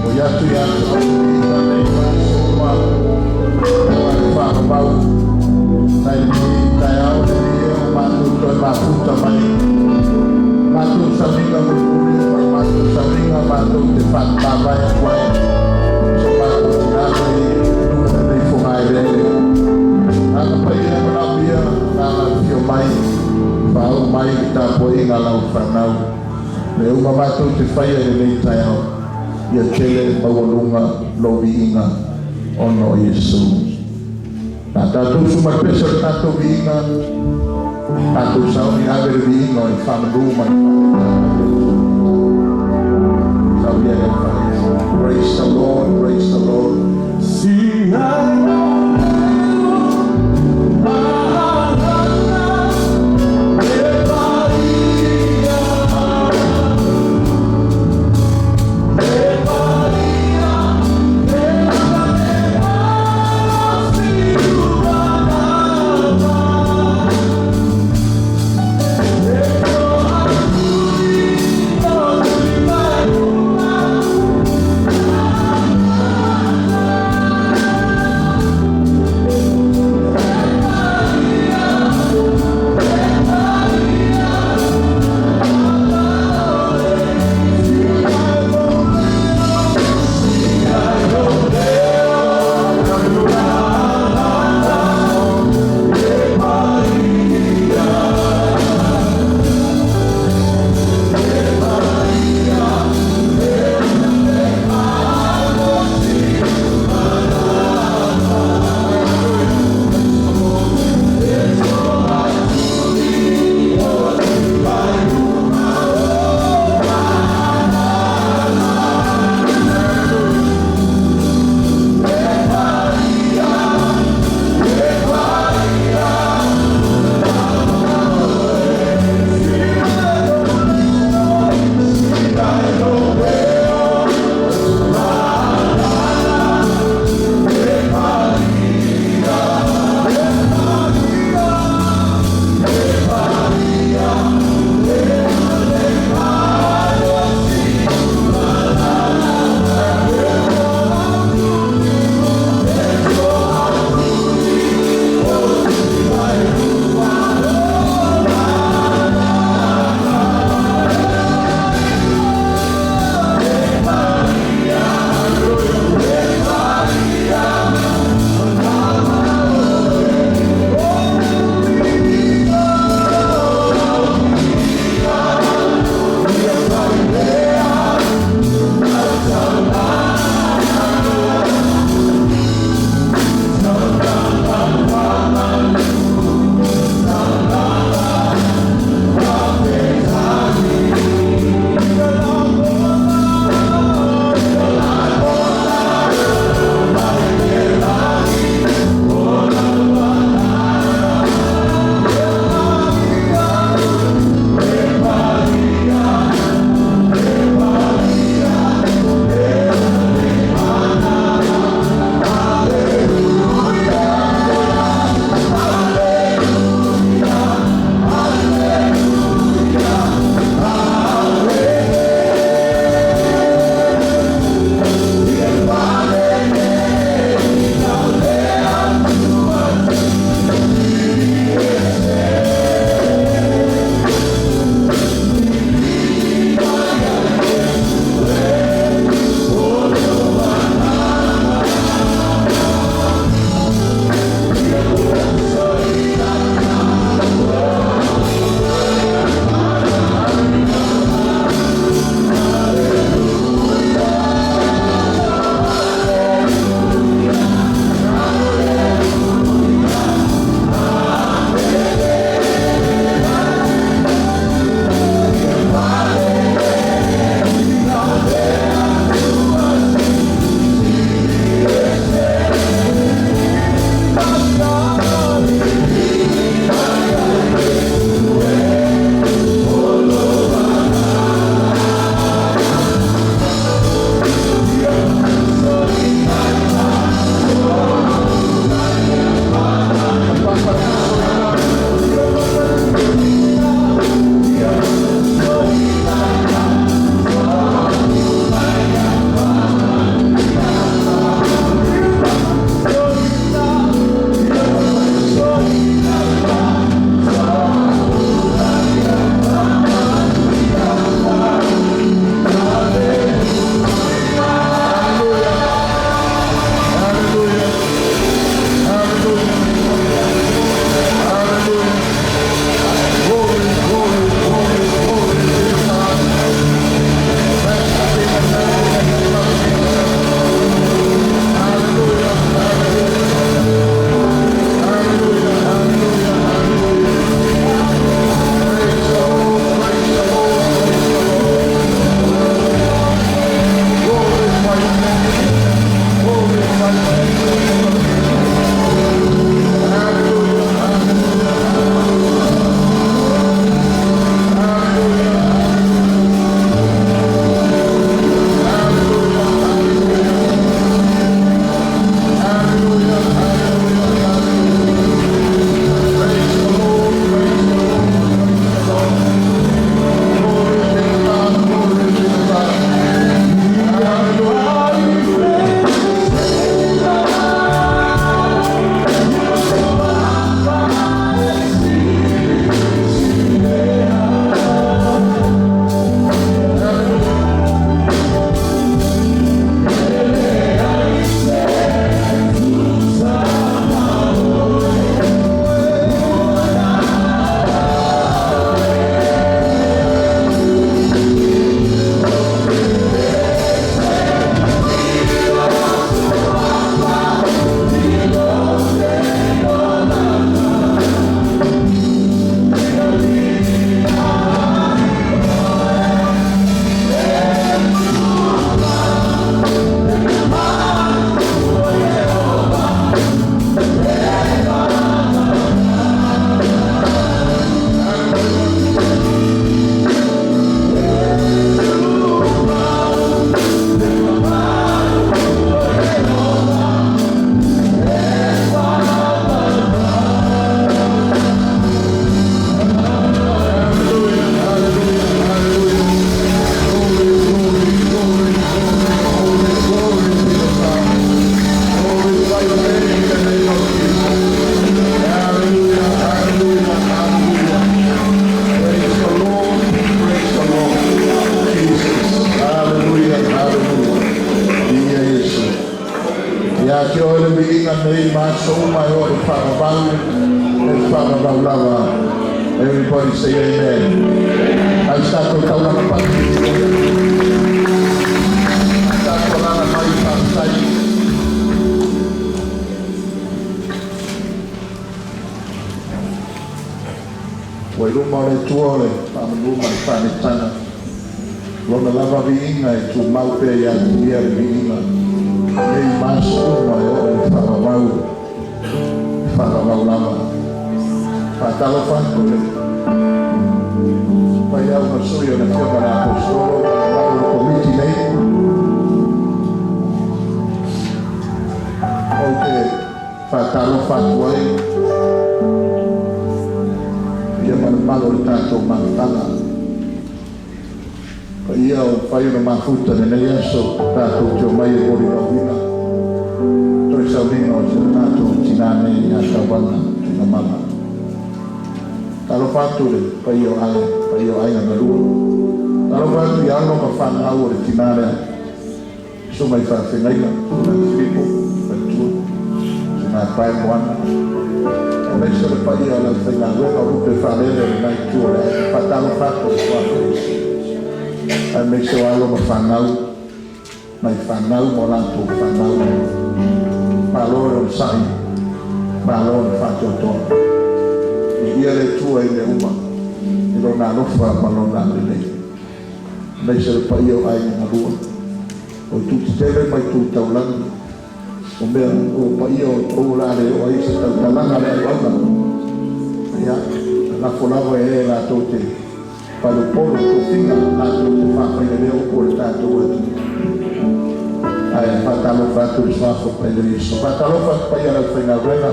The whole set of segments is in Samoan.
Momoli atu ia te oe le viiga nei ma aso uma e aua le faavavau nai lenei taeao lenei ea ua matou toe mafuta mai matou sauniga mulimuli ma le matou sauniga matou te faamavae atu ai so matou tina nei i luma o lenei fogaeleele. Agaga Paia e manaomia na afifio mai, faauu mai le tapuaiga a lau fanau. Mea uma matou te faia i lenei taeao, ia tele maualuga lou viiga ona o Iesu. Na tatou usu mai pese o le tatou viiga, tatou sauni ave le viiga o le faamanu ma le faafetai. Saunia le Praise the Lord, praise the Lord. Si ai Everybody say amen. I start to taulanga pa. Tatou lala mai faafetai. Ua i luma o le Atua o le faamanu ma le faaneetaga. Lona lava viiga e tumau pea ia te ia le viiga. Nei ma aso uma e oo i le faavavau, faavavau lava. Faatalofa atu i le paia ma sui o le Afioga i le Aposetolo ma le Komiti nei. Ou te faatalofa atu ai ia ma le mamalu o le tatou mafutaga. Paia o mafai ona mafuta lenei aso tatou te omai e molimauina toe sauniga o si o tatou tinā nei ia Tauana Tuigamala. Talofa atu le paia o aiga, paia o aiga na lua. Talofa atu i alo ma fanau o le tinā lea. Susuga i faafeagaiga, Susuga Filipo, Faletua, Susuga Pae Moana. Aemaise o le paia o le aufaigaluega o lupe faalele o lena itu o le aiga. Faatalofa atu i le suafa o Iesu. Aemaise o alo ma fanau, mai fanau ma o latou fanau. Malo le onosai, malo le faatoatoa. Viia le Atua i mea uma, i lona alofa ma lona agalelei. Aemaise o le paia o aiga na lua. O itu tetele ma itu taulagi. O mea o paia o outou o le a le oo ai se tautalaga le auauna. Ia, lafo lava e e latou te palopolo tofiga latou te faafailelea upu o le tatou atunuu. Ae faatalofa atu i le suafa paia o Iesu. Faatalofa atu paia o le aufaigaluega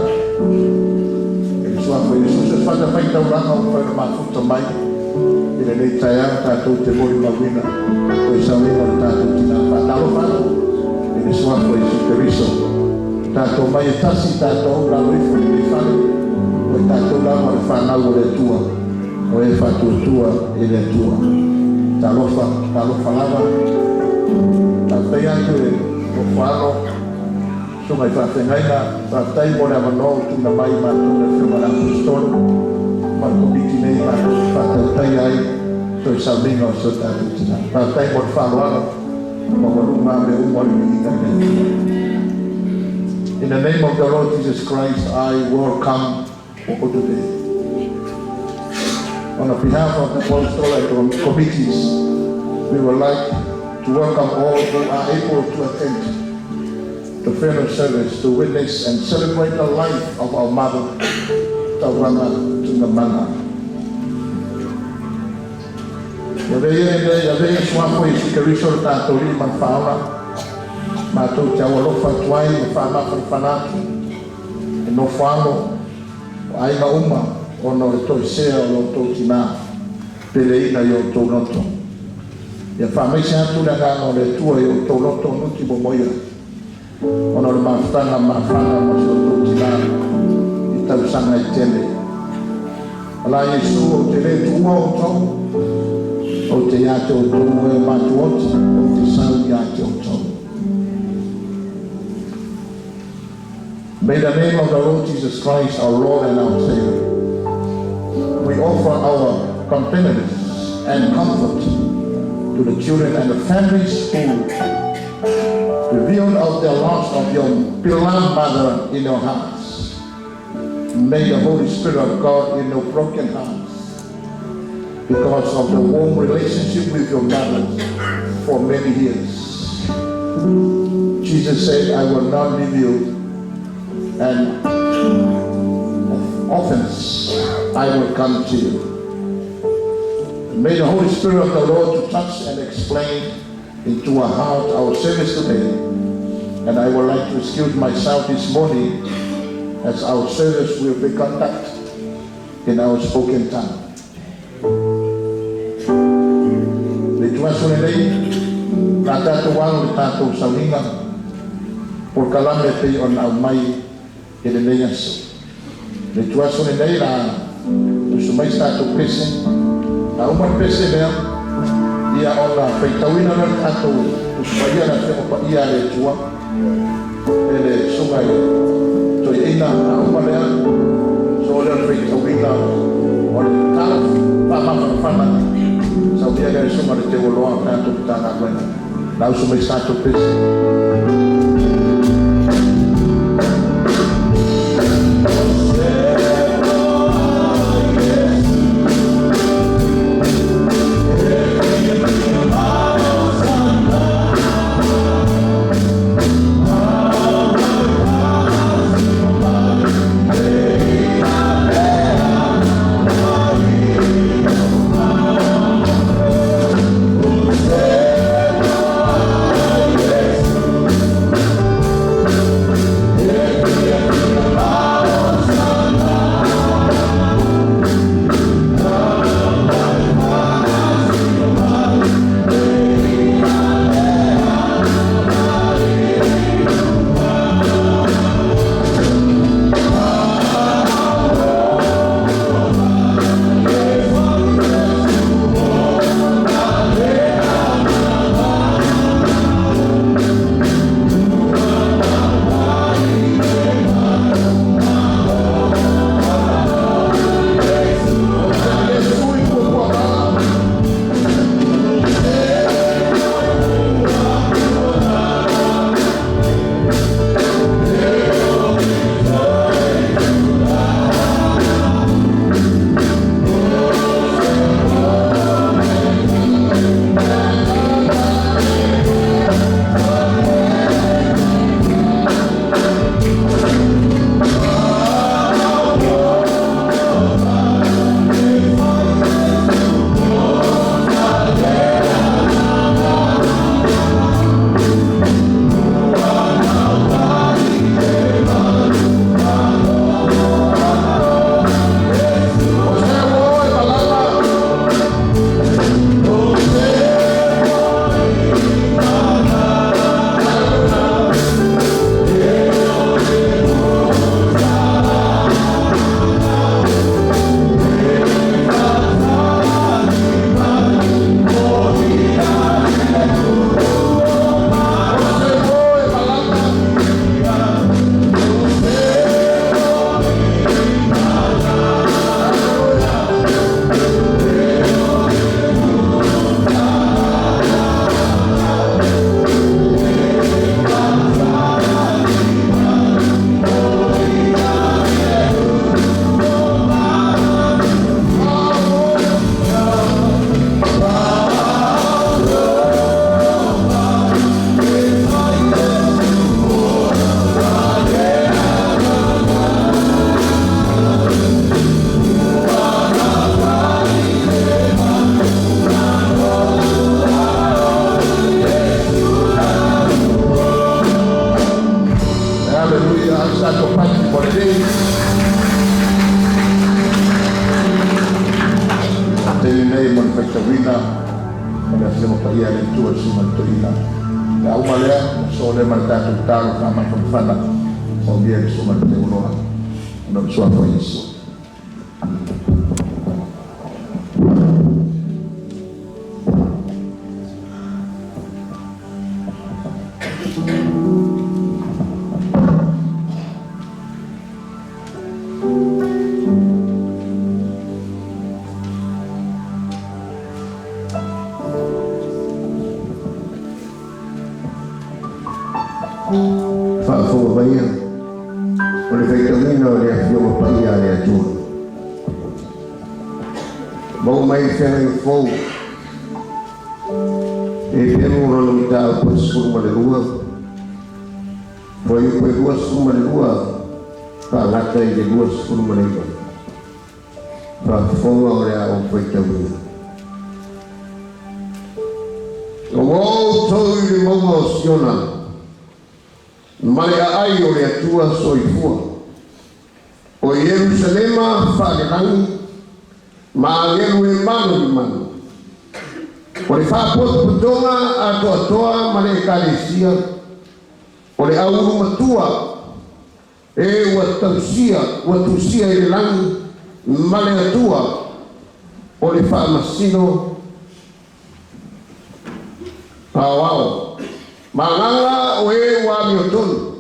i le suafa o Iesu. Se fatafaitaulaga ua mafai ona mafuta mai i lenei taeao tatou te molimauina toe sauniga o le tatou tinā. Faatalofa atu i le suafa o Iesu Keriso. Tatou mai e tasi tatou lalo ifo i lenei fale. O i tatou lava o le fanau o le Atua. O e faatuatua i le Atua. Talofa, talofa lava. Faafetai atu i le nofoalo susuga i faafeagaiga. Faafetai mo le avanoa ua tuuina mai i matou le Afioga i le Aposetolo ma le Komiti nei matou te faatautaia ai toe sauniga o si o tatou tinā. Faafetai mo le faaaloalo ma ua luma mea uma o le viiga i le Atua. In the name of the Lord Jesus Christ, I welcome all today. On the behalf of the Apostolic committees, we would like to welcome all who are able to attend. the funeral service to witness and celebrate the life of our mother, Tauranga Tuigamala. Ia avea ia avea ia suafa o Iesu Keriso lo tatou Alii ma le Faaola, matou te aualofa atu ai ma faamafanafana atu i nofo alo o aiga uma ona o le toesea o lo outou tinā peleina i outou loto. Ia faamaise atu le agaga o le Atua i outou loto nuti momoia ona o le mafutaga mafana ma si outou tinā i tausaga e tele. Ala Iesu ou te le tuua outou, ou te ia te outou e matuoti, ou te sau ia te outou. May the name of the Lord Jesus Christ, our Lord and our Savior, we offer our condolences and comfort to the children and the families who revealed of the loss of your beloved mother in your hearts. May the Holy Spirit of God in your broken hearts, because of the warm relationship with your mother for many years. Jesus said, "I will not leave you an orphans. I will come to you." May the Holy Spirit of the Lord to touch and explain into our heart our service today. And I would like to excuse myself this morning as our service will be conducted in our spoken tongue. Le ituaso lenei, na tatou alo le tatou sauniga, polokalame pei ona aumai i lenei aso. Le ituaso lenei la usu mai se tatou pese, a uma le pese lea, ia ona faitauina lea le tatou Tusi Paia le Afioga Paia a le Atua, e le susuga i le toeaina, a uma lea, so lea le faitauina o le tatalo faamafanafana, saunia lea le susuga i le teualoa o tatou Matagaluega. La usu mai se tatou pese. fai se tatou pati mo lenei. Taimi nei mo le faitauina o le Afioga Paia a le Atua i le Susuga i le Toeaina. O le a uma lea, ona sosoo lea ma le tatou tatalo faamafanafana manuia i le Susuga i le Teuoloa ona o le Suafa o Iesu. Faafofoga maia o le faitauina o le Afioga Paia a le Atua. Maua mai le feagaiga fou e pelu lona mataupu e 12, fuaiupu e 22 faagata i le 29. Faafofoga o le a ou faitauina. Ua outou i le mauga o Siona, ma le aai o le Atua soifua, o Ierusalema faalelagi, ma agelu e malulimanu, o le faapotopotoga atoatoa ma le Ekalesia, o le aulu matua, e ua tausia, ua tusia i le lagi ma le Atua, o le faamasino aoao, ma agaga o e ua amiotonu,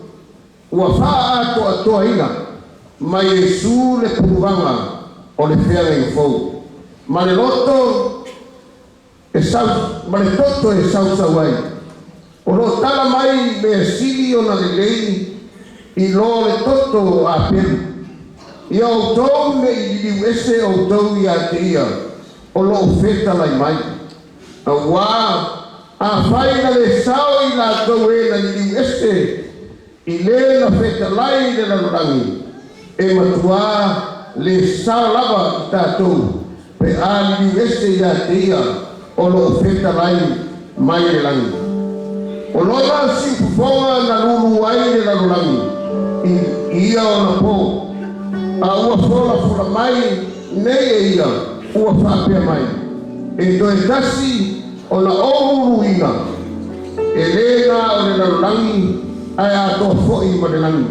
ua faaatoatoaina ma Iesu le puluvaga o le feagaiga fou, ma le loto e sau, ma le toto e sausau ai, o lo o tala mai mea sili ona lelei i lo le toto o Apelu. Ia outou ne i liliu ese outou ia te ia o lo o fetalai mai. Auā, afai na le sao i latou e na liliu ese i le na fetalai i le lalolagi, e matuā le sao lava i tatou pe a liliu ese ia te ia o lo o fetalai mai le lagi. O lona siufofoga na lulu ai le lalolagi i ia ona po, a ua folafola mai nei e ia ua faapea mai, E toe tasi ona ou luluina, e le na o le lalolagi ae atoa foi ma le lagi.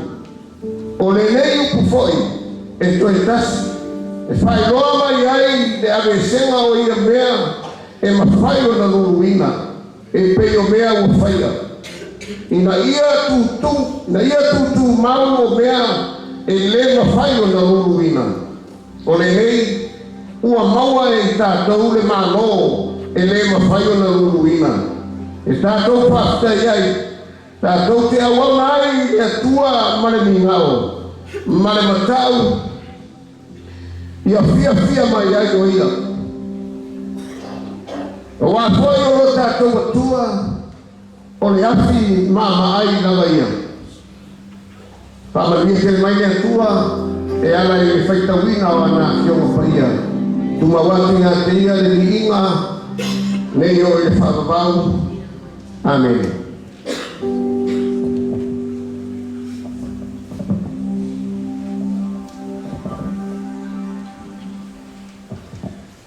O lenei upu foi e toe tasi, e faailoa mai ai le aveesega o ia mea e mafai ona luluina, e pei o mea ua faia, ina ia tutumau o mea e le mafai ona luluina. O lenei, ua maua e i tatou le Malo e le mafai ona luluina, e tatou faafetai ai, tatou te auauna ai i le Atua ma le migao ma le matau ia fiafia mai ai o Ia. Aua foi o lo tatou Atua o le afi maamaai lava ia. Faamanuia tele mai le Atua e ala i le faitauina o ana Afioga Paia. Tumau atu ia te Ia le viiga nei oo i le faavavau. Amene.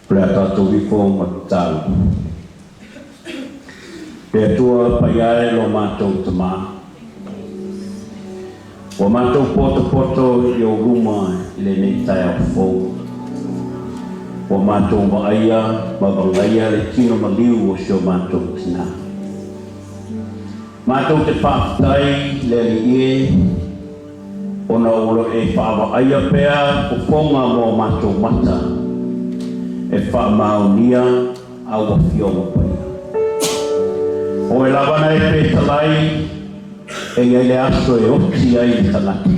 O le a tatou ifo ma tatalo. Le Atua paia e lo matou Tama, ua matou potopoto i ou luma i lenei taeao fou. Ua matou vaaia ma vagaia le tino maliu o si o matou tina. Matou te faafetai le Alii e, ona o lo e faavaaia pea fofoga ma o matou mata e faamaonia au Afioga Paia. Oe lava na e fetalai e i ai le aso e oti ai le tagata,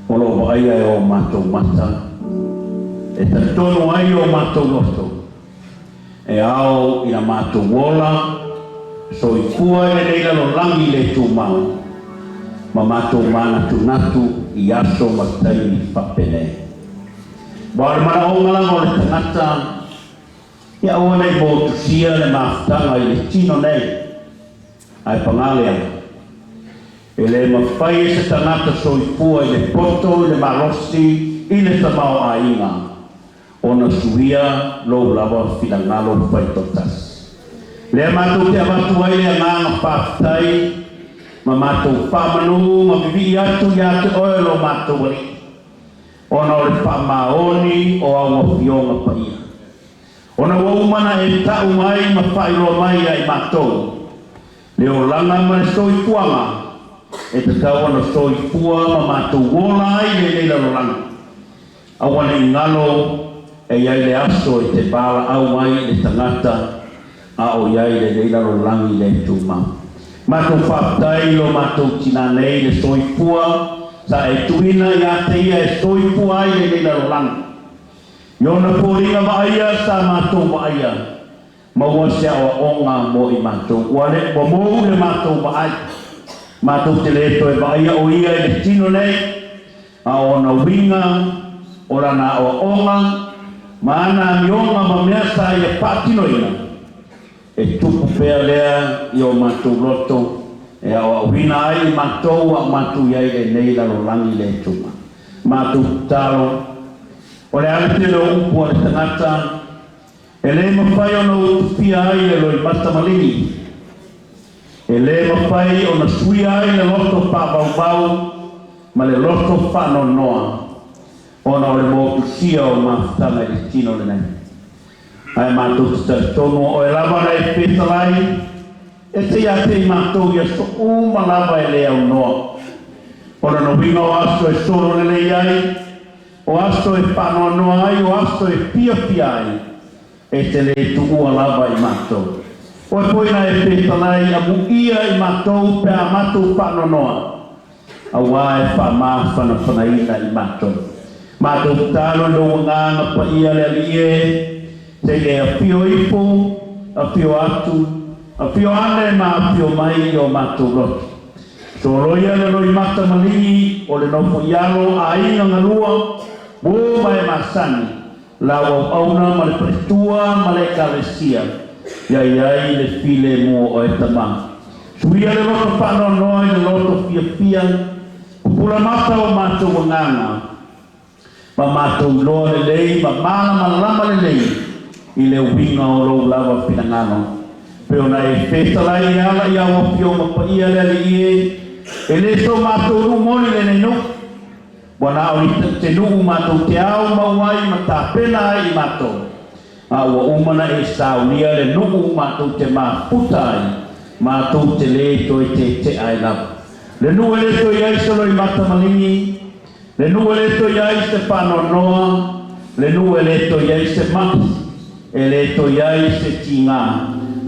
o lo o vaaia e o matou mata, e talitonu ai o matou loto, E ao ina matou ola soifua i lenei lalolagi le tumau ma matou manatunatu i aso ma taimi faapenei. Aua o le manaoga lava o le tagata, ia aua ne i motusia le mafutaga i le tino nei, ae paga lea. E lē mafai e se tagata soifua i le poto i le malosi i le tamaoaiga ona suia lou lava finagalo faitoatasi. Lea matou te avatu ai le agaga faafetai ma matou faamanū ma vivii atu iā te Oe lo matou Alii, ona o le faamaoni o au afioga paia. Ona ua uma na e ta'u mai ma faailoa mai ia i matou le olaga ma le soifuaga e tatau ona soifua ma matou ola ai lenei lalolagi. Aua ne'i galo e i ai le aso e te valaau ai i le tagata a o i ai lenei lalolagi le tumau. Matou faafetai i lo matou tinā nei le soifua sa e tuuina iā te ia e soifua ai lenei lalolagi. I ona foliga vaaia sa matou vaaia, maua se aoaoga mo i matou. Ua le ua mou le matou vaai. Matou te lē toe vaaia o ia i le tino nei, a o ona uiga o lana aoaoga ma ana amioga ma mea sa ia faatinoina, e tupu pea lea i o matou loto e aoaoina ai i matou a o matou i ai i lenei lalolagi le tuma. Matou tatalo, o le a le tele o upu a le tagata, e lē mafai ona utufia ai le loimata maligi, e lē mafai ona suia ai le loto faavauvau ma le loto faanoanoa, ona o le motusia o mafutaga i le tino lenei. Ae matou te talitonu o Oe lava na e fetalai e te iā te i matou i aso uma lava e lē aunoa. O lona uiga o aso e solo lelei ai, o aso e faanoanoa ai, o aso e fiafia ai, e te lē tuua lava i matou. Oe foi na e fetalai amuia i matou pe a matou faanoanoa, auā e faamafanafanaina i matou. Matou tatalo i lou Agaga Paia le Alii e, se i e afio ifo, afio atu, afio ane ma afio mai i o matou loto. Soloia le loimata maligi o le nofo i alo a aiga galua, uō ma e masani, lau auauna ma le faletua ma le Ekalesia, ia i ai le filemu o Oe Tama. Suia le loto faanoanoa i le loto fiafia, pupula mata o matou agaga, ma matou iloa lelei ma malamalama lelei i le uiga o lou lava finagalo. Pei ona e fetalai e ala i au afioga paia le Alii e, e lē so matou nuu moni lenei nuu, ua na o ni te nuu matou te ao mau ai ma tapena ai i matou, a ua uma na e saunia le nuu matou te mafuta ai, matou te lē toe tete'a ai lava. Le nuu e lē toe i ai se loimata maligi, le nuu e lē toe i ai se faanoanoa, le nuu e lē toe i ai se ma'i, e lē toe i ai se tigā,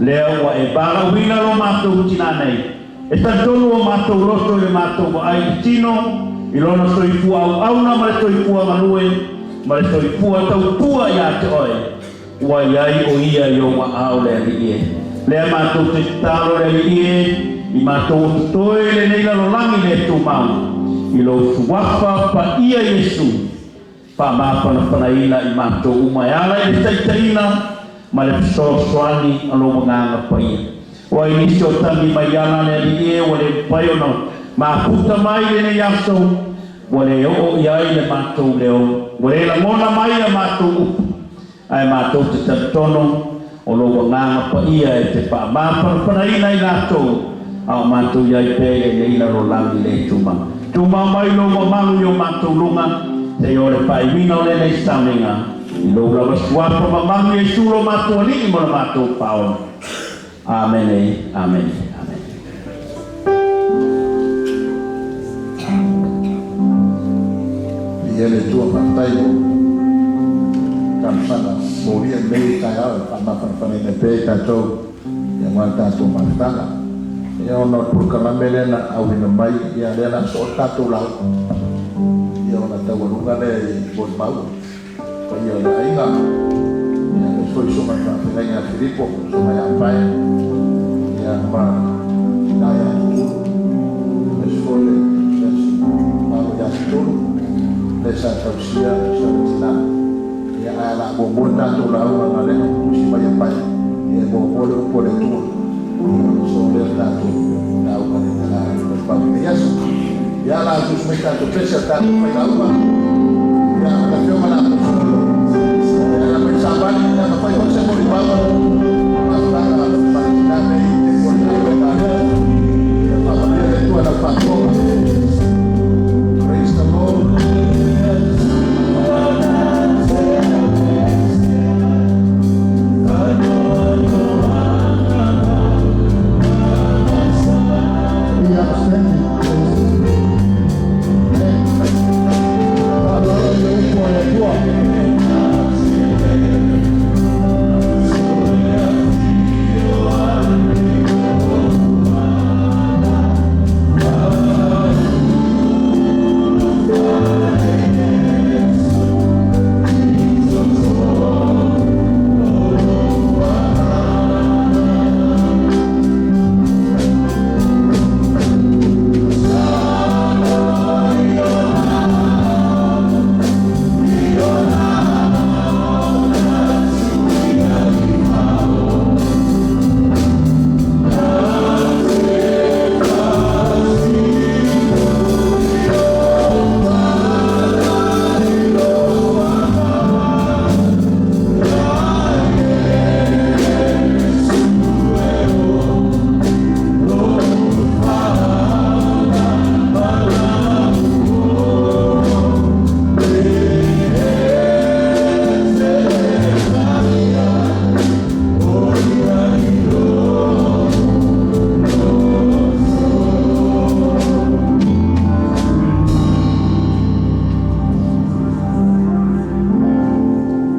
lea ua e valaauina lo matou tinā nei. E talitonu o matou loto i le matou vaai i le tino, i lona soifua auauna ma le soifua galue, ma le soifua tautua iā te Oe, ua i ai o ia i ou aao le Alii e. Lea matou te tatalo le Alii e, i matou o totoe i lenei lalolagi le tumau, i lou Suafa Paia Iesu, faamafanafanaina i matou uma e ala i le taitaiga ma le fesoasoani a lou Agaga Paia. Ua i nisi o tagi mai ala le Alii e ua le mafai ona mafuta mai i lenei aso, ua le oo i ai le matou leo, ua le lagona mai a matou upu, ae matou te talitonu o lou Agaga Paia e te faamafanafanaina i latou a o matou i ai pea i lenei lalolagi le tumau. Tumau mai lou mamalu i o matou luga, seia oo i le faaiuina o lenei sauniga, i lou lava Suafa mamalu Iesu lo matou Alii ma lo matou Faaola. Amene, amene, amene. Viia le Atua, faafetai mo talosaga molia i lenei taeao e faamafanafanaina ai pea i tatou ia aua le tatou mafutaga. Ia ona o le polokalame lea na auina mai, ia lea o le a soo le tatou lauga, ia ona taualuga lea i molimau. Paia o le aiga, ia le foi susuga i le faafeagaiga ia Filipo, susuga ia Pae, ia ma tina ia Tutulu, aemaise foi le siasi malo ia Tutulu, le sa tausia si ona tina. Ia ae o le a muamua le tatou lauga ona lea na tusi mai e Pae, ia e muamua le upu a le Atua, ia ona soo lea o le tatou lauga i le molimau i lenei aso. Ia la tus mai tatou pesa tatou failauga. Ia la fio ma la solo. Ia la mai sabani ia ma fai foi se molimau. Faafetaga Palestina nei te kualinai o le tatou. Ia faamanuia le Atua i lau faafofoga. Praise the Lord. Be upstanding, please. Amen. Faaloalo i le upu a le Atua.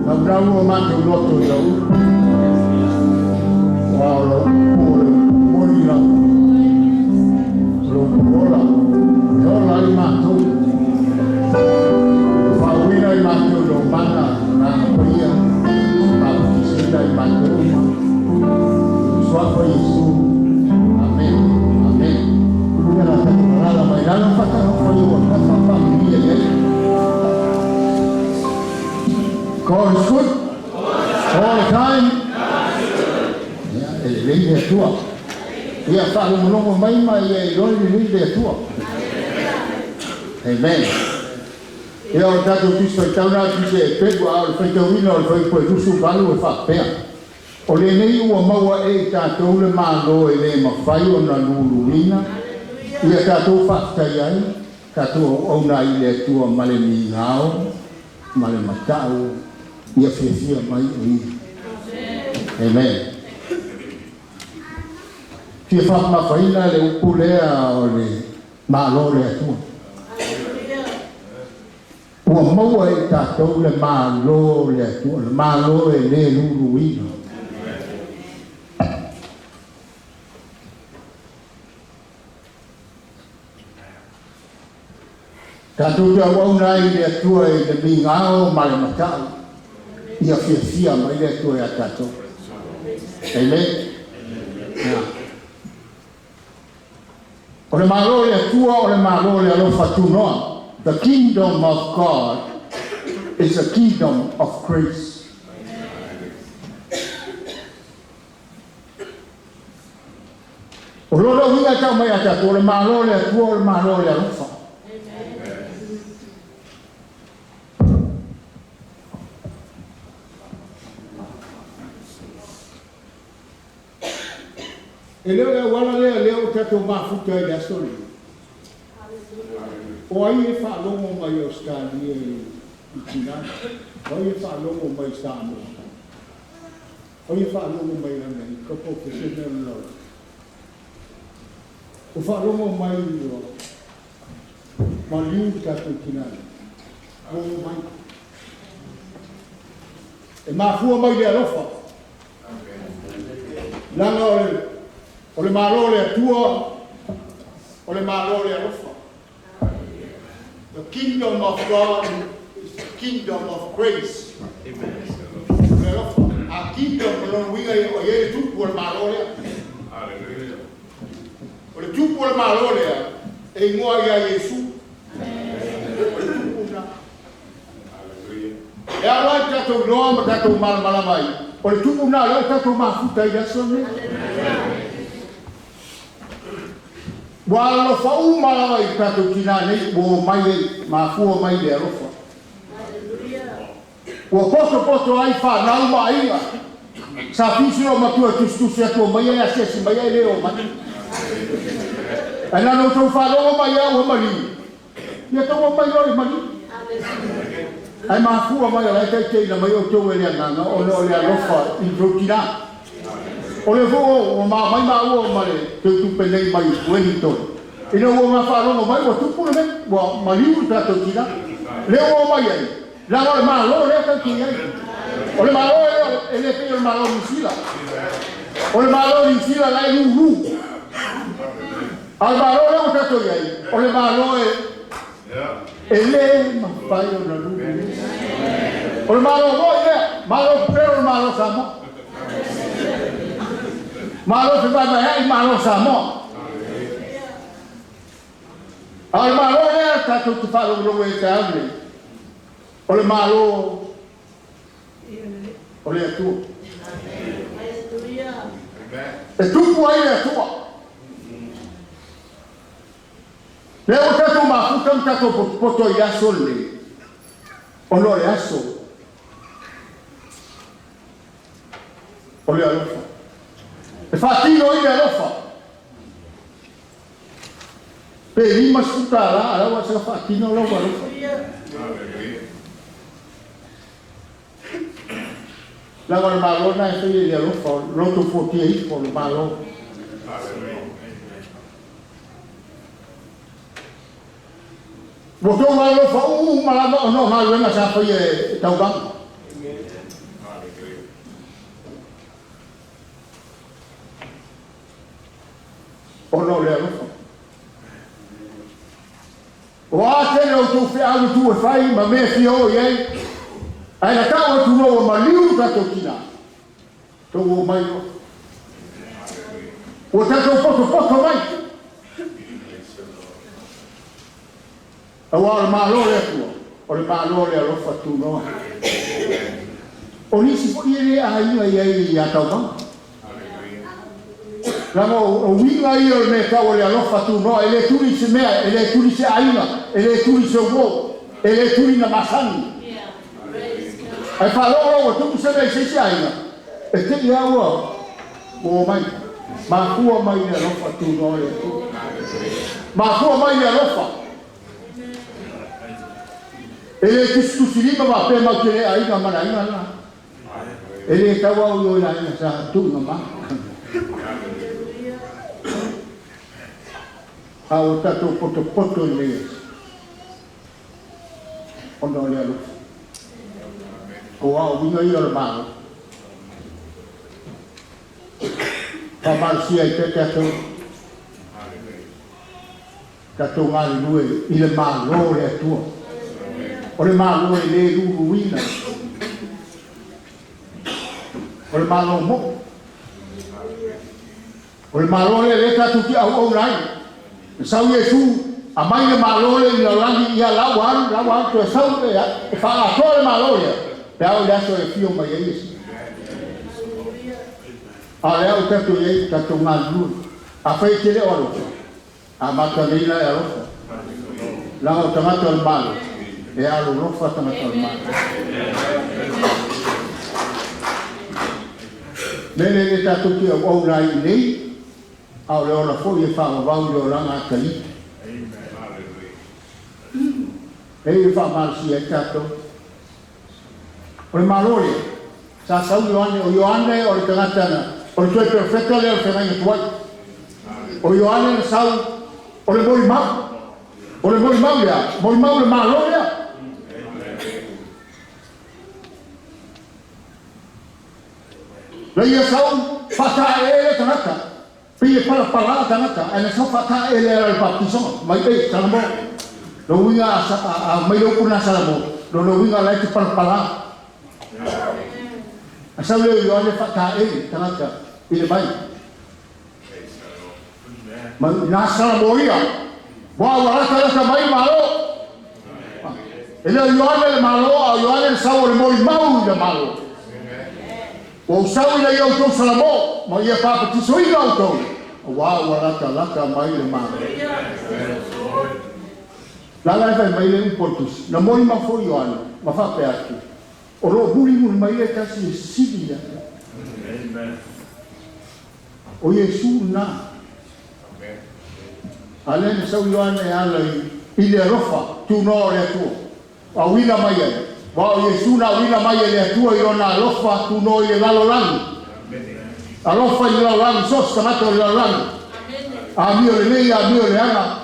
Laulau o matou loto i lau upu, aua o lau upu o le upu moni lava, o le upu ola, e ola ai matou. Ua faauuina i matou i lou mana, Agaga Paia, faaputiseina i matou uma. I le suafa o Iesu. Amene. Amene. Ia la tatou alaala mai lalo faatalofa i ou autafa ma faamanuia i ai. God is good all the time. Ia, e lelei le Atua. Ia faalogologo mai ma ia iloa lelei le Atua. Amen. Ia o le tatou Tusi Faitau na Tusi a Eperu a o le faitauina o le fuaiupu e 28 e faapea, O lenei ua maua e i tatou le Malo e le mafai ona luluina, ia tatou faafetai ai, tatou auauna ai i le Atua ma le migao ma le matau ia fiafia mai o Ia. Amen. Fia faamamafaina le upu lea o le Malo o le Atua. Ua maua e i tatou le Malo o le Atua, le Malo e le luluina. Tatou te auauna ai i le Atua i le migao ma le matau, ia fiafia mai le Atua ia tatou. Amen. Ia. O le Malo o le Atua o le Malo o le alofa tunoa. The kingdom of God is a kingdom of grace. O lona uiga e tau mai ia tatou, o le Malo o le Atua o le Malo o le alofa. E le o le auala lea lea ua tatou mafuta ai i le aso lenei. O ai e faalogo mai i Ausetalia i tina? O ai e faalogo mai i Samoa? O ai e faalogo mai i Amerika po o se mea o le lalolagi? Ua faalogo mai ua maliu le tatou tina nei. Ua omai. E mafua mai i le alofa. Leaga o le Malo o le Atua, o le Malo o le alofa. The kingdom of God is the kingdom of grace. O le alofa. A kingdom o lona uiga o i ai le tupu o le Malo lea. O le tupu o le Malo lea, e igoa ia Iesu. O le tupu lena. E alo ai tatou iloa ma tatou malamalama ai, o le tupu lena lea ua tatou mafuta ai i le aso lenei. Ua alalofa uma lava i tatou tinā nei ua omai ai, mafua mai le alofa. Ua potopoto ai fanau ma aiga. Sa fiu si loomatua e tusitusi atu omai ae asiasi mai ae le omai. Ae na ona outou faalogo mai lava ua maliu, ia tou omai loa i le maliu. Ae mafua mai o la e taitaiina mai outou e le Agaga ona o le alofa i lo outou tinā. O lea foi ua ma omai maua ma le teutupe nei mai Wellington, ina ua ma faalogo mai ua tupu le mea, ua maliu le tatou tinā. Lea ua omai ai, leaga o le Malo lea tatou te i ai. O le Malo e le pei o le Malo o Niu Sila. O le Malo o Niu Sila la e lulu. A o le Malo lea ua tatou i ai, o le Malo e le mafai ona lulu. O le Malo moi lea, Malo pupele o le Malo Samoa. Malo fevaevaea'i, Malo Samoa. A o le Malo lea tatou te faalogologo ai taeao lenei, o le Malo o le Atua. E tupu ai le Atua. Lea ua tatou mafuta ma tatou potopoto i le aso lenei, ona o le aso o le alofa. E faatino ai le alofa. Pe $50, a la ua saga faatino lau alofa. Leaga o le Malo lena e faia i le alofa, o loto fuatia ifo o le Malo. Ua outou alofa uma lava ona o galuega sa faia e tauvaga. Ona o le alofa. O a tele o outou feau i tu e fai ma mea e fia oo i ai, ae na tau atu loa ua maliu tatou tinā, tou omai loa. Ua tatou potopoto mai. Aua o le Malo o le Atua, o le Malo o le alofa tunoa. O nisi foi e le aiga i ai ia tauvaga. Leaga o uiga ia o le mea tau o le alofa tunoa, e le tuli i se mea, e le tuli i se aiga, e le tuli i se uo, e le tuli na masani. Ae faalogo loa ua tupu se mea i se isi aiga, e te i lava ua omai. Mafua mai le alofa tunoa o le Atua. Mafua mai le alofa. E le tusitusilima faapea matou te le aiga ma le aiga lena. E le tau au i o i le aiga sa tuuina ma. A ua tatou potopoto i lenei aso ona o le alofa. Aua o uiga ia o le Malo. Faamalosia ai pea tatou. Tatou galulue i le Malo o le Atua. O le Malo e le luluina. O le Malo mo'o. O le Malo lea lea tatou te auauna ai. Na sau Iesu, aumai le Malo lea i lalolagi, ia la ua alu, la ua alu, toe sau e faaatoa le Malo lea, pe a oo i le aso e afio mai ai Iesu. A o lea ua tatou i ai, tatou galulue. Afai e te le o alofa, amata nei la e alofa. Leaga o tagata o le Malo, e alolofa tagata o le Malo. Mea lea le tatou te auauna ai i inei, a o le ola foi e faavavau i le olaga atalii. E e faamalosia ai tatou. O le Malo lea, sa sau Ioane, o Ioane o le tagata na, o le toe perofeta lea o le feagaiga tuai. O Ioane na sau, o le molimau. O le molimau lea, molimau le Malo lea. Na ia sau faataeele le tagata, pei e palapala tagata, ae na sau faataeele ala le baptisoga, mai ei, Salamo. Lo uiga a mai le upu lena Salamo, lona uiga la e te palapala. A sau lea o Ioane faataele tagata i le vai. Ma na Salamo ia, ua ua latalata mai Malo. E le o Ioane le Malo, a o Ioane le sau o le molimau i le Malo. Ua ou sau ina ia outou Salamo, ma ia papatisoina outou. Auā ua latalata mai le Malo. O le a la e fai mai le upu a le Tusi? Na molimau foi Ioane ma faapea atu, O lo o mulimuli mai le tasi e sili ia te au. O Iesu lena. A lea na sau Ioane e ala i le alofa tunoa o le Atua, auina mai ai, aua o Iesu na auina mai e le Atua i Lona alofa tunoa i le lalolagi. Alofa i le lalolagi, so o se tagata o le lalolagi. Amio lelei, amio leaga.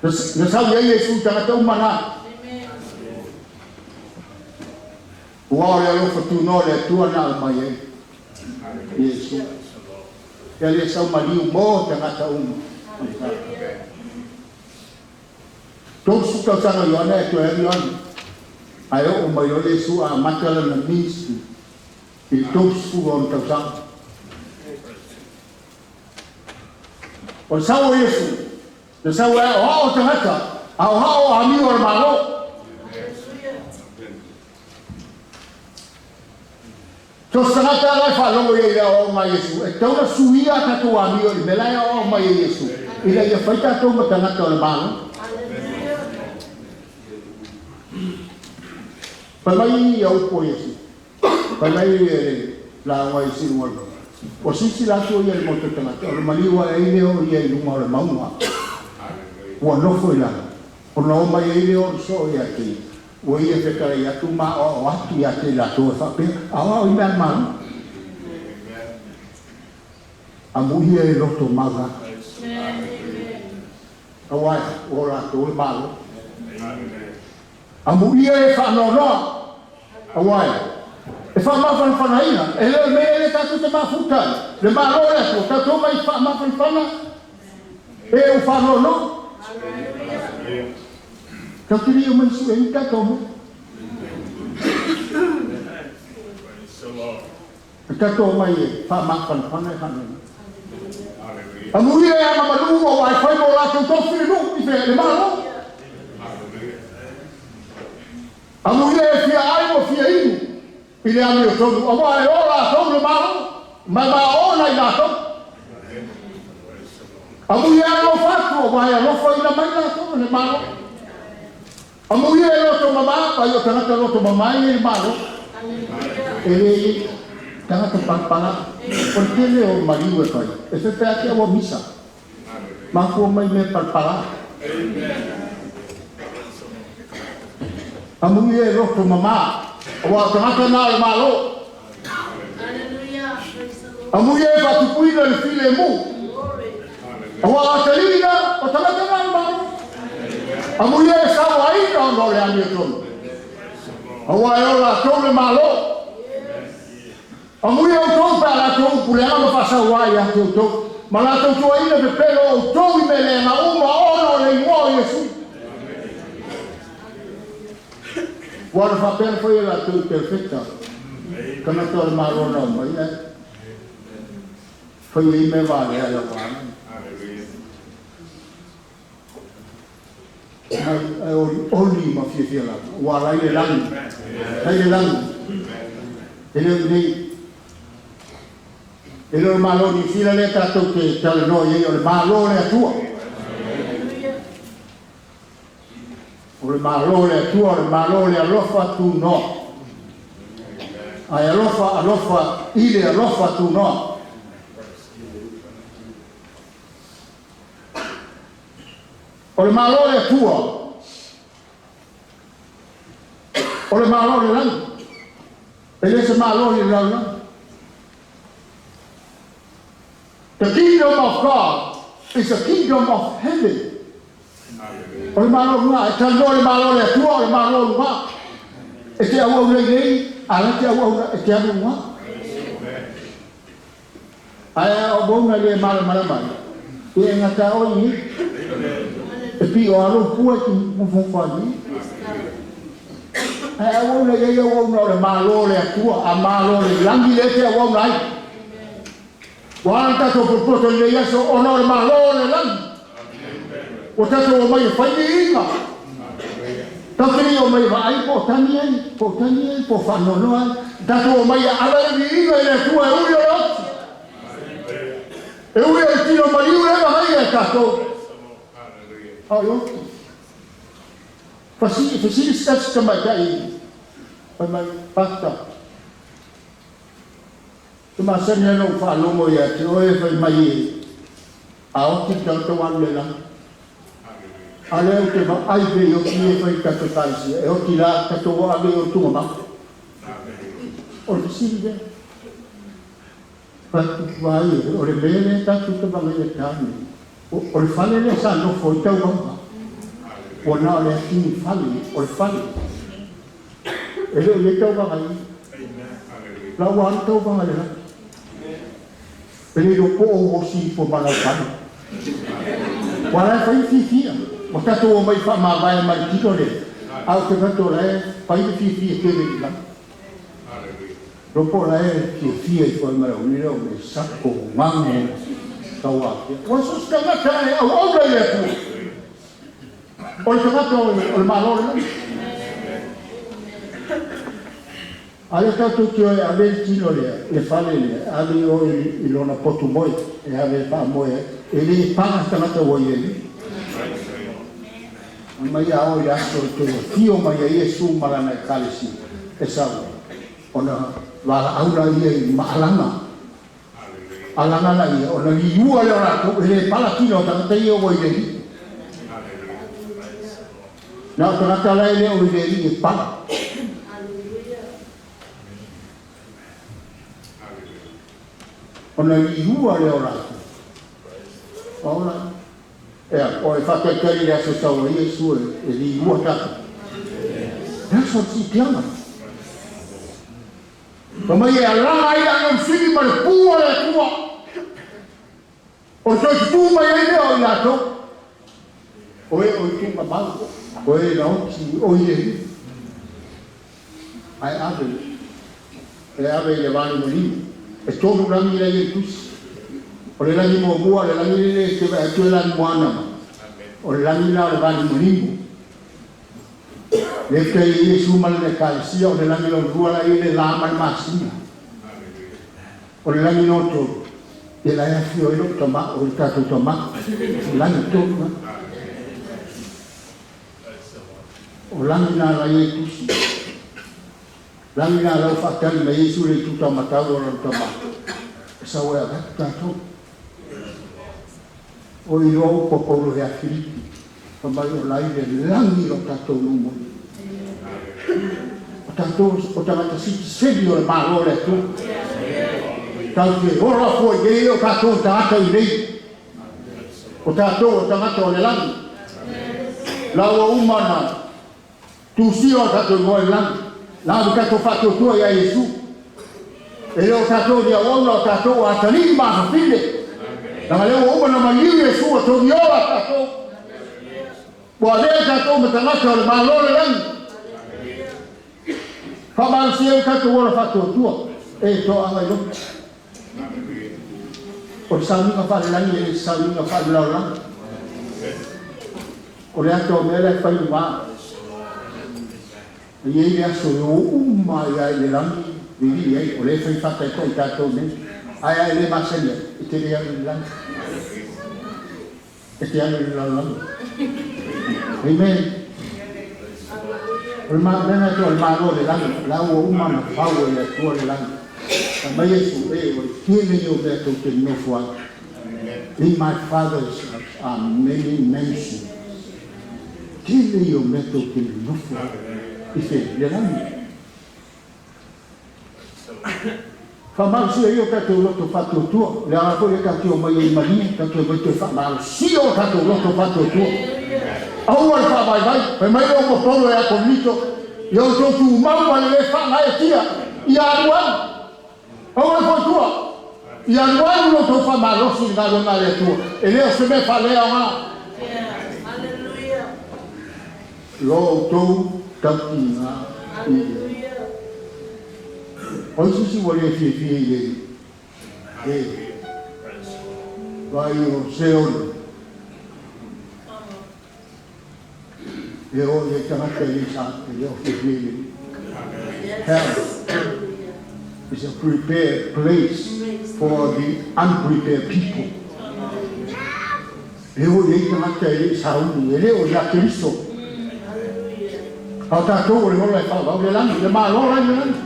Na sau i ai Iesu i tagata uma na. Ua o le alofa tunoa o le Atua na aumai ai Iesu. Ia lea sau maliu mo tagata uma. 30 tausaga Ioane ae toe alu Ioane. Ae oo mai loa Iesu a amata lana ministry i le 36 tausaga. O le sau o Iesu, na sau e aoao tagata, aoao amio a le Malo. So o se tagata lava la e faalogo i ai i le aoaoga a Iesu, e tatau ona suia a tatou amio i le mea la e aoao mai e Iesu, ina ia fai tatou ma tagata o le Malo. Fai mai ia upu a Iesu, fai mai le lauga a Iesu i luga o le mauga, Ua silasila atu o ia i le maota o tagata, ona maliu ae ai lea o ia i luga o le mauga, ua nofo i lalo, ona omai ai lea o le soo ia te ia. Ua ia fetalai atu ma aoao atu ia te i latou e faapea, Aoao i mea a le Malo. Amuia e loto maulana. Aua e o latou le Malo. Amuia e faanoanoa. Aua e faamafanafanaina. E le o le mea lea tatou te mafuta ai le Malo o le Atua, tatou omai faamafanafana e ua faanoanoa. Tatou te le i omai e sue ai ni tatou mea. E tatou omai e faamafanafana e faanoanoa. Amuia e agamalu aua e fai mo latou tofi le nuu i fea? Le Malo. Amuia e fia ai ma fia inu i le amiotonu, aua e o latou le Malo, ma e maona i latou. Amuia e alofa atu, aua e alofaina mai latou e le Malo. Amuia e loto mamā, vai o tagata loto mamā e i ai le Malo. E le i ai tagata palapala. O le tele o maliu e fai, e fefe ake ua misa. Mafua mai mea palapala. Amuia e loto mamā, aua o tagata na o le Malo. Amuia e faatupuina le filemu, aua o atalii na, o tagata na o le Malo. Amuia e sauaina ona o le amiotonu, aua e o latou le Malo. Amuia outou pe a latou upu leaga ma faasauā ia te outou, ma latou tuuaiina pepelo o outou i mea leaga uma ona o le igoa o Iesu. Ua na faapea na fai e latou i perofeta, tagata o le Malo na omai ae fai ai mea valea e lauā. Mai ae olioli ma fiafia lava, ua ala ai le lagi, tai le lagi, e le o i nei. E le o le Malo o Niu Sila lea tatou te talanoa i ai, o le Malo o le Atua. O le Malo o le Atua, o le Malo o le alofa tunoa. Ae alofa, alofa i le alofa tunoa. O le Malo o le Atua, o le Malo o le lagi, e le o se Malo i le lalolagi. The kingdom of God is a kingdom of heaven. O le Malo o luga, e talanoa i le Malo o le Atua, o le Malo o luga. E te auauna i nei, a la te auauna, e te alu i luga. Ae a auauna le malamalama ai, ia e gata oe i nei. E pio a lou pua e te nofonofo ai nei. Ae auauna i ai auauna o le Malo o le Atua, a Malo o le lagi lea e te auauna ai. Ua ala tatou potopoto i lenei aso ona o le Malo o le lagi. Ua tatou omai e fai viiga. Tatou te le i omai e vaai po o tagi ai, po o tagi ai, po o faanoanoa ai. Tatou omai e ala le viiga i le Atua e ui o le oti. E ui o le tino maliu le vaai e tatou. A o le oti. Fesili se tasi tamaitai fai mai, Pastor, e masani lava ona ou faalogo ia te oe fai mai e a oti le tagata ua alu i le lagi. A o lea ou te vaai pea i oti ia e fai i le tatou Ekalesia, e oti la tatou ua ave i o i tugamau. O le fesili lea. Vaai, o le mea lea tatou te vagaia tane, o le fale lea sa nofo ai Tauauga, ua na o le atini fale, o le fale. E le o i ai tauvaga i i. La ua alu tauvaga i le lagi. E le iloa po o ou osi ifo ma lau fale. Ua la e fai le fiafia. Ua tatou omai faamavae ma le tino lea, ae ou te manatu o la e fai le fiafia tele i le lagi. Lopo la e fiafia ifo ai ma le aulile o Mesako, Mago, Tauatea. Ua so o se tagata e auauna i le Atua. O le tagata o le Malo o le lagi. A lea tatou te o e ave le tino lea, le fale lea, ave i o i lona potu moe, e ave e faamoe ai. E le paga tagata ua i ai. Aumai a oo i le aso e toe afio mai ai Iesu ma Lana Ekalesia, e sau ai, ona valaau laia i maalaga. Alaga laia, ona liua lea o latou, e le pala tino o tagata ia ua i le alii. Na o tagata la e le o i le alii e pala. Ona liua lea o latou. Ola. Ea, o e faatalitali i le aso e sau ai Iesu e liua tatou. Le aso o le siitiaga. Fai mai e alaga ai le anaulusili ma le pū o le Atua. O le toe tutū mai ai lea o i latou. O e o i tuugamau, o e na oti o i le alii. Ae ave, e ave i le valimaliu. E tolu lagi la e i ai i le tusi. O le lagi muamua, o le lagi lea e te vaai atu e lagi moana mai. O le lagi la o le valimalimu. Lea e i ai Iesu ma lana Ekalesia, o le lagi lona lua la e i ai le la ma le masina. O le lagi lona tolu, ia la e afio ai lou tama, o le tatou tama, lagi tolu la. O lagi na la i ai tusi. Lagi na lau faatali mai Iesu le itu taumatau o lona tama. E sau e avatu tatou. O iloa upu a Paulo ia Filipi, fai mai o la i le lagi lo tatou nuu moi. O tatou o tagata sitiseni o le Malo o le Atua. Tatou te ola fua i nei o tatou tagata i nei. O tatou o tagata o le lagi. La ua uma na tusia o tatou igoa i le lagi. La ua tatou faatuatua ia Iesu. E le o tatou ni auauna, o tatou o atalii ma afafine. Leaga lea ua uma na maliu Iesu ua togiola tatou. Ua avea tatou ma tagata o le Malo o le lagi. Faamalosia ai o tatou ola faatuatua e toaaga i loto. O le sauniga faalelagi e le se sauniga faalelaolagi. O le ata o mea la e fai le va. E i ai le aso e o uma ai lava i le lagi vivii ai, o lea e fai faataitai tatou nei. Ae a e le masani ai, e te le alu i le lagi. E te alu i le lalolagi. Amen. O le mea o le Malo o le lagi, la ua uma ona fau e le Atua le lagi. Fai mai Iesu, e, o le tele ia o mea tou te nonofo ai. In my Father's house are many mansions. Tele ia o mea tou te nonofo ai. I fea? I le lagi. Faamalosia ai o tatou loto faatuatua. O le ala foi lea tatou te omai ai i Malie, tatou te omai toe faamalosia o tatou loto faatuatua. Aua le faavaivai. Fai mai le upu a Paulo ia Korinito, Ia outou tumau ma le lē faagaeatia, ia alualu. Aua le foitua. Ia alualu lo outou faamalosi i le galuega a le Atua. E le o se mea faaleaoga. Lo outou tautiga i le. O isi isi ua le fiafia i le e vaai o Seoli e o i ai tagata e le sa e le o fiafia i le. Hell is a prepared place for the unprepared people. Le o iai tagata e le'i sauni, e lē o ia Keriso. A o tatou o le ola e faavau le lagi, le Malo la i le lagi.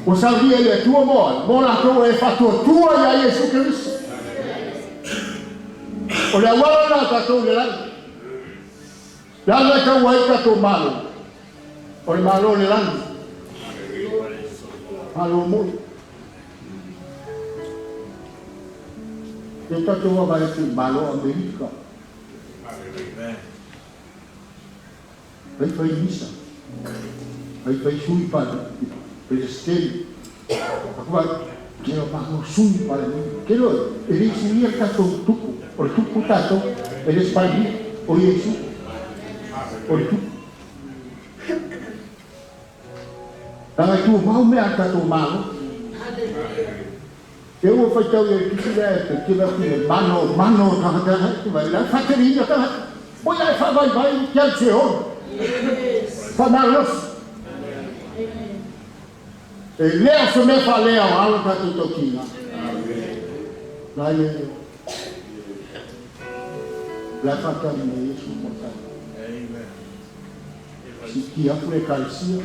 Ua saunia e le Atua mo ai? Mo latou e faatuatua iā Iesu Keriso. O le auala lena o tatou i le lagi. Le ala e tau ai le tatou Malo, o le Malo o le lagi. Malo moi. Lea tatou vaavaai atu i Malo o Amerika. Ai fai misa. Ai fai sui Peresetene. Aku vai, ke o Malo sui Palemene. Ke lo e le suia le tatou tupu. O le tupu tatou, e le se Palemia, o Iesu. O le tupu. Leaga e tumau mea a le tatou Malo. Te ua faitau i ai tusi lea e te tila atu i le mana o mana o tagata e vai la faateleina tagata. O ia e faavaivai te alu seono. Faamalolosi. E le o se mea faaleaoga lo tatou tautiga. La ia e la e faatali mai Iesu mo tatou. Siitia atu le Ekalesia,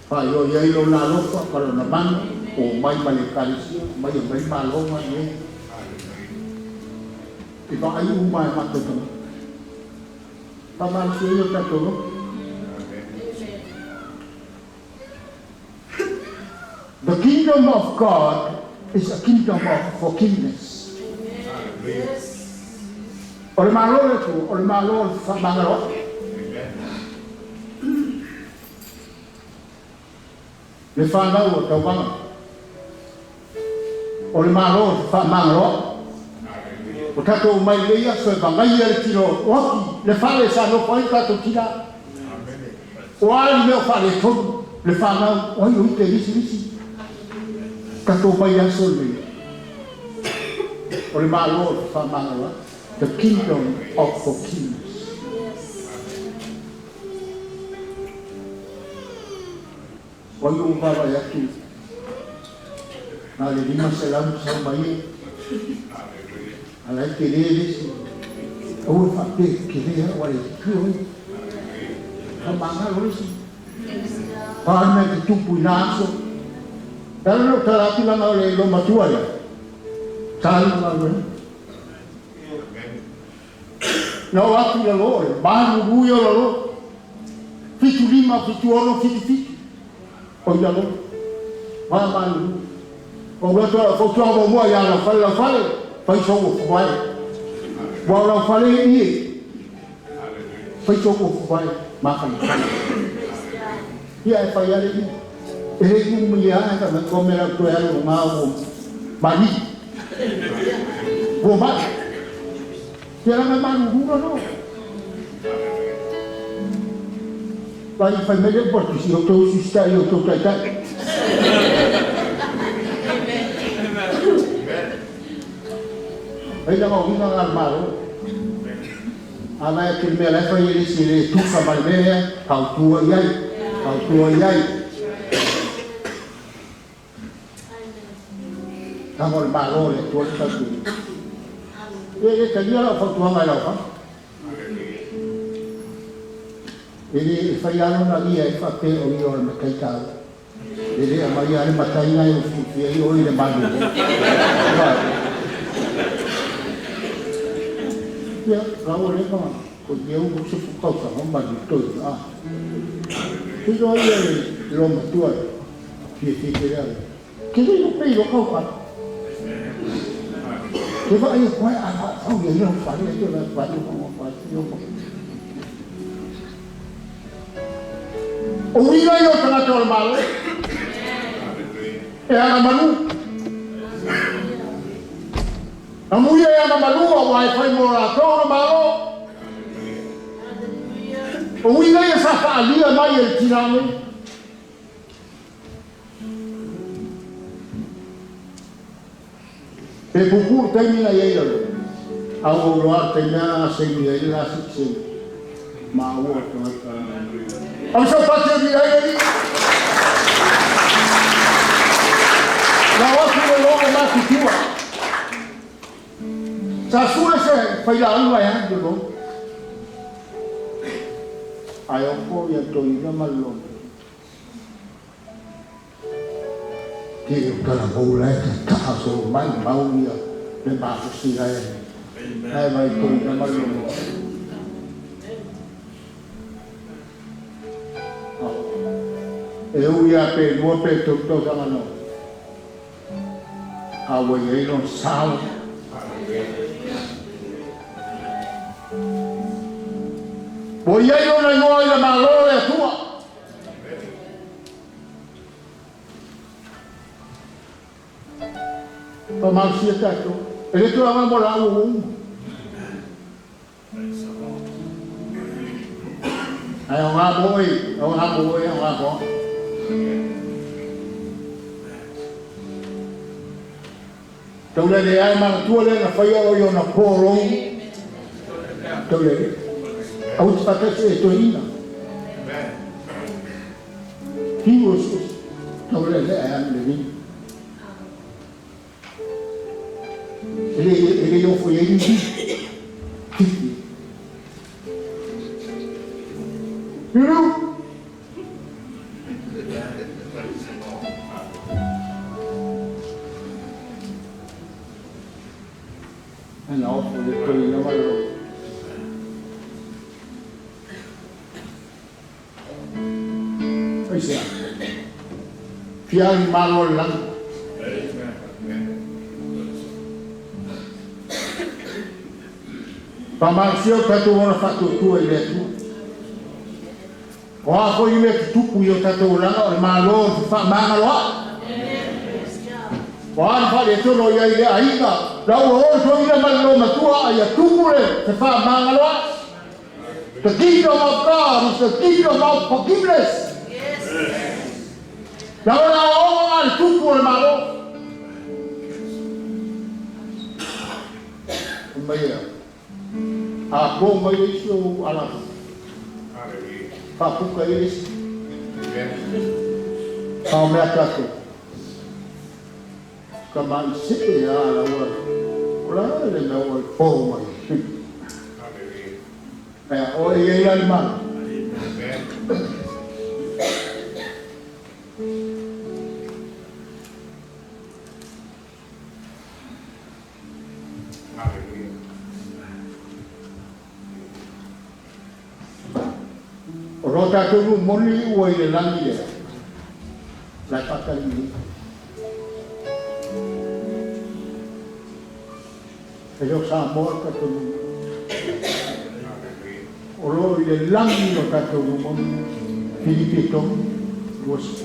faailoa i ai Lona alofa ma Lona mana, omai ma le Ekalesia, omai e aumai malo galuega. E vaai uma e matou tagata. Faamalosia ia o tatou loto. The kingdom of God is a kingdom of forgiveness. O le Malo o le Atua, o le Malo o le fefaamagaloa'i. Le fanau o tauvaga. O le Malo o le fefaamagaloa'i. O tatou omai i lenei aso e vagaia le tino oti, le fale sa nofo ai lo tatou tina. O a ni mea o faaletonu le fanau, o ai o ita i lisilisi. Tatou omai i le aso lenei. O le Malo o le fefaamagaloa'i. The kingdom of forgiveness. O ai ua vaavaai atu na o le 500 na sau mai ai. A la e tele le isi. Aua e faapea e tele au a le tio ai. Faamagalo le isi. Pa le mea e tutupu i na aso. E ala ona ou tala atu leaga o le loomatua lea, sa alu i galuega. Na oo atu i lalo o le malulu ia o lalo. 75, 76, 77. O i lalo. Ma malulu. Ua ou atu lau fautuaga muamua ia Laufale, Laufale, fai sou ofu vae. Ua o Laufale e ie. Fai sou ofu vae, mafanafana. Ia e fai ale ia. E le umi lava ae fai mai koa mea la ou toe alu o ga ua maliu. Ua mai. Ia leaga e malulu lalo. Vai fai mai le upu a le Tusi, outou usiusitai i outou taitai. Ai lava o uiga na a le Malo. A vaai atu i le mea la e fai e le isi e le tusa ma le mea lea, fautua i ai, fautua i ai. Leaga o le Malo o le Atua le tautuaina. E le talia lau fautuaga e lau fale. E le e fai lava lona ia e faapea o ia o le matai taua. E le aumaia lava le matai na e ufiufi ai oe i le malolo. Ia, la ua leva ko ia ua 60 tausaga o malu toi, a. Tino ia le loomatua fiafia tele au. Ke le iloa pe iloa kau fale. Ke vaai atu ai a fau ia lau fale ai la fale o fale o. O uiga ia o tagata o le Malo. E agamalu. Amuia e agamalu aua e fai mo latou le Malo. O uiga ia sa faaalia mai e le tina nei. Pe puupuu le taimi na i ai lalo, a ua ou iloa le taimi lea na saini ai le la sitiseni. Maua le tagata. Ave sau pati e viia ai le Alii. Na o atu le logo matutua. Sa sue se failauga e alu lo. Ae ofo ia toeaina ma le logo. Te o talavou la e tataa solo mai mau ia le malosi la e la e vai toeaina ma le logo. E ui lava pe lua pe tolu tausaga na a ua i ai lona sao. Ua i ai lona igoa i le Malo o le Atua. Faamalosia tatou. E le toe aoga mo laua ua uma. Ae aoga mo oe, aoga mo oe, aoga mo au. Taulelea e manatua lea na faia oe i ona polou. Taulelea. Aua te faatasi e toeaina. Fiu osi osi. Taulelea e alu i le viga. E le e le ofo i ai ni tiki. Fiu. Ae na ofo le toeaina ma le logo. Aisea? Fia alu i malo o le lagi. Faamalosia o tatou ola faatuatua i le Atua. O a foi ni mea tutupu i o tatou olaga, o le Malo o le fefaamagaloa'i. O a ni faaletonu o i ai i le aiga, la ua o le toeaina ma le loomatua a ia tupu le fefaamagaloa'i. The kingdom of God is the kingdom of forgiveness. La o la aoaoga a le tupu o le Malo. Fai mai e a? A po mai le isi ou ala faapuka i le isi. A o mea tatou. Tamai see a la ua o la le mea ua i poro mai. Ae o e i ai la le Malo. O lo tatou nuu moni ua i le lagi lea, la e faatali nei. E le o Samoa le tatou nuu moni. O lo o i le lagi lo tatou nuu moni. Filipi e 3, 20.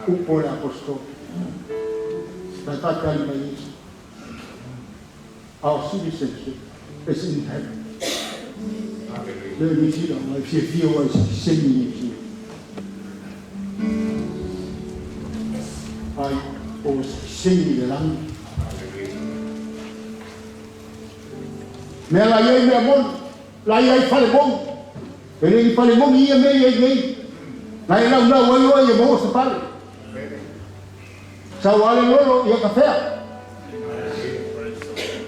Upu o le Aposetolo. La e faatali mai Iesu. Our citizenship is in heaven. Le Niu Sila, ma e fiafia ua e sitiseni i Niu Sila. Ai, o sitiseni i le lagi. Mea la i ai mea moni, la i ai fale moni. E le ni fale moni ia mea i ai nei. Na e laulau ai oe ia maua se fale. Sau lava le lolo ia ka fea.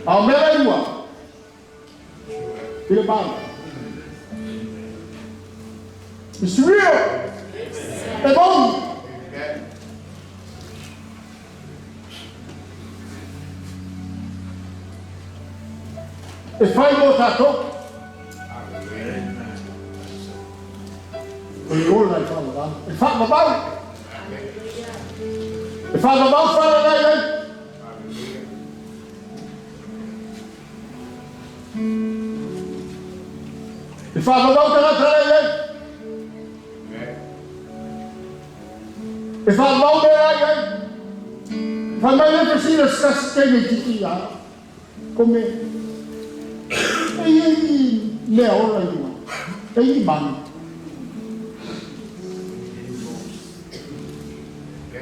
A o mea la i mua, i le Malo. It's real! E moni! E fai mo tatou. O le ola e faavavau. E faavavau! E faavavau fala la i ai. E faavavau tagata la i ai. E faavavau mea la i ai. Fai mai le fesili se tasi teine itiiti ia ko me e i ai ni mea ola i luga, e i ni manu.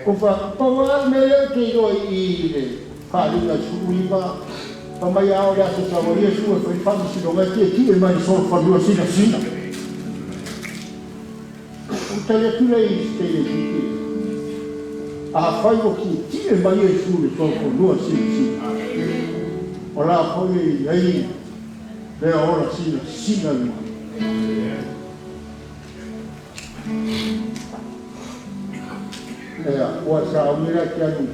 Ko fa pau lava le mea lea ou te iloa i i le faaaliga 19, fai mai a o le aso sau ai Iesu e fai faamasinoga e tietie mai i solofanua sinasina. Ou tali atu lea i se teine itiiti, Afai ua tietie mai Iesu i le solofanua sinasina. O la foi ai le ola sila sila le mai. Ea, ua sauni la te alu.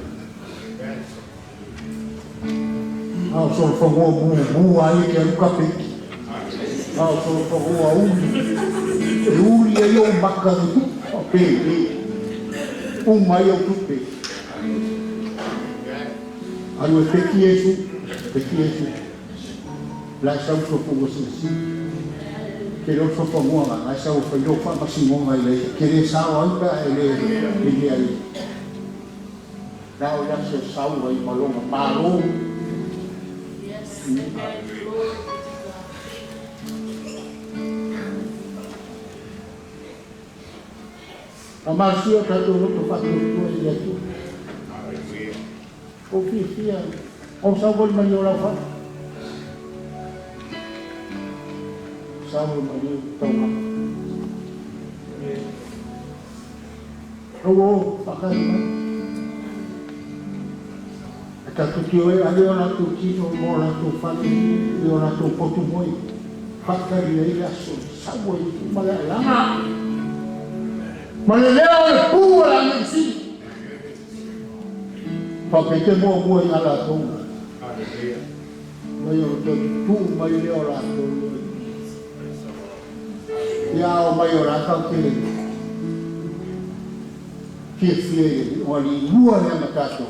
Ao solofagoa mumu ai ke alu kapeki. Ao solofagoa uli. E uli ai o maka ni tu. O pe, pe. Uma ai o tupe. Alu e peki Yesu. Peki Yesu. La sau sopo ua sila sila. Ke leo sofagoa nga. Lai sau whairo wha masingonga i lei. Ke le sao ai pa e le le ai. Lau ia se sau ai malonga malo. Yes, amen. Glory be to God. A masia tatou loto faatuatua i le Atua. O fiafia, o sauvali mai o lau fale. Sauvali mai o tauga. Au o whakari mai. E tatou tio e ale o latou tino mo latou fale i o latou potu moi. Whakari ai le aso, sau ai ma le alanga. Ma le leo le pū o la ngi sili. Whapete mua mua i ngā latou. Mai o te tū mai le o latou. Ia o mai o rākau te fia fia i o ali lua lea ma tātou.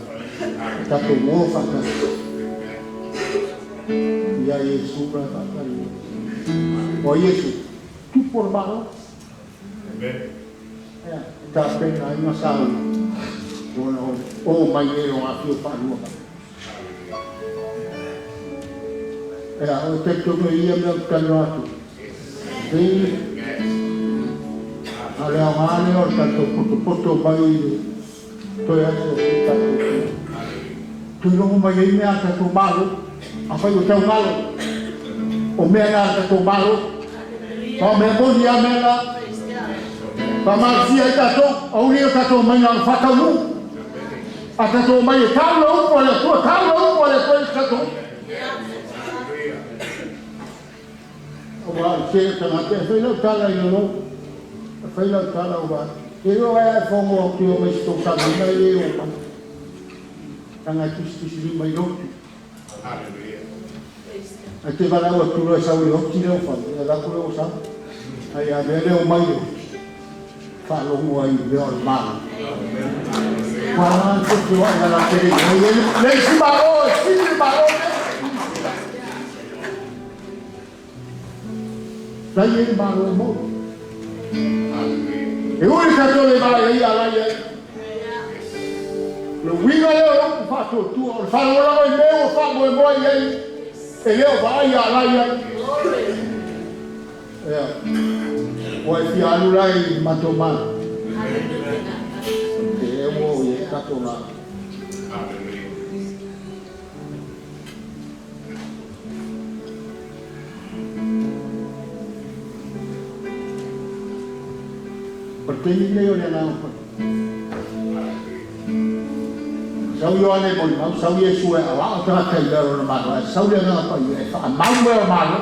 Tātou mō whakatau. Ia Yesu ra whakatau. O Yesu, tupu o le malo. Ia, tā pena ai ngā sau. O o mai e o ngā fio whārua mai. Ia, o te tono ia mea tano atu. Te a leo ngā leo o tātou poto poto mai i toe atu o te tātou. Tui rongo mai ei mea tātou malo. A whai o tau ngalo. O mea ngā tātou malo. Pa mea moni a mea ngā. Praise God. Pa malasia ai tātou. Au o tātou mai ngā whakaunu. A tātou mai e tau la upo a le Atua, tau la upo a le Atua i tātou. Ua te tangata e whai lau tala i lalo. E whai lau tala o wā. Te reo ai ai whongo au te o mai si tō tanga mai e o mai. Tanga tusi tusi li mai rotu. Praise God. Ai te wala ua turo e sau i hoti leo whai. E rako leo sa. Ai a mea leo mai o. Whalongo ai leo le malo. Wā te te wā ngā te re. Le si malo, si le malo. Lai e malo e mo. E uri tātou le mai ai a lai ai. Le winga leo o whātua o le whanau i mea o wha moe moe ai. E leo wha ai a lai ai. Ea. Ua e fia alu lai mato mana. Te e o i e kato ngā. O te nei o le ananga whai. Sau Ioane mo mau, sau Iesu e awa o tangata i leo na malo. Ai sau le ananga whai e wha mau mea o malo.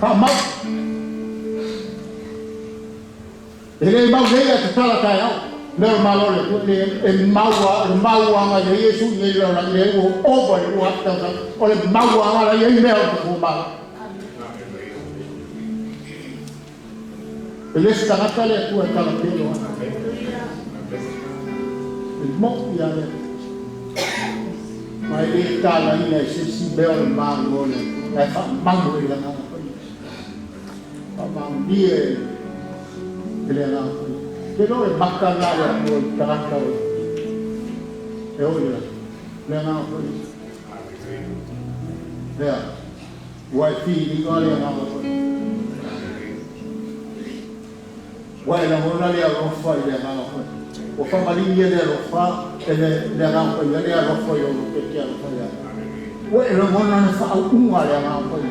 Wha mau. E le mau nei a te tala tai au. Leo malo le tu le e maua, le maua nga le Iesu i le la le o over le ua tau o le maua nga la i mea o te malo. E le tangata le atu e tala pelo ana. E mo ia le. Mai le tala ina e se si mea o le malo le. E wha mau e le nganga whai. Wha mau ni e le nganga whai. Te lo e maka la le atu o tangata o. E o le le nganga whai. Lea. Ua e whiringa le nganga whai. Ua e langona le alofa i le nganga whai. O whamalini e le alofa e le nganga whai, le alofa i o lo te te alofa ia. Ua e langona le whaauunga le nganga whai.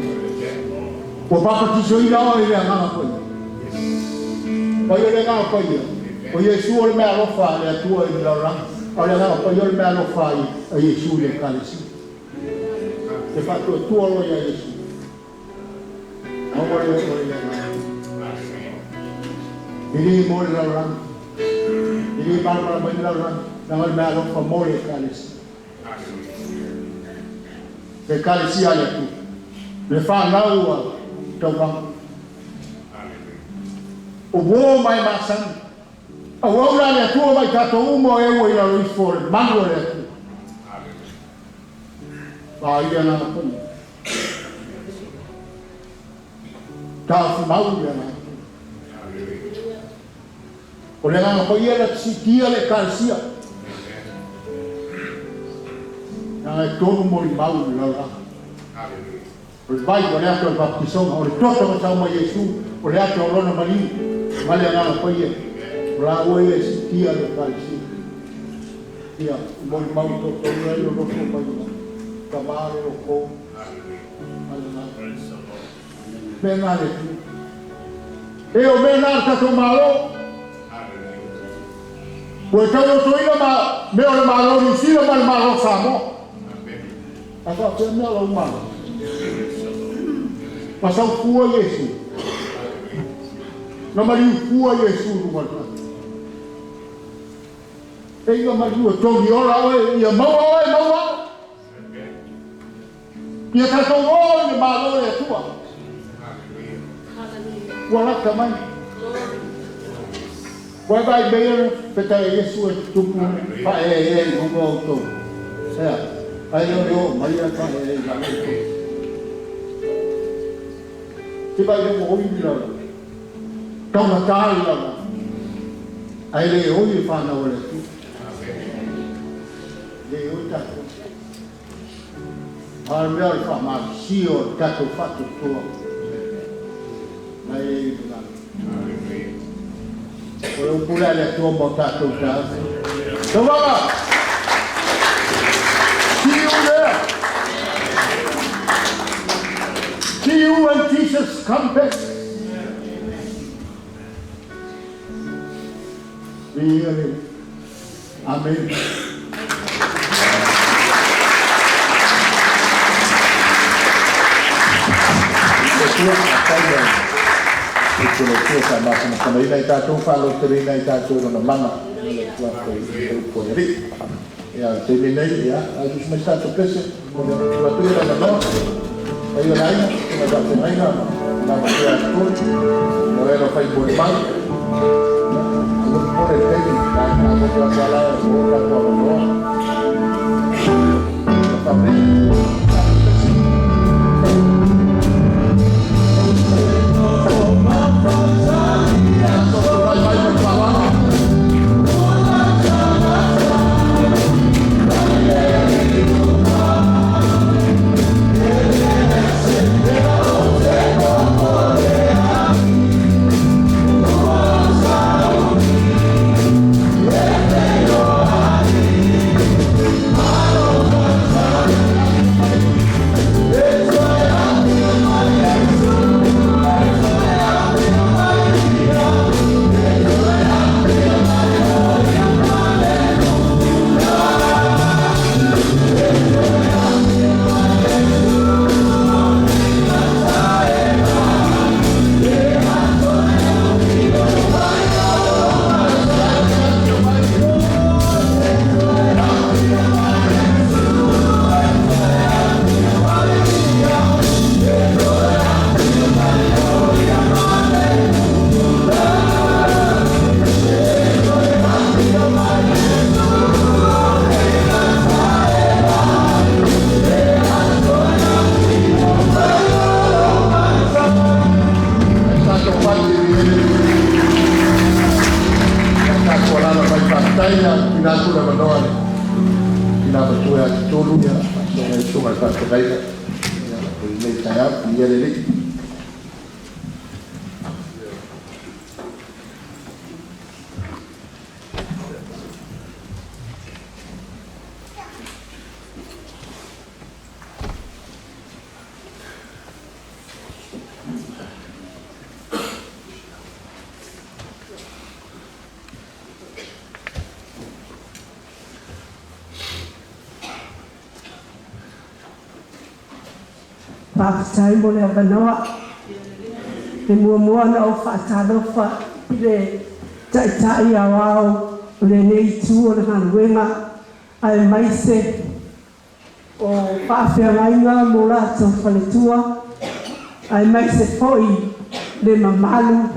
Ua papatiso i lao i le nganga whai. Pai o le nganga whai ia. O Iesu o le mea alofa le atua i le laulanga. O le nganga whai o le mea alofa i a Iesu le kalesi. Te faatuatua loa iā Iesu. Maua lea oe i le agaga. E lē mo le lalolagi. E lē malamalama ai le lalolagi, leaga o le meaalofa mo le Ekalesia. Le Ekalesia a le Atua, le fanau a tauvaga. O uō ma e masani. Auauna a le Atua ma i tatou uma o e ua i lalo ifo o le malu o le Atua. Vaai le Agaga Paia. Taofi mau le Agaga Paia. O le Agaga Paia na te siitia le Ekalesia. Leaga e tonu molimau i le lalolagi. O le vai, o le ata o le papatisoga, o le toto na sau mai Iesu, o le ata o Lona maliu, ma le Agaga Paia, o laua ia e siitia le Ekalesia. Ia, molimau toutou la i nonofo mai ina, tama le loko, ma le Agaga. Mea na le Atua. E o mea na le tatou Malo. Ua e taulotoina ma mea o le Malo Niu Sila ma le Malo Samoa. A faapea mea lou Malo. Ma sau fua Iesu. Na maliu fua Iesu i luga o le fale. E ia maliu e togi ola oe, ia maua oe, maua au. Ia tatou o i le Malo o le Atua. Ua lata mai. Ua e vaai mea ia fetai a Iesu e tutupu faaeaea i luga o outou. Ea, ae le o le oo mai ae faaeaea i lalo outou. Te vaai lea ua oi le lalolagi. Taugata le lalolagi. Ae le oi le fanau a le Atua. Le oi tatou. A o le mea o le faamalosia o le tatou faatuatua mai ai i le lagi. O le upu lea a le Atua mo tatou taeao nei. Tauvaga! See you there! See you when Jesus come back! Viia le Amene. Atua, afai le upu o le Atua sa matamafanaina i tatou, faalototeleina i tatou i Lona mana, le Atua foi le upu a le Alii. Ia, o le taimi lenei, ia, a tusi mai se tatou pese, momoli atu atu ia le avanoa, paia o le aiga, susuga i faafeagaiga ma tina matua ia Tutuli, o e lau fai molimau, ia, aua le popole i le taimi, la e matou atu lava la e maua lo tatou avanoa. Ia faamanuia. Tatou pese. Tulai mai ma le faaaloalo. Tatou fale i le Ia tatou alaala mai. Faafetai a tuuina atu le avanoa i le tina matua ia Tutulu, ia faasoa i le susuga i le faafeagaiga ia i lenei taeao. Viia le Alii. Faafetai mo le avanoa. E muamua ona ou faatalofa i le Taitai Aoao o lenei itu o le galuega aemaise o faafeagaiga ma o latou faletua, aemaise foi le mamalu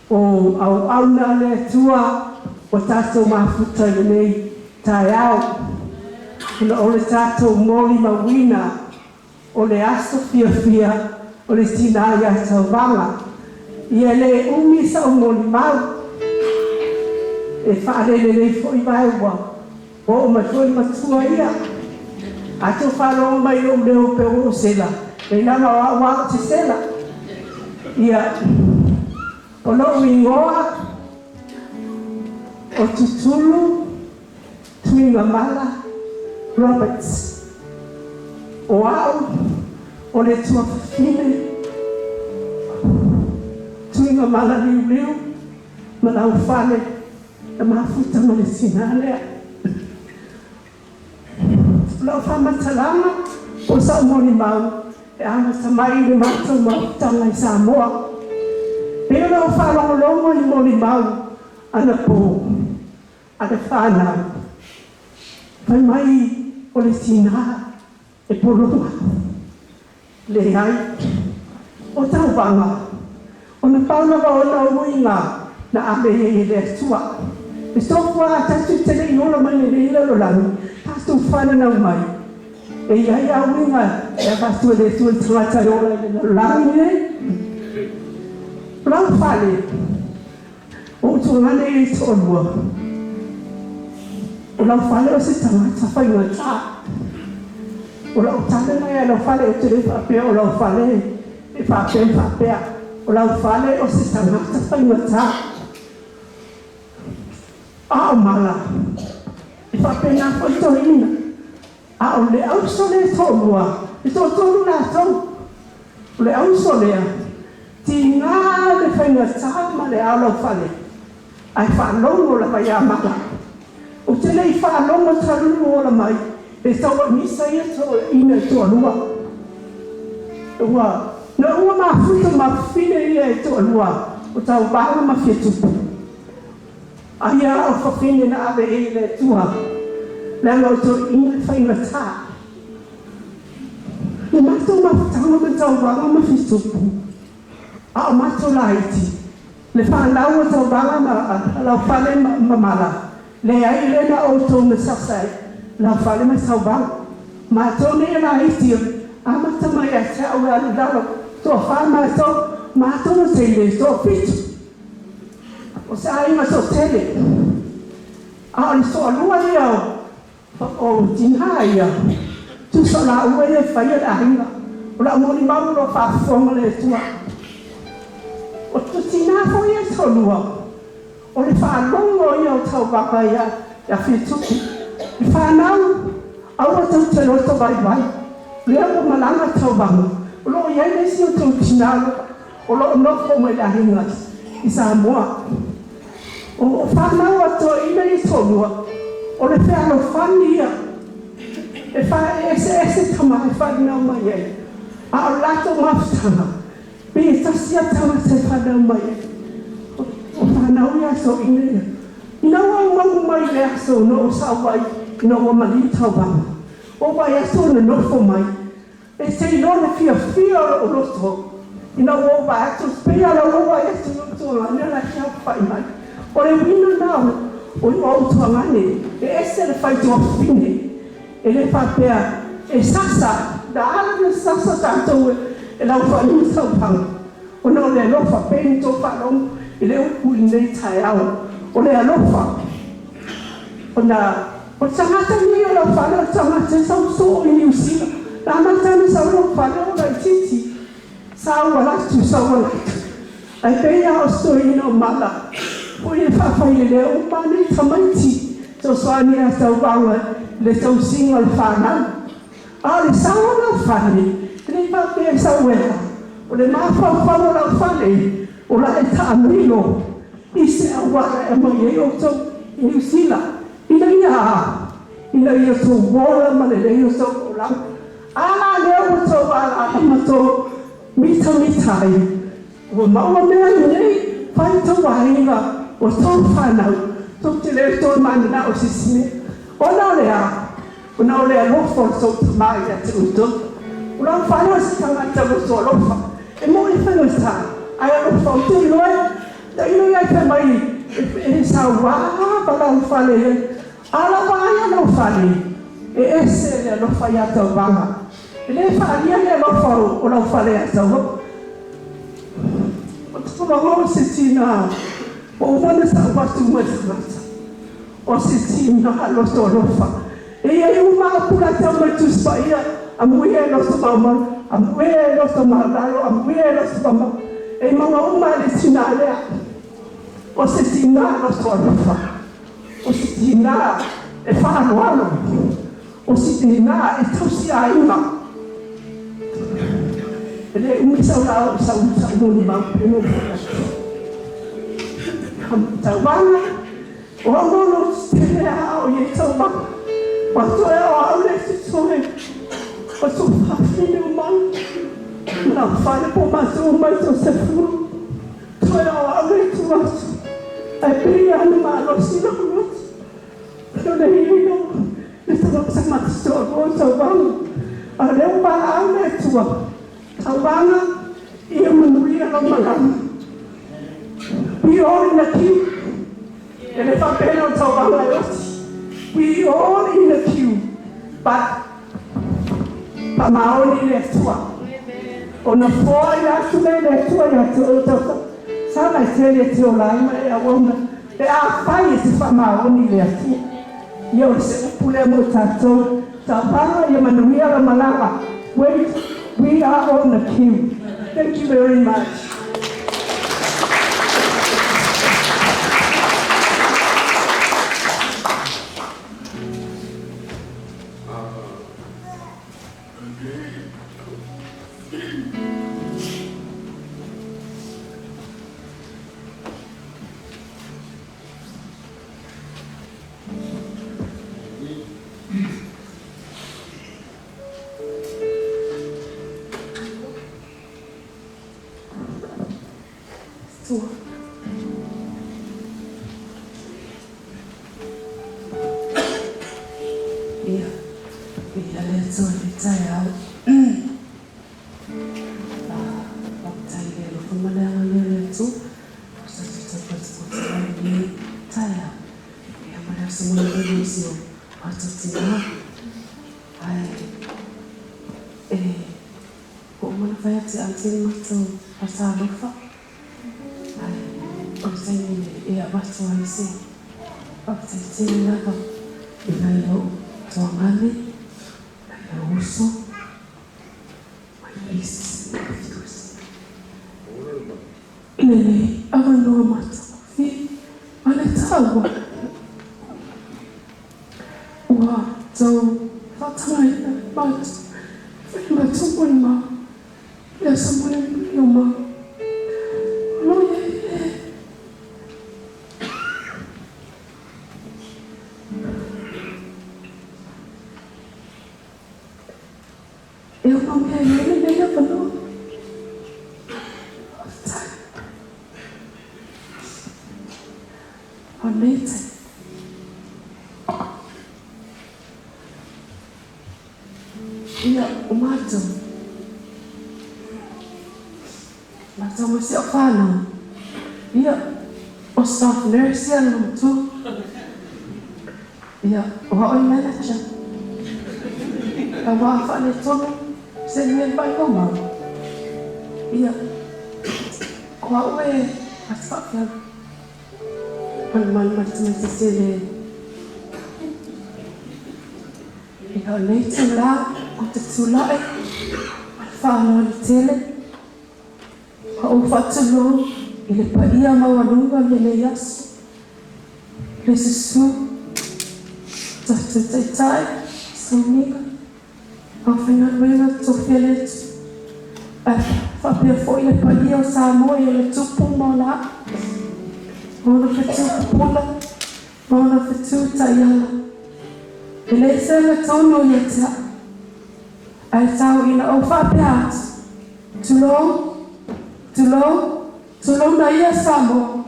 o auauna a le Atua ua tatou mafuta i lenei taeao. Ona o le tatou molimauina o le aso fiafia o le tina ia Tauvaga. Ia le umi sa'u molimau, e faalelelei foi vae ua oo mai foi le matua ia. A tou faalogo mai i lou leo pei ua ou sela, e leaga o au lava ou te sela. Ia, o lou igoa o Tutulu Tuigamala Roberts. O au o le tuafafine Tuigamala Liuliu ma Laufale na mafuta ma le tina lea. O lau faamatalaga po o sa'u molimau e amata mai i le matou mafutaga i Samoa. Pei ona ou faalogologo i molimau anapo a le fanau, fai mai o le tina e pologa. Leai, o tauvaga, ona pau lava ona uiga na ave ai e le Atua. E tofu lava tatou te le i ola mai lenei lalolagi, tatou fananau mai, e i ai lava uiga e avatu e le Atua i le tagata e ola i le lalolagi lenei. O lau fale, o ou tuagana ia e toalua, o lau fale o se tagata faigata. O lau tala lena ia Laufale, ou te le faapea o Laufale e faapea ma faapea. O Laufale o se tagata faigata. A o mala, e faapena foi toeaiina. A o le auso lea e toalua, e toatolu latou. O le auso lea, tiga le faigata ma le ao Laufale, ae faalogo lava ia Mala. Ou te le i faalogo talu ona ola mai e tauagisa ia toeaiina e toalua. Ua na ua mafuta ma fafine ia e toalua o Tauvaga ma Fiatupu. Ai a o fafine na ave ai e le Atua, leaga o toeaiina e faigata. Le matou mafutaga ma Tauvaga ma Fiatupu, a o matou laiti, le fanau o Tauvaga ma Laufale ma Mala, leai lea na outou na sasa ai Laufale ma Tauvaga. Matou nei e laiti, amata mai ia te au e alu i lalo, toafa matou, matou na teine toafitu. O se aiga toatele, a o le toalua ia o tina ia, tusa o laua ia e faia le aiga. O lau molimau o lo o faafofoga le Atua. O tina foi ia e toalua, o le faalogo ia o Tauvaga ia Fiatupu. Le fanau, aua tou te loto vaivai. O lea ua malaga Tauvaga, o lo o i ai le isi o tou tina o lo o nofo mai le aiga i Samoa. O fanau a toeaiina ia toalua, o le fealofani ia e faaeseese tama e fanau mai ai. A o le latou mafutaga, pei e tasi lava tagata e fanau mai ai. O fanau ia a toeaiina ia. Ina ua ou maua mai i le aso na ou sau ai ina ua maliu Tauvaga, ua ou vaai atu o nonofo mai. E te iloa le fiafia o lou loto ina ua ou vaai atu, pei lava ua ou vaai atu i lou tuagane la e feaofai mai. O le uiga lena o ou tuagane, e ese le faituafafine, e le faapea e sasa, na ala ona sasa tatou e laufali ma tauvaga, ona o le alofa, pei ona outou faalogo i le upu i lenei taeao, o le alofa. Ona o le tagata lenei o Laufale o le tagata e sau soo i Niu Sila. Na amata ona sau Laufale o laitiiti, sau alu atu, sau alu atu. Ae pei lava o se toeaina o Mala foi e faafailelea uma lava nei tamaiti, fesoasoani ia Tauvaga i le tausiga o le fanau. A o le sau o Laufale, e le i faapea e sau e a, o le mafaufau o Laufale, o la e taamilo i se auala e aumai ai outou i Niu Sila, ina ia a? Ina ia outou ola ma lelei outou olaga. A la lea ua tou alaala ma tou mitamita ai, ua maua mea lenei, fai tou aiga, o tou fanau, tou te le toe mananao i se isi mea. Ona o le a? Ona o le alofa o le tou Tamā ia te outou. O lau fale o se tagata loto alofa, e moni faigata, ae alofa. Ou te iloa e tailo ia fai mai e sauā ma lau fale ai. A lava ai lau fale, e ese le alofa ia tauvaga. E le faalia le alofa o lau fale ia tauvaga. O tauvaga o se tina, ua uma ona tau atu mai tagata. O se tina loto alofa. E iai uma upu la tau mai Tusi Paia, amuia e loto maumau, amuia e loto maulalo, amuia e loto mamao. E maua uma le tina lea. O se tina loto alofa. O se tina e faaaloalo. O se tina e tausi aiga. E le umi sau la sau sau molimau pe no foi atu. Tauvaga, o au lo tele a o ie tauvaga. Ua toe o au le totoe. O tō whawhine o mai. Na whare po mātou mai tō se furu. Toe o au le tu atu. Ai pei ana malosi lau loto. No le hino. Le tanga sa mati toa roa tauvaga. A leo ba au le tua. Tauvaga, ia manuia lau malaga. We all in the queue. E le whapena o tauvaga e oti. We all in the queue. But, pamaoni le Atua. O na foa i atu le le Atua ia te o tau. Sa mai tele te o lai ma e awauna. E a fai e te whamaoni le Atua. Ia o se upu lea mo tātou. Tauvaga ia manuia la malaga. Wait, we are on the queue. Thank you very much. Tua. Ia, ia le Atua i le taeao. Faafetai i le alofa ma le agalelei o le Atua, ua tatou taupotipoti'ai i lenei taeao. Ia ma le aso mulimuli o si o matou tinā. Ae e ua uma ona fai atu e Aunty le matou faatalofa. Ae o le taimi e avatu ai se faafetai tele lava i nai ou tuagane, nai ou uso, my nieces and nephews. I lenei avanoa matagofie ma le taua ua tou faatagaina matou e fai matou molimau i le aso mulimuli o mau. O lo o i ai le E ono mea i ai lenei avanoa. Faafetai. O lenei taimi. Ia, o matou. Matou ma si au fanau. Ia, o staff nurse ia le matua. Ia, o au e manager. Aua a faaletonu se mea e faailoa. Ia, o au e faafeau. Malumalu ma le tamaitiiti e le. Ia, o lenei itulā ou te tulai ma le faaaloalo tele ma ou faatulou i le paia maualuga o lenei aso, le susu o tatou taitai, sauniga, aufaigaluega tofia le Atua, ae faapea foi le paia o Samoa i ona tupu ma ona a'e, ma ona fetu pupula, ma ona fetu taiala. E le sega tonu ia te a'u. Ae tau ina ou faapea atu, Tulou, tulou, tulouna ia Samoa,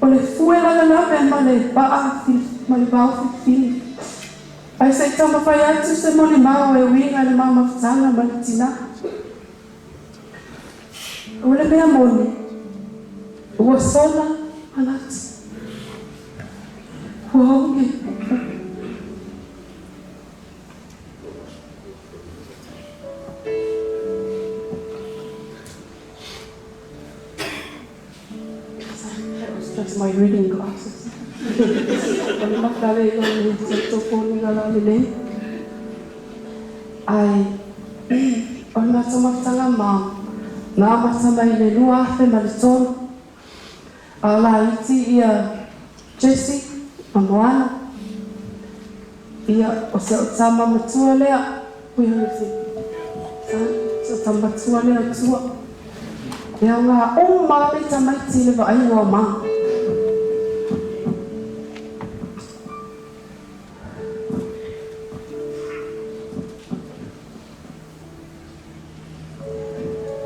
o le fue lavelave ma le vaa ma le vao filifili. Ae se i taumafai atu se molimau e uiga i le ma mafutaga ma le tinā. O le mea moni, ua sola manatu, ua oge puupuu. That was just my reading glasses. O le mataleiga o le tautofoliga lalelei. Ai, o le matou mafutaga ma na amata mai i le 2003, a o laiti ia Jesse ma Moana. Ia, o si au tama matua lea, ui o le si au tama matua lea o tua. E aoga uma lava nei tamaiti i le vaaiga o ma.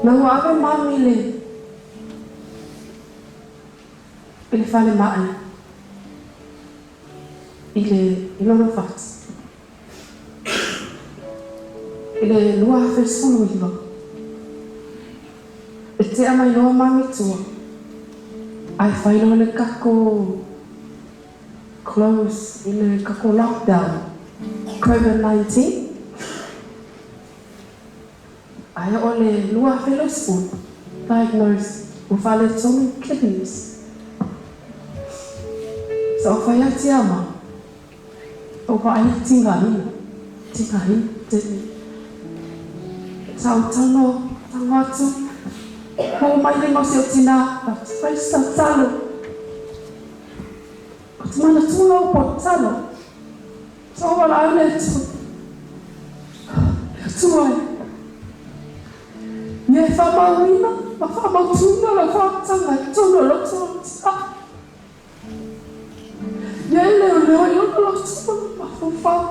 Na ua ave mami i le i le falemai i le i lona fati i le 2019. E tea mai loa mami tua ae fai loa le kako close i le kako lockdown COVID-19. Ae o le 2020 diagnosed ua faaletonu kidneys. Sa ou fai atu ia ma ou vaai tigaina, tigaina tele. Sa ou talanoa tago atu, ua mai lima o si ou tinā, fai se tatalo. Ou te manatua au po tatalo. Sa ou valaau le Atua, Le Atua e, ia e faamauina ma faamautuina lau faamatanga i totonu o lou toa. Ia e leoleo i lona loto ma lona mafaufau.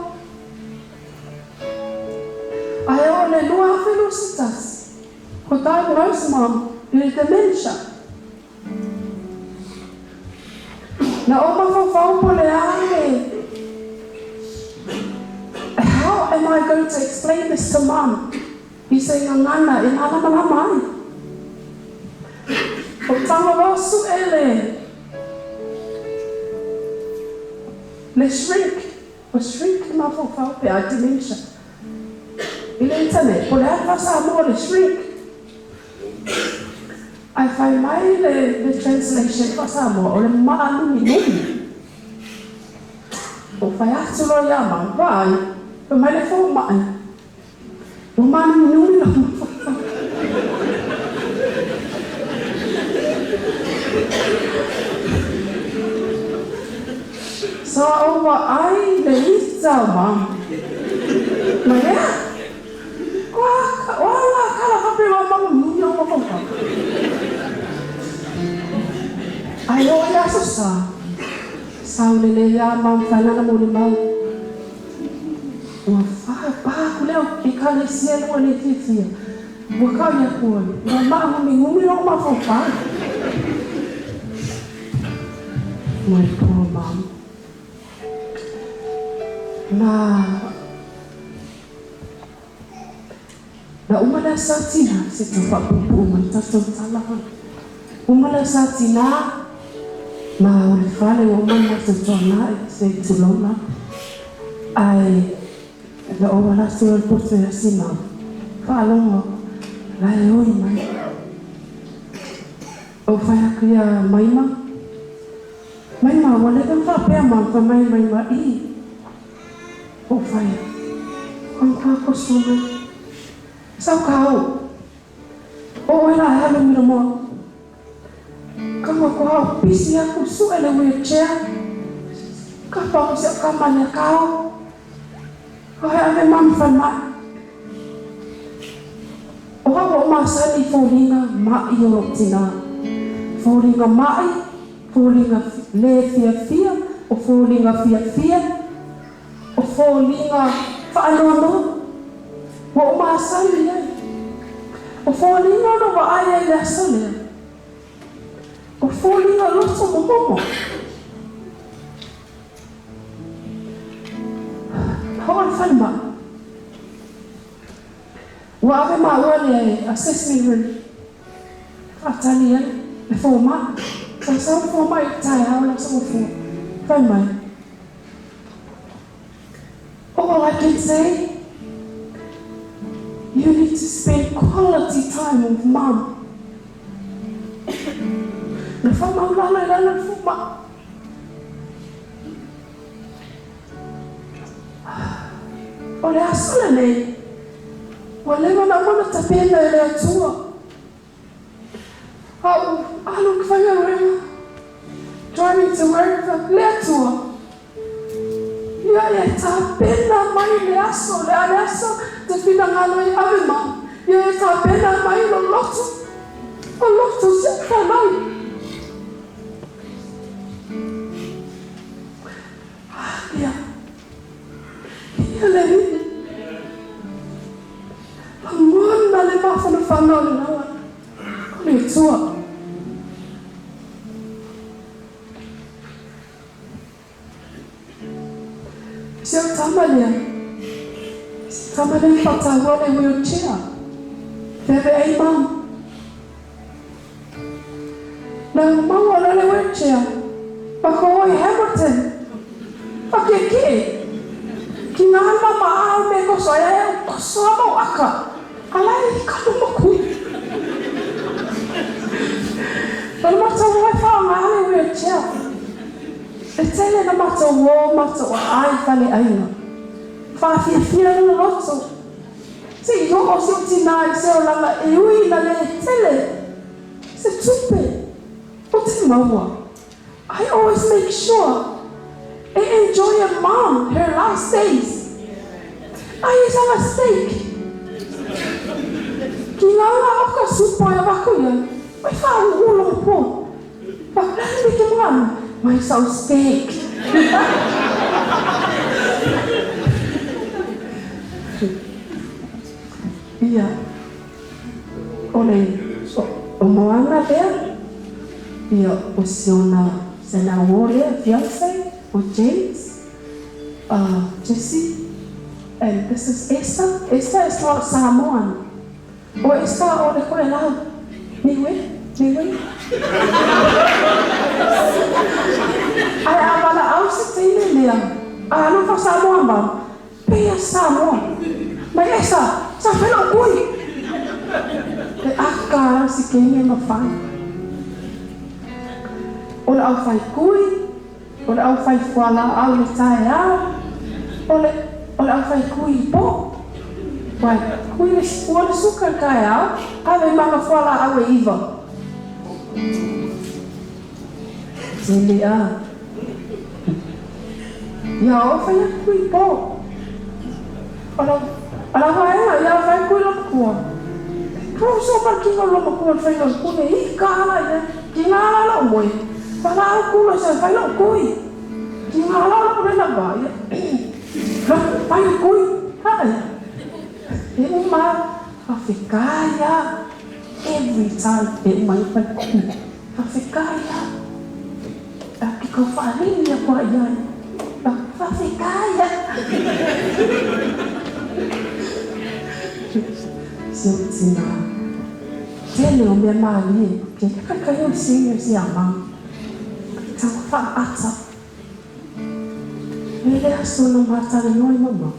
Ae o le 2021, ua diagnose mom i le dementia. Na ou mafaufau po le a le How am I going to explain this to mom i se gagana e malamalama ai? O Tangaloa sue le le shrink, o shrink le mafaufau pe a dementia i le internet, po o le a le faa-Samoa le shrink? Ae fai mai le translation faa-Samoa, o le maanuminumi. Ua fai atu loa ia mau, Vaai, fai mai le fomai, ua maanuminumi lau mafaufau. Sa ou vaai i le ita o Mama. Mai ea? O a la kala faapea ua malumiumi ou mafaufau? Ae oo i aso sa, saolelei lava ma mafai lana molimau. Ua pa aku le au ekalesia e lua nei fiafia. Ua kau i aku ai, ua maagumigumi lou mafaufau. My poor mom. Ma Na uma le asa tinā, se tau faapuupuu mai tatou tala hoi. Uma le asa tinā, ma o le fale ua uma ona matou toanai, se i tulou lava. Ae na ou ala atu loa i le poto ia Simao, faalogo aku, la e oi mai. Ou fai atu ia Maima, Maima, ua leva ona faapea ma fai mai Maima, i. Ou fai atu, Kau ka koso mai. Sau ka au. O oe la e alu i moa. Kau aku hao pisi aku sue le wheelchair. Kapa aku si au kama nia kau. Kau he ave mami falemai. O au ua masani i foliga maʻi o lou tinā. Foliga maʻi, foliga le fiafia, o foliga fiafia, O foliga faanoanoa. Ua ou masani ai. O foliga na vaai ai i le aso lea, o foliga loto momomo. Na oo i le falemai, ua ave maua lea e assessment room faatali ai le fomai. Sa sau le fomai i le taeao le aso gafua, fai mai, All I can say, you need to spend quality time with mum. Na faamaulalo i lalo le fomai. O le aso lenei, ua leva ona uma ona tapena e le Atua. A ou alu i le faigaluega, driving to work, le Atua, ia e tapena mai le aso, le a le aso te finagalo ai ave mai, ia e tapena mai lo loto, o loto si au fanau. Ia, ia le Alii. Lagona le mafanafana o le lalana o le Atua. Si au tama lea, si tama lea na faataua le wheelchair. Feaveai mum. Na maua loa le wheelchair, whakaoa i Hamilton. Whakekee. Ki ngā mama āu me koso ai ai au koso a mau aka. Alai i ka luma kui. Na matou o e whaonga le wheelchair. E tele na matou o matou a ai fale aiga. Whaafiafia le loloto. Se i oo si ou tinā i se olaga e ui ina lē tele se tupe o te maua. I always make sure e enjoy a mom her last days. Ai e sanga steak ki ngā ngā oka supo e avaku ia, mai whāu'u lo po. Whakarere me te moana, mai sau steak. Ia, o le o Moana lea, ia o si ona sena uo lea, fiance, o James, Jesse, and this is Esther. Esther is not Samoan. O Esther o le koelau, Niue, Niue. Ae a valaau se teine lea, a alofa Samoa mau, Pei a Samoa, mai Esther, sa fai lou kui. E aka au si kene ma fai. O le au fai kui, o le au fai fualaau i le taeao, o le, o le au fai kui i po. Wai, kui le, ua le suka i le taeao, ave ma nga fualaau e iva. Tele a. Ia o fai aku kui po. O lau, o lau vaega, ia o fai kui lo makua. Pro so ma le kino lo makua le faiga o le pule i ka ala ia, ki ngā ala lou moe, valaau kulo sa fai lou kui. Ki ngā ala lou lena va ia, la fai le kui, hae. E uma, whawhekai a, every time e uma i fai kui, whawhekai a. A ki kau whaalini a kua ia ai, la whawhekai a. Si ou tina. Tele o mea mālie, ke kaikai o seniors ia mau. Tau whaata. Me le aso na mātara noa i mama.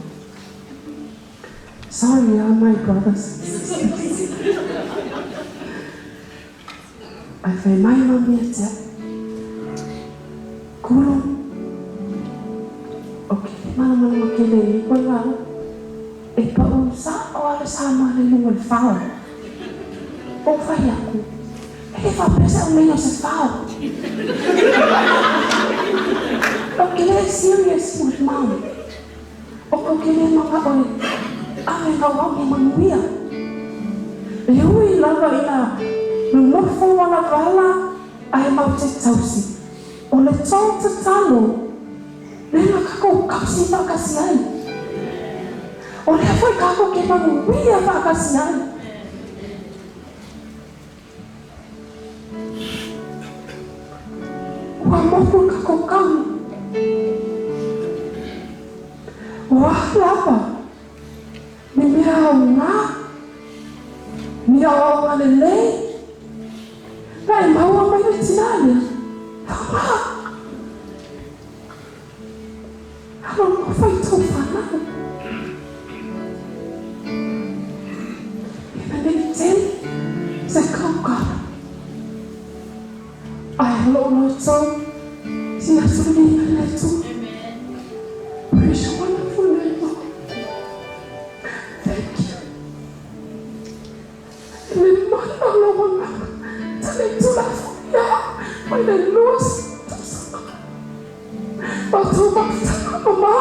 Sorry ah my brothers and sisters. Ai whai mai mami e te Kuro. O ke malamalama ke le i koe lau. E pau sa'o a le Samoa le luga o le fao. Ou fai aku, E le faapea se aumaiga o se fao. Ou ke le serious with mom. O kou ke le manaʻo e ave ngau au me manuia. E ui lava ina nonofo walawala ae mau te tausi. O le tou tatalo, lena kakou kausi faakasi ai. O lea foi kākou ke manuia faatasi ai. Ua moku le kākou kanu. O a lava ni mea aoga, ni aoaoga lelei, na e maua mai le tinā lea, faaaoga. Alolofa i tou fanau. Ina nei tele se kaukala. Ae o lou loto sina tululiga i le Atua. Praise your wonderful name, Lord. Thank you. I le mana o lou agaga, tale tulafono mai le 20 tausaga. Matou mafutaga mama.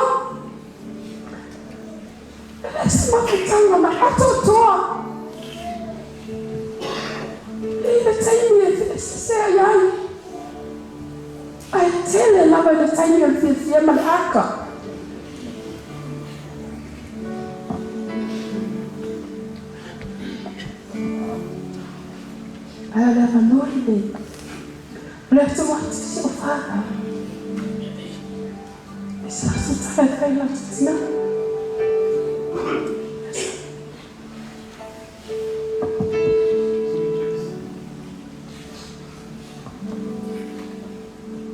E le se mafutaga na atoatoa. I le taimi e feesese ai ai. Ae tele lava i le taimi o le fiafia ma le aka. Ae o le avanoa lenei. O le atu atu i si ou fanau. I se latou tala e fai i latou tina.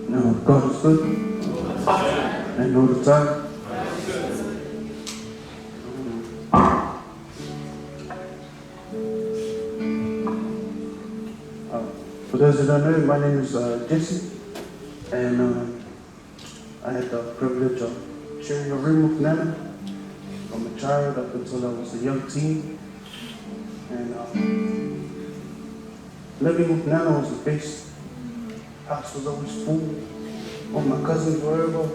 Now God is good and all the time. For those who don't know, my name is Jesse, and I had the privilege of sharing a room with Nana from a child up until I was a young teen. And living with Nana was the best. House was always full. All my cousins were over.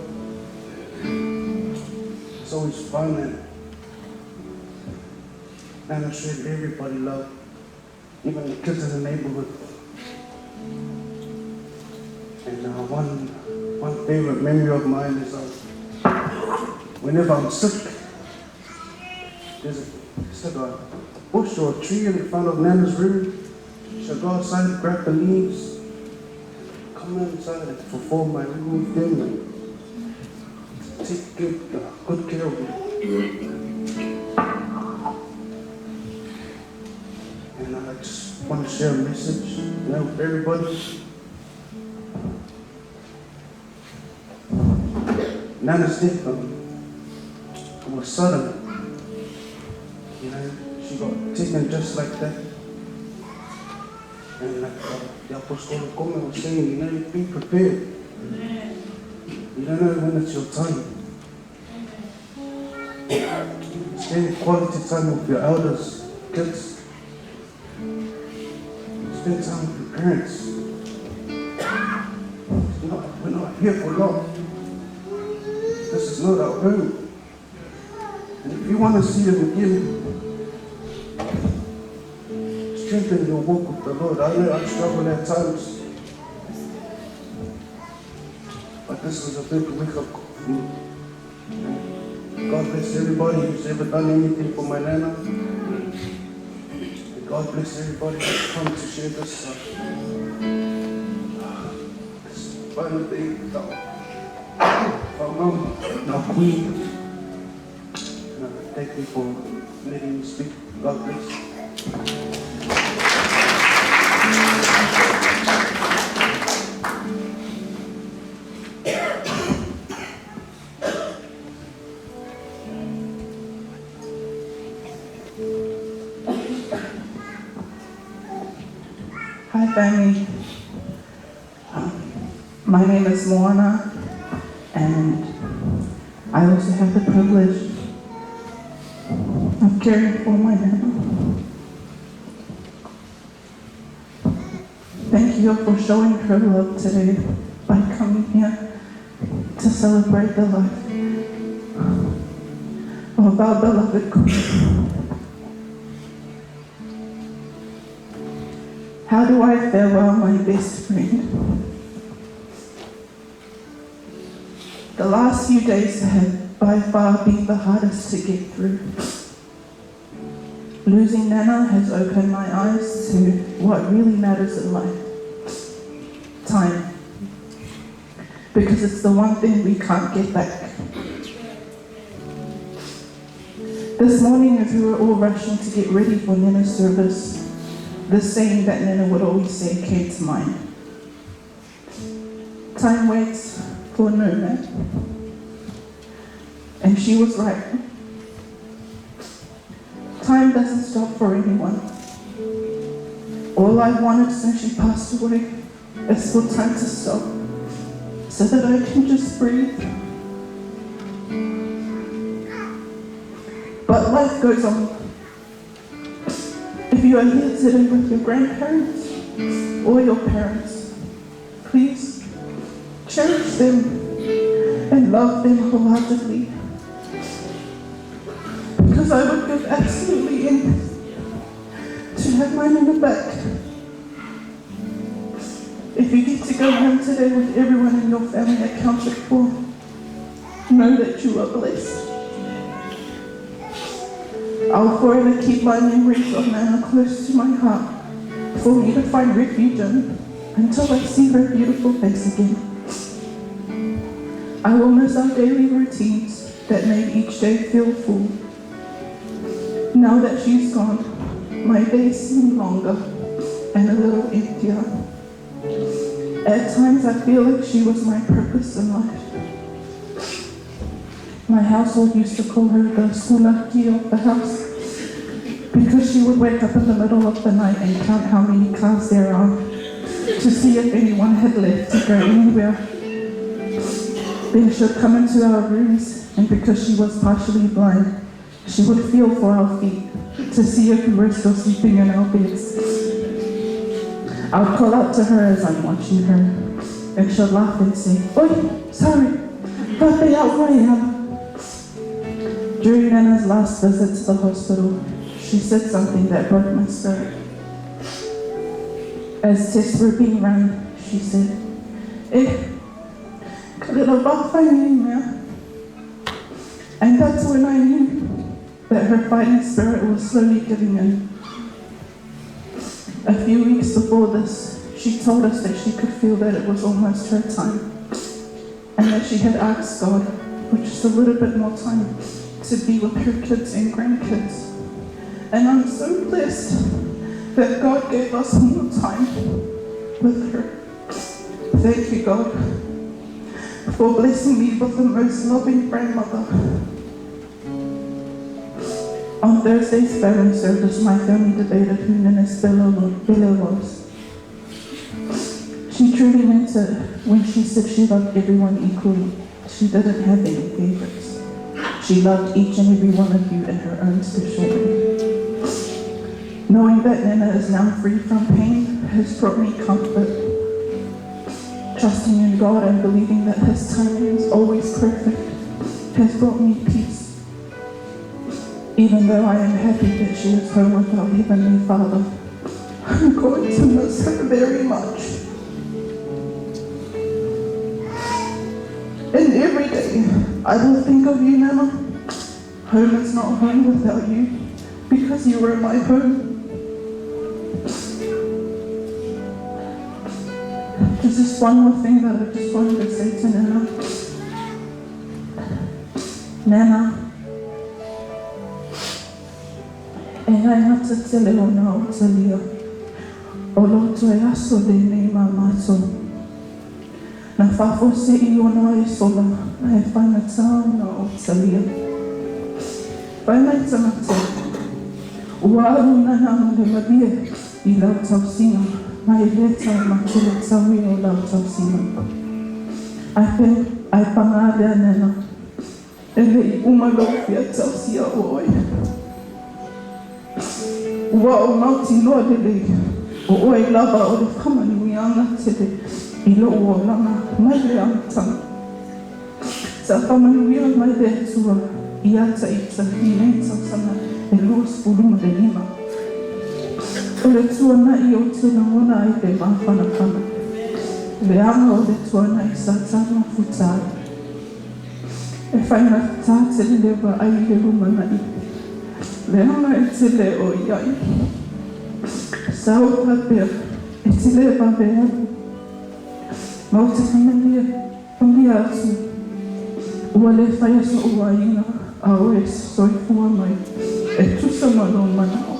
It's always fun, and Nana showed everybody love, even the kids in the neighborhood. And one favorite memory of mine is whenever I'm sick, there's like a bush or a tree in front of Nana's room. She'll go outside, grab the leaves, come inside and perform my little thing and take good care of me. And I just want to share a message with everybody. Nana's death was sudden. You know, she got taken just like that. And like the Apostle Kome was saying, you know, be prepared. You don't know when it's your time. Spend quality time with your elders, kids. Spend time with your parents. We're not here for long. This is not our home. And if you want to see him again, strengthen your walk with the Lord. I know I struggle at times, but this was a big wake-up call for me. And God bless everybody who's ever done anything for my Nana. And God bless everybody who's come to share this final day with our mom, our queen. And thank you for letting me speak. God bless. Hi, family. My name is Moana, and I also have the privilege of caring for my nana. Thank you for showing her love today by coming here to celebrate the life of our beloved Queen. How do I farewell my best friend? The last few days have by far been the hardest to get through. Losing Nana has opened my eyes to what really matters in life. Time. Because it's the one thing we can't get back. This morning, as we were all rushing to get ready for Nana's service, the saying that Nana would always say came to mind. Time waits for no man. And she was right. Time doesn't stop for anyone. All I wanted since she passed away is for time to stop, so that I can just breathe. But life goes on. If you are here today with your grandparents or your parents, please cherish them and love them wholeheartedly. Because I would give absolutely anything to have my Nana back. If you get to go home today with everyone in your family accounted for, know that you are blessed. I'll forever keep my memories of Nana close to my heart for me to find refuge in until I see her beautiful face again. I will miss our daily routines that made each day feel full. Now that she's gone, my days seem longer and a little emptier. At times I feel like she was my purpose in life. My household used to call her the sulaki of the house because she would wake up in the middle of the night and count how many cars there are to see if anyone had left to go anywhere. Then she'd come into our rooms, and because she was partially blind, she would feel for our feet to see if we were still sleeping in our beds. I'd call out to her as I'm watching her, and she'd laugh and say, "Oi, sorry, but they out where I am." During Nana's last visit to the hospital, she said something that broke my spirit. As tests were being run, she said, "Eh, And that's when I knew that her fighting spirit was slowly giving in. A few weeks before this, she told us that she could feel that it was almost her time, and that she had asked God for just a little bit more time to be with her kids and grandkids. And I'm so blessed that God gave us more time with her. Thank you, God, for blessing me with the most loving grandmother. On Thursday's family service, my family debated who Nana's Bella was. She truly meant it when she said she loved everyone equally. She didn't have any favorites. She loved each and every one of you in her own special way. Knowing that Nana is now free from pain has brought me comfort. Trusting in God and believing that His timing is always perfect has brought me peace. Even though I am happy that she is home with our Heavenly Father, I'm going to miss her very much. And every day, I will think of you, Nana. Home is not home without you, because you were my home. There's just one more thing that I just wanted to say to Nana. Nana, e ngai ngata te leo na o te lia. O loto e aso le nei mamato. Na whafose i ona e sola, na e whainga na o te lia. Whai mai tangata, ua aru nana ma le malie i lau tausinga, mai le tau ma te le tau i o lau tausinga. Ai panga lea nena, e le i uma lau fia tausia o oi. Ua o mauti loa lele, o oe lava o le whamanuianga tele i lo o langa mai le amtanga. Sa whamanuia mai le atua i ata i tahi nei tausanga e 25. O le tua na i o te langona ai le mawhanawhana. Le anga o le tua na i sa tama futai. E faigata tele le vaai i le lumanai, leaga e te le o i ai. Sa ou faapea e te le vave alu, ma ou te faamalie atu ua le faia so'u aiga a o e soifua mai e tusa ma lou mana'o.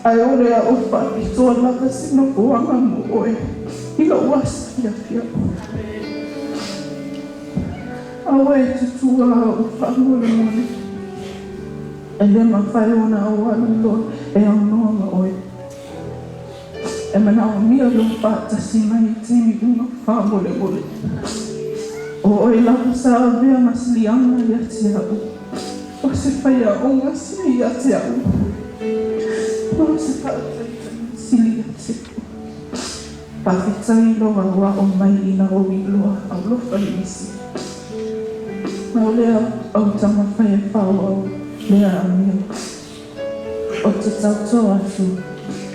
Ae o le a ou faapitoa lava se nofoaga mo oe i lo'u aso fiafia. Aua e tutua a'u faamolemole, e lē mafai ona ou alu loa e aunoa ma oe. E manaomia lou faatasi mai i taimi uma faamolemole. O oe lava sa avea ma siliaga ia te a'u, o se faiaoga sili ia te a'u, ma o se faataitaiga sili ia te a'u. Faafetai lou aoao mai ina ou iloa alofa i isi. Ma o le au taumafai e faaauau lea amio. Ou te tautō atu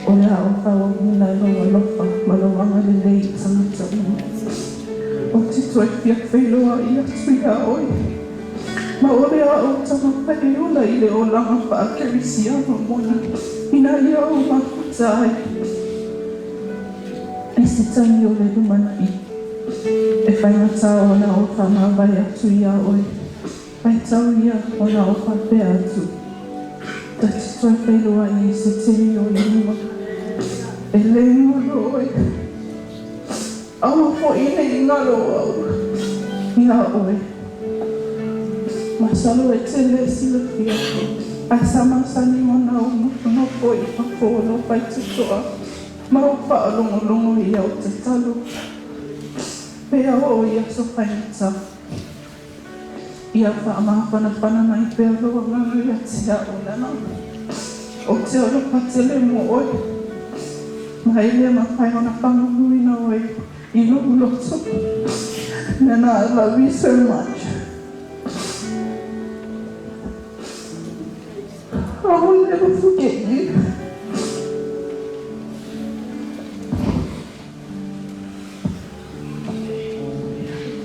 o le a ou faaauauina lou alofa ma lou agalelei i tagata uma. Ou te toe fia feiloai atu iā oe, ma o le a ou taumafai e ola i le olaga faakerisiano moni ina ia ou mafuta ai i se taimi o le lumanai. E faigata ona ou faamavae atu iā oe, ae tau ia ona ou faapea atu, ta te toe feiloai i se taimi o i luma. E le galo oe, aua foi ne i galo au iā oe. Masalo e te lē silafia, ae sa masani ona ou nofonofo i fafo o lou faitotoa ma ou faalogologo i au tatalo pe a oo i aso faigata. Ia faamafanafana mai pea lou agaga ia te a'u nana. Ou te alofa tele mo oe, ma e lē mafai ona faguluina oe i lou loto. Nana, I love you so much. I will never forget you.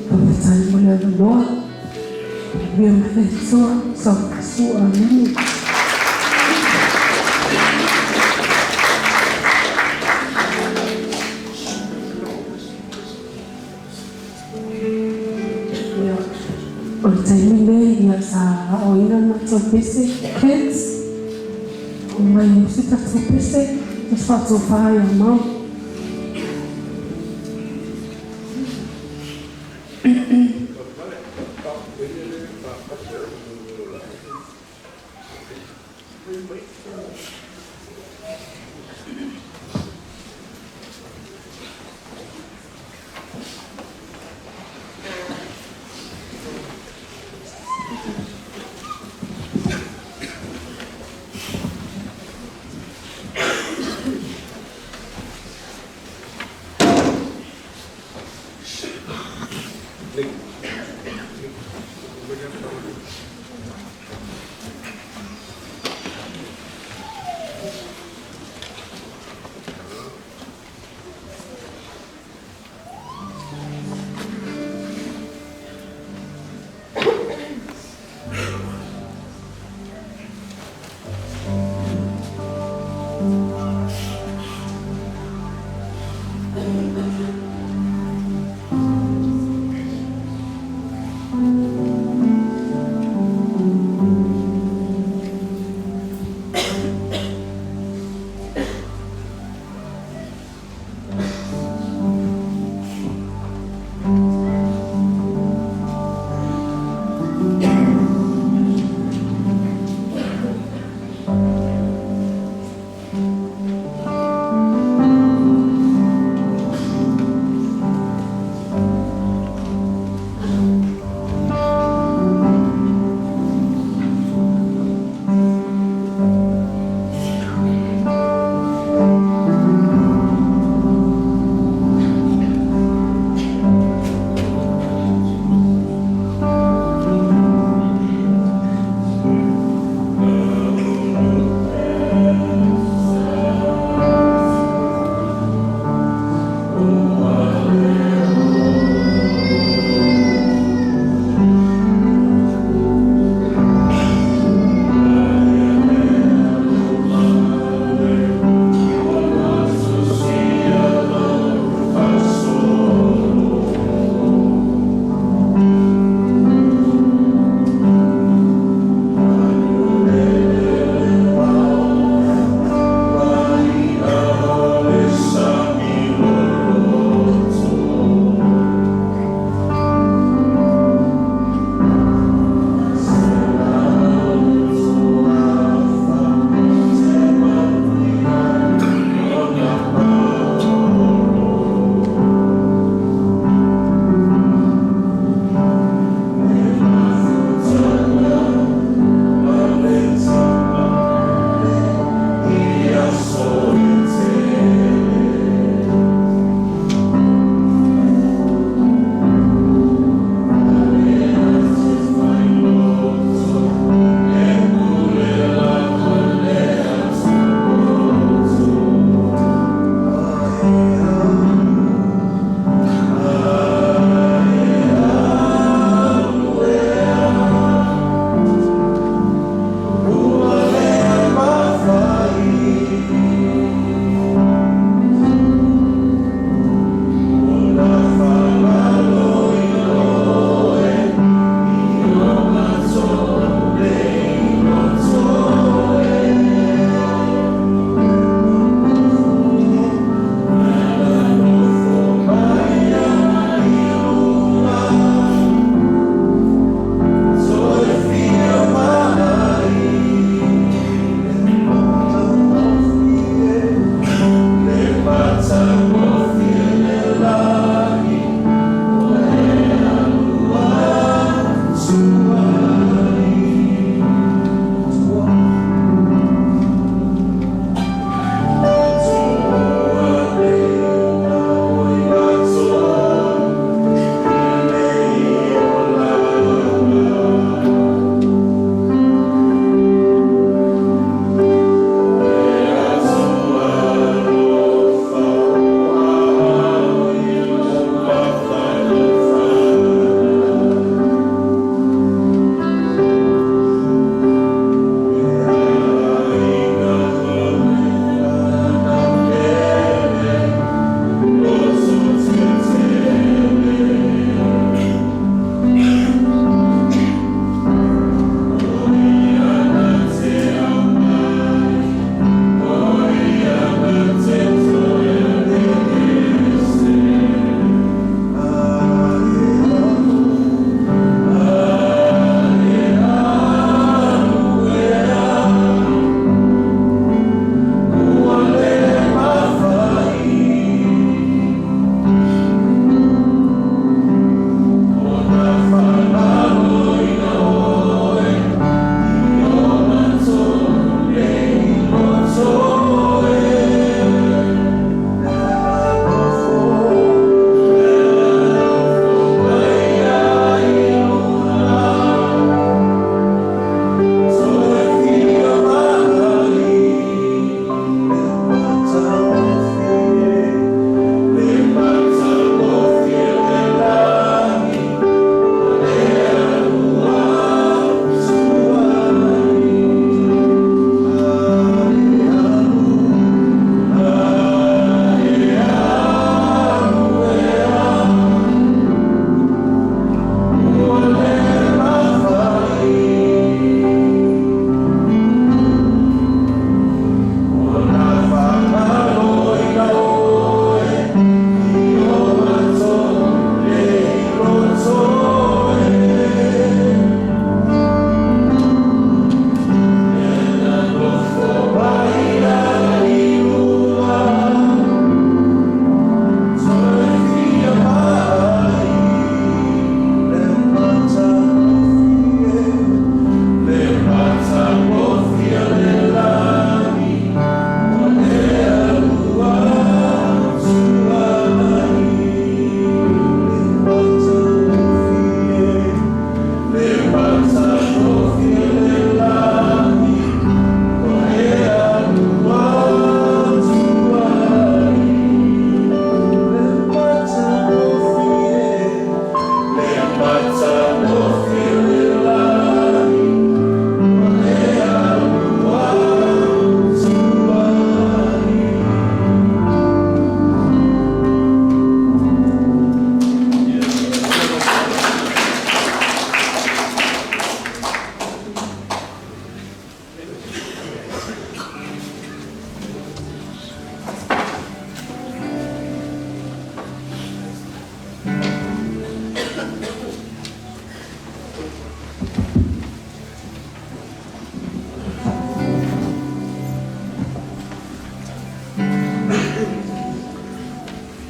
Faafetai mo le avanoa. Manuia mai le Atua, Saofasu, Amene. Ia, o le taimi lenei, ia, sa aoaina le matou pese, kids, omai e usi tatou pese, tatou faatofa ia mau.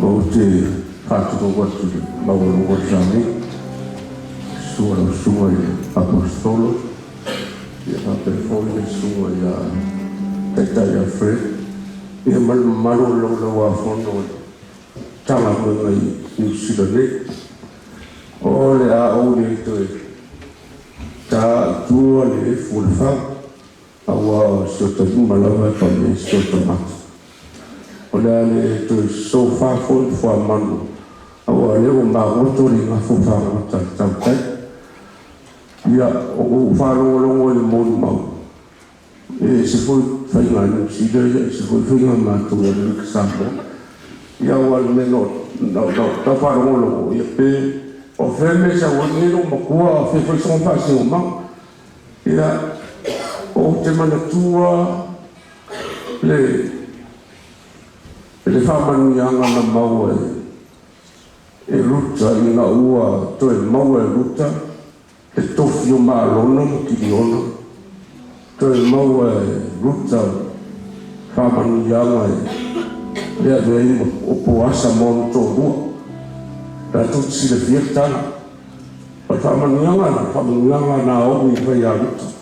Ou te faatulou atu i le maualuga o le Samoa, susu lau Susuga i le Aposetolo, ia faapea foi le Susuga ia Taitai Alfred, ia ma le mamalu o le Laulau-a-Fono o le Matagaluega i Niu Sila nei. O le a ou le toe ta i tua le efu o le fau, Aua o si ota lima lava e pale ai si ota mata. O le a le toe sofa foi le fuamanu, aua o lea ua magoto le igafo fagota a le tautai. Ia, o ou faalogologo i le molimau, e ese foi faiga a Niu Sila, ia ese foi faiga a matou i Amerika Samoa. Ia, aua o le mea na ou tau faalogologo, ia pe o fea le mea e sau ai lenei loomatua, a o fea foi sona faasinomaga. Ia, ou te manatua le, le faamanuiaga na maua e, e Ruta ina ua toe maua e Ruta le tofi o Malona ma Kiliona. Toe maua e Ruta faamanuiaga e le avea ai ma o Poasa ma ona toalua. Latou te silafia le tala. O le faamanuiaga na, faamanuiaga a Naomi i fai ia Ruta.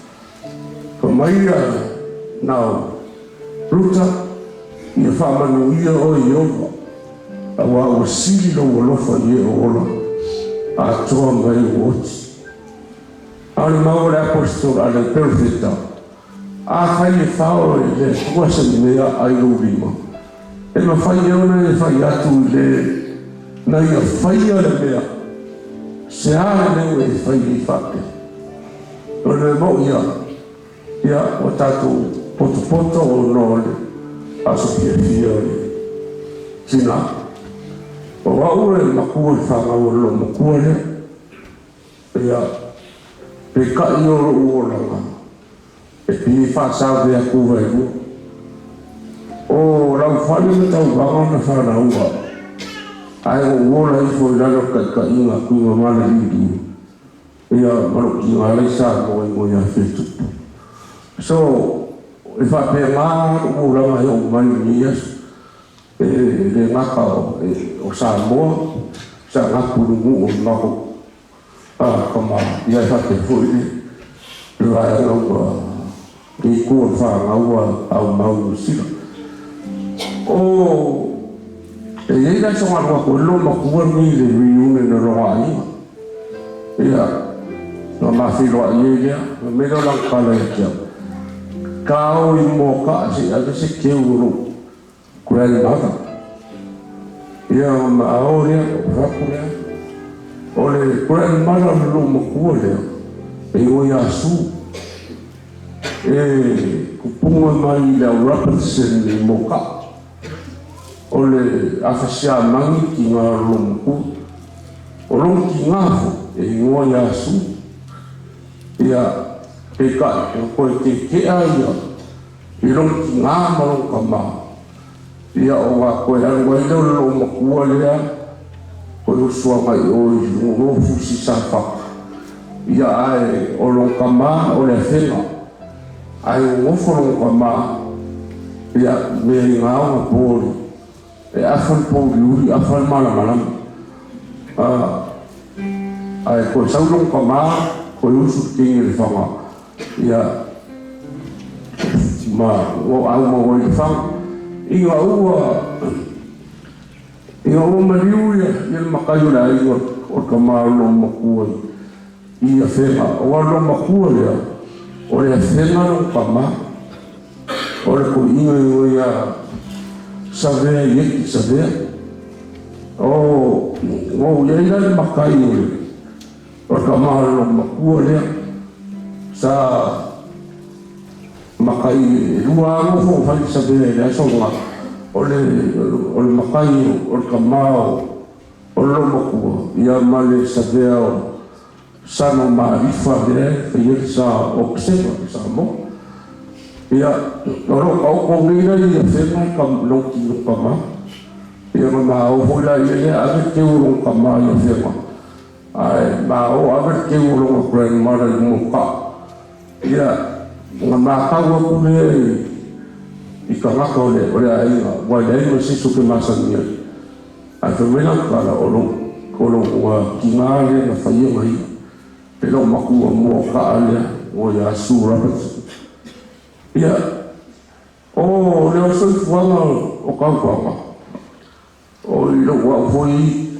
Fai mai ia Naomi, Ruta, ia faamanuia oe Ieova, aua ua sili lou alofa i e o ola atoa ma e ua oti. A o le mau a le Aposetolo a le Perofeta, Afai e fao e le Atua se mea ai lou lima, e mafai e ona e fai atu i le na ia faia le mea, se a le mea ua e fai ai faapea? O le mea moni ia, ia ua tatou potopoto ona o le aso fiafia o le tina. O au e matua i le fanau a le loomatua lea. Ia, peitai o lou olaga, e pei e faasave atu vaelua. O laufale ma tauvaga na fanaua, ae ou ola ifo i lalo o le taitaiga a Tuigamala Liuliu, ia, ma lou tiga i Samoa i Goia Fetupu. So, e faapena lou olaga e oo mai i lenei aso. E le gata o Samoa, sa gapu i le nuu o le matou tama, ia e faapea foi le vaega ua i tua o le fanau a aumau i Niu Sila. O e i ai la se galuega atu ai le loomatua lenei i le reunion a lona aiga. Ia, na ma feiloai ai lea, fai mai lea o lana tala ia te au, Ta o i Moakaa se i ave se keu o lou Grandmother. Ia ma ao lea, o fatu lea. O le grandmother o le loomatua lea, e igoa ia Sue. E kupuga mai i le au Robertson i Moka'a. O le afa siamagi tiga o le loomatua. O lona tiga foi, e igoa ia Sue. Ia, peitai, ua toe keke'a ia I lou tina ma lou tama, ia ona toe alu ai lea o le loomatua lea toe usu agai i o i luga o Fusi Safata. Ia ae o lona tama o le afega, ae nonofo lona tama ia mea i ga ona poli, e afa le pouliuli afa le malamalama. Ae toe sau lona tama toe usu le teine i le faga. Ia, ma ua aumau ai le faga. Ina ua, ina ua maliu ia, ia le matai o le aiga o le tama o le loomatua i, i Afega. Aua o le loomatua lea, o le Afega lona tama. O le toeaina ina ia Savea Ieti Savea. O, ua ou i ai la i le matai o le, O le tama o le loomatua lea sa matai e lua lava nofo ma fai savea i le aso lena. O le o le matai o le tama o le loomatua ia ma le savea o Sano Maalifa lea e faia le sa o Okesema i Samoa. Ia, o lo o taoto nei la i Afega le lou tino tama. Ia ma ma o foi la ia lea ave teu o lona tama i Afega. Ae ma o ave le teu o lona grandmother i Moka'a. Ia, ona matau atu lea i tagata o le aiga, ua leai ma se isi ou te masani ai. Ae fai mai lana tala, O lou, o lou tiga lea na faia ma ia, e lou matua moa kaa lea, o ia Sue Robertson. Ia, o le soifuaga o Kauvaga, o i lou au foi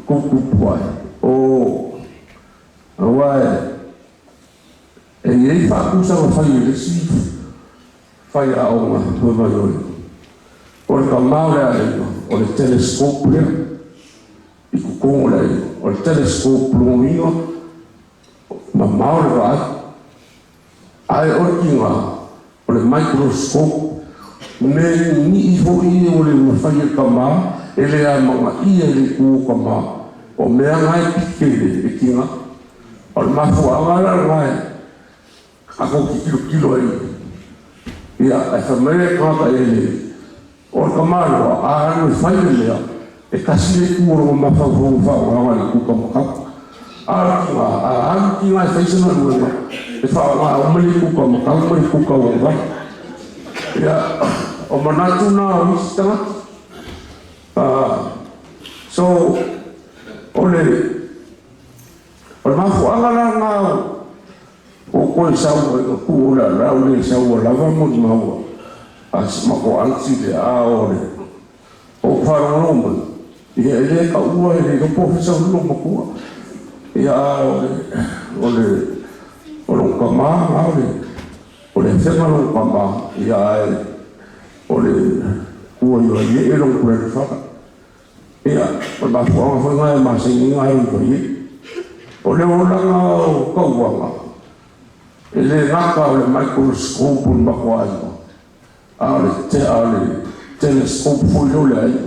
tuputupu ae, o aua e i ai faatusa na fai e le isi faiaoga fai mai o le o le kamā o le aiga o le telescope lea i totonu o le aiga o le telescope logoina mamao le vaai ae o le tiga o le microscope mea ni'i fo'i o le mafai e le kamā e le amagaia i le itu o kamā o mea na e pike i le tiga o le mafuaaga la lena e tatou tilotilo ai ia ae fai mai le tagata e le o le tamaloa a alu e fai le mea e tasi le itu o lona mafaufauga faaaogaga i le itu kamakau a o le tiga a alu tiga e fai se galuega e faaaoga uma le itu kamakau ma le itu tauagavale ia o manatu na o isi tagata so o le o le mafuaaga la lena o toe sau ai tuu o le alau le sau ua lava molimau a si matou aunty lea a o le ou faalogologo mai ia e le taua e le iloa po o fea sau ai lou matua ia a o le o le o lou tama na o le o le afega lou tama ia ae o le tua i Vaiee lou grandfather ia o le mafuaaga foi lena e masani ai ona alu i Vaiee. O le olaga o tauvaga e le gata o le microscope o le matou aiga a o le a o le telescope foi lea o le aiga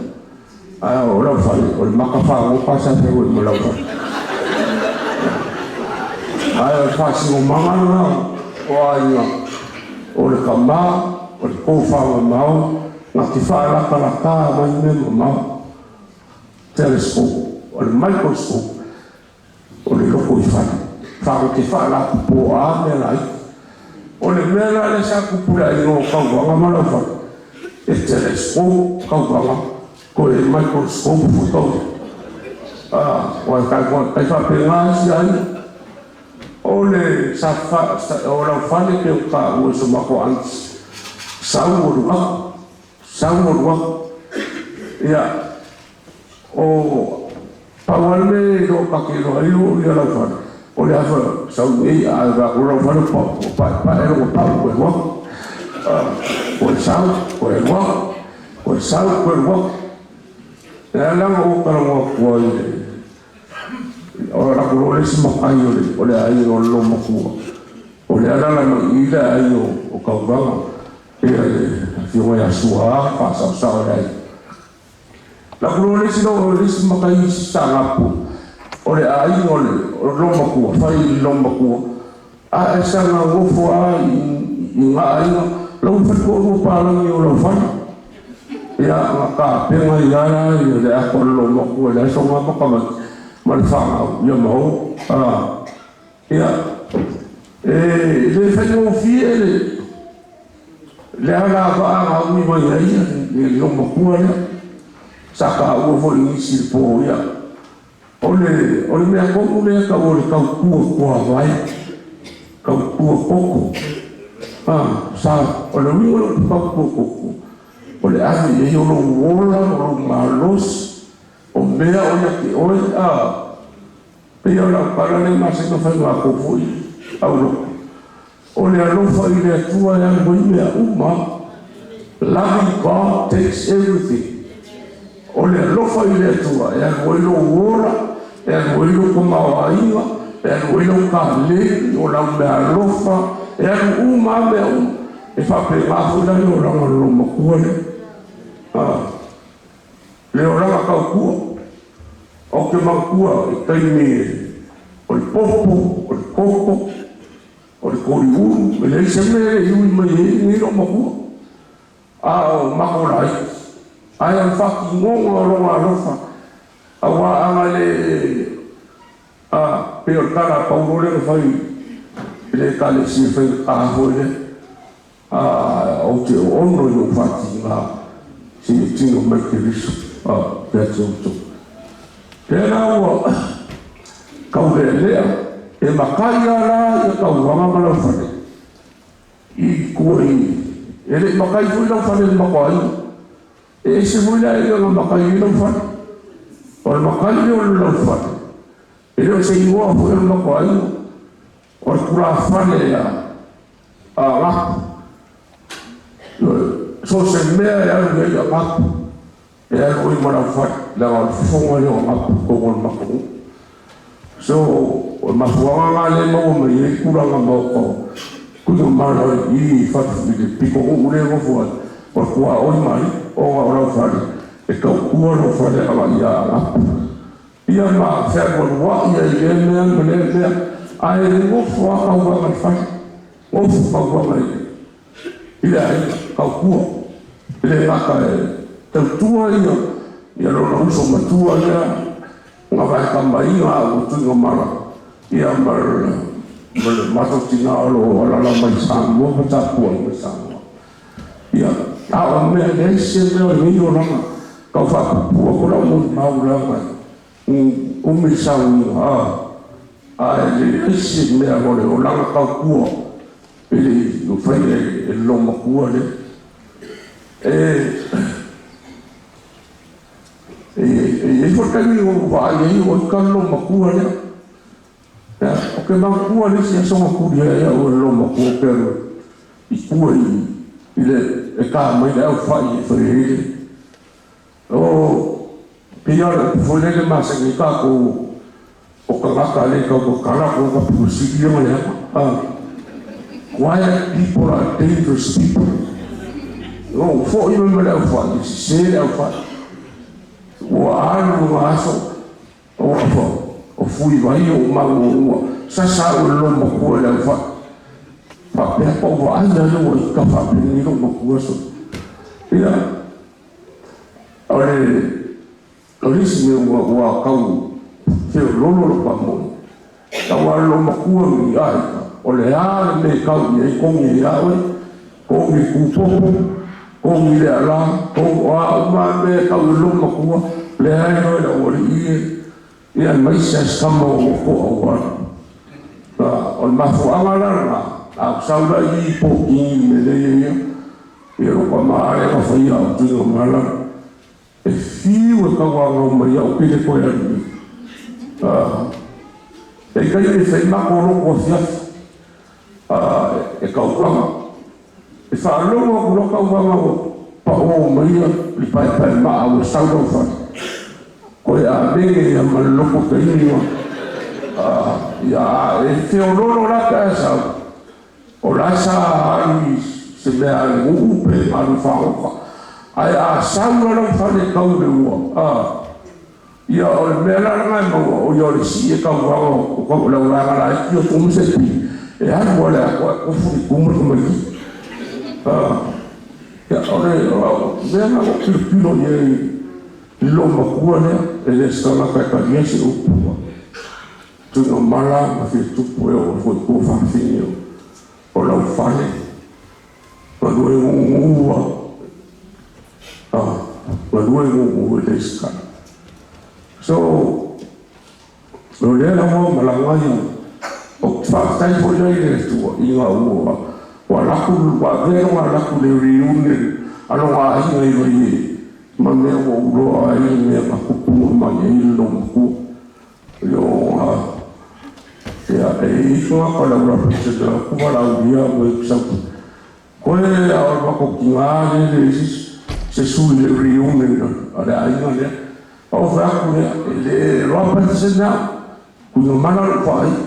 a o lau fale o le maka fagota sa feagai ma lau fale ae o le faasinomaga lena o aiga o le tama o le tofamamao na te faalatalata mai mea mamao telescope o le microscope o le loko i fale tatou te faalapopoa mea laiti o le mea la lea sa tupu i le aiga o Kauvaga ma Laufale e telescope Kauvaga toe microscope foi Kauvaga ua tai faapena isi aiga o le sa o Laufale pe o taua i so matou aunty sau o luaku sau o luaku ia o pau lava le mea e iloa ta te iloa ai ia Laufale o le afa sau nei a vaai atu Laufale paepae lona pau toe alu atu toe sau toe alu atu toe sau toe alu atu e ala ona ou talanoa atu ai o latou loa le isi matai o le aiga o le loomatua o le alaala mai i le aiga o Kauvaga ia le afioga ia Suā faasaosao le aiga latou loa le isi le isi matai isi tagapu o le aiga o le loomatua fai i le loomatua a e saga nofo a i ga aiga lau faletoalua palagi o Laufale ia na tapena ai la ia le ato a le loomatua i le aso na ma ma le fanau ia ma o ia e le faigofie le le ala vaa na ui mai ai le loomatua lea sa taua foi i nisi le po ia o le mea tonu lea tau o le tautua tuavae tautua poto sa o le uiga o le tautua poto o le ave i ai o lou ola o lou malosi o mea o ia te oe pei o lau tala lea masani ona fai matou foi auloko o le alofa i le Atua e alu ai mea uma. Loving God takes everything. O le alofa i le Atua e alu ai lou ola e alu ai lou tamaoaiga e alu ai lau kalei o lau mea alofa e alu uma a mea uma e faapena foi la le olaga o le loomatua lea le olaga tautua ou te manatua i taimi o le popo o le koko o le koliulu e leai se mea e ui mai ai lenei loomatua a o matou laiti ae o le faatinoga o lona alofa auā aga le pei o le tala a Paulo lea na fai i le ekalesia faigata foi lea ou te oono i lou faatiga seia tino mai Keriso. Ia te outou. Lea la ua taulealea e makai lava la ia tauvaga ma lau fale i tua i e le i makai foi lau fale i le makoaiga. E ese foi le aiga na makai ai lau fale. O le makai lea o le lau fale, e le o se igoa foi o le makoaiga, o le tulafale a Agapu. So o se mea e alu i ai Agapu, e alu ai ma lau fale, leaga o le fofoga lea o Agapu i totonu o le matou nuu. So, o le mafuaaga lena lea e maua mai ai tulaga maota o Tuigamala i i i le pitonuu lea e nofo ai, o le tuaoi ma ia, ona o lau fale, e tautua lou fale agai ia Agapu. Ia ma fealualuai ai i lea mea ma lea mea, ae nofo lava tauvaga i le fale, nofo tauvaga i le aiga, tautua. E le gata e tautua ia lona uso matua lea na vaetamaiga a ua Tuigamala, ia ma le matou tina o lo o alaala mai Samoa ma tapuai mai Samoa. Ia, a o mea e leai se mea o lenei olaga tau faapuupuu atu lau molimau leaga e umi le saunoaga a, ae leai se mea o le olaga tautua e le i faia e le loomatua lea. E e i ai foi le taimi ua ou vaai ai ua ita le loomatua lea. Ia, ou te manatua le isi aso na tuli ai au e le loomatua ou te alu i tua i le e ta mai le aufai e fai ai le o pei lava o le upu foi lele e masani ai tatou o tagata le tau tatala ko ka pulusili ia ma le ama. Quiet people are dangerous people. O foi mai ma le aufai, e sese le aufai. Ua alu luga aso, o o fui vai o maua ua sasa au e le loomatua i le aufai. Faapea pa ou vaai lea ua ita faapenei loomatua so. Ia, o le isi mea ua ua tau feololo lou faamoe. Tau a le loomatua ni aiga, o le a le mea e tau i ai togi ia oe, togi pupopo, togi le ala, togi o a uma mea e tau i le loomatua, leai loe le aualii e, ia aemaise lava se tama ua to'a ua alu. O le mafuaaga la lena, a ou sau la i i po kini i le mea lea e i ai ia, ia lou tama lea na faia au Tuigamala, e fiu e tauagau mai au pe le toe alu i. E taimi e fai matou lotu afiafi, e tauvaga. E faalogo atu loa tauvaga ua pao mai ia le paepae maa ua sau lau fale. Koe amene ia ma le loto taimi ma ia e feololo la pe a sau. O la sa alu i se mea a le nuu pe alu i fagota. Ae a sau la lau fale tau i le ua, ia o le mea la lena e maua, o ia o le sii e tauvaga o tau o le aulaga laiti o tumu se pi, e alu lava le atoa e tofu i tuma le tamaitiiti. Ia o le mea lena ua ou tilotilo i ai i le loomatua lea, e le o se tagata e talia se upu a Tuigamala ma fia tupu e oo ai foi i tua fafine o lau fale, galue gugu a, galue gugu e le isi tala. So, o lea lava ua malaga ia, ou te faafetai foi la i le Atua ina ua ua alu atu, ua avea lona alu atu i le reunion a lona aiga i Vaie, ma mea ua ou iloa ai le mea na tupu mai ai le loomatua. Ia, e i ai tagata o le au Robertson o ku valaaulia ma i sau. Koe a o le matou tina lea e leai se sui i le reunion a le aiga lea. Ou fai atu lea, e le Robertson au, Tuigamala lou faaiu.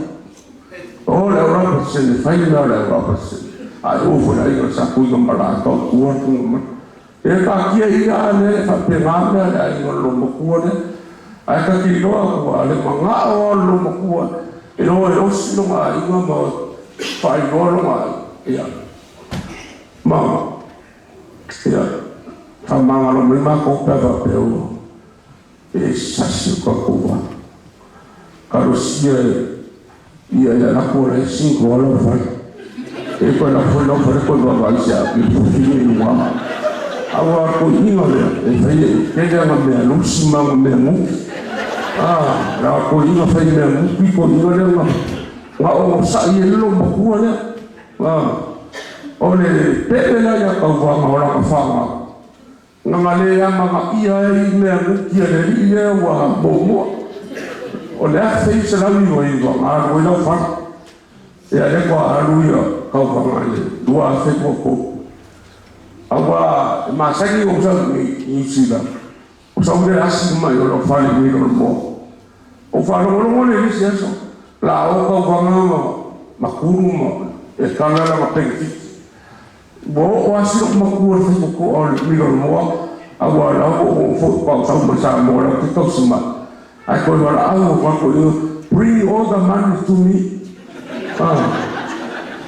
O le au Robertson e fai mea o le au Robertson. Ae ua foi le aiga sa Tuigamala e tautua Tuigamala. E taatia ia a lea e faapena mea a le aiga o le loomatua lea. Ae ta te iloa atu a le manao lava o le loomatua e o e osi lona aiga ma faailoa lona aiga. Ia, ma, ia, faamagalo mai matou pe a faapea ua e sasi o tatou va. Talosia ia e alu atu o la e single lava lau fale. E toe alu atu foi lau fale toe vaavaai se a i le fufi i luga. Auā toeaiina lea e fai e tele ana mea lusi ma ana mea guki. A la toeaiina fai mea guki toeaiina lea na na ogosa'i ai le loomatua lea. O le pe'e la ia tauvaga o lana fanau na na lē amagaʻia ai mea guki a le ali'i lea ua muamua. O le 1999 na alu ai lau fale. Ia lea ua alu ia tauvaga i le 2023. Auā e masani ou sau i Niu Sila, o sau lea asi mai o lau fale i Milolomoa. Ou faalogologo lea i le isi aso, la o tauvaga ma makulu ma e tala lana penefiti. Ua oo asi lo'u matua i le faitoto'a o le Milolomoa, auā o la ua ou fo'i pausau mai Samoa lau te tausi mai. Ae toe valaau atu atu i bring all the money to me.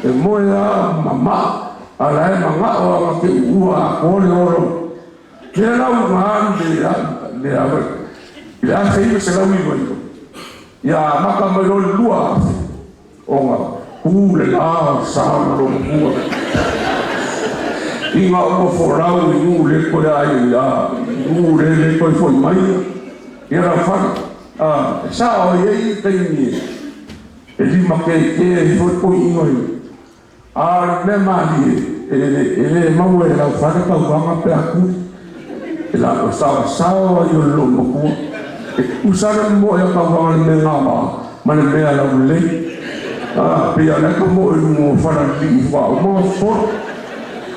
E moe a mama'a a la e mana'o aga te u'ua atoa le olo. Lea la ua alu le le i le 1999 ia amata mai loa le 2000 ona tu le lā o le sa o lo matua. Ina ua folau i nuu le toe ai a nuu le le toe fo'i mai ia lau fale. E sa'o ai ai taimi e lima keke ai foi toeaiina i a o le mea malie e lē maua e lau fale tauvaga pe a tuli e la o saosao ai o le loomatua e tutusa le mo'e a tauvaga le mea gaoa ma le mea laulelei pei a o le aka mo'e i luga o falalili'i faatoa uma ona fofolo.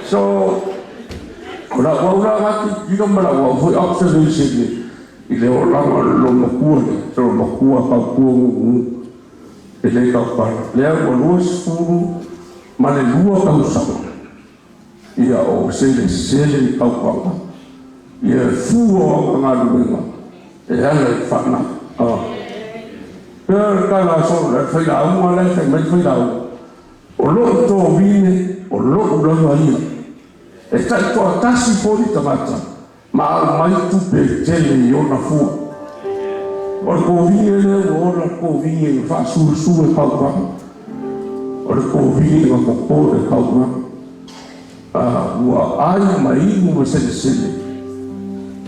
So o la'u au la gatilotilo ma la'u au foi observation i le olaga o le loomatua lea loomatua tautua gugu e lē taupala lea ua 22 tausaga ia o selesele i tauvaga ia e fua o aga galuega e ala i fanau. Pea le tala a solo le failauga la e fai mai le failauga o lo'u tovine o lo'u lava ia e ta'itoatasi foi le tagata ma aumai tupe e tele i ona fua. O le kovine lea ua ola le kovine na fa'asulusu e tauvaga o le kovine na popō e tauvaga ua ai ma inu ma selesele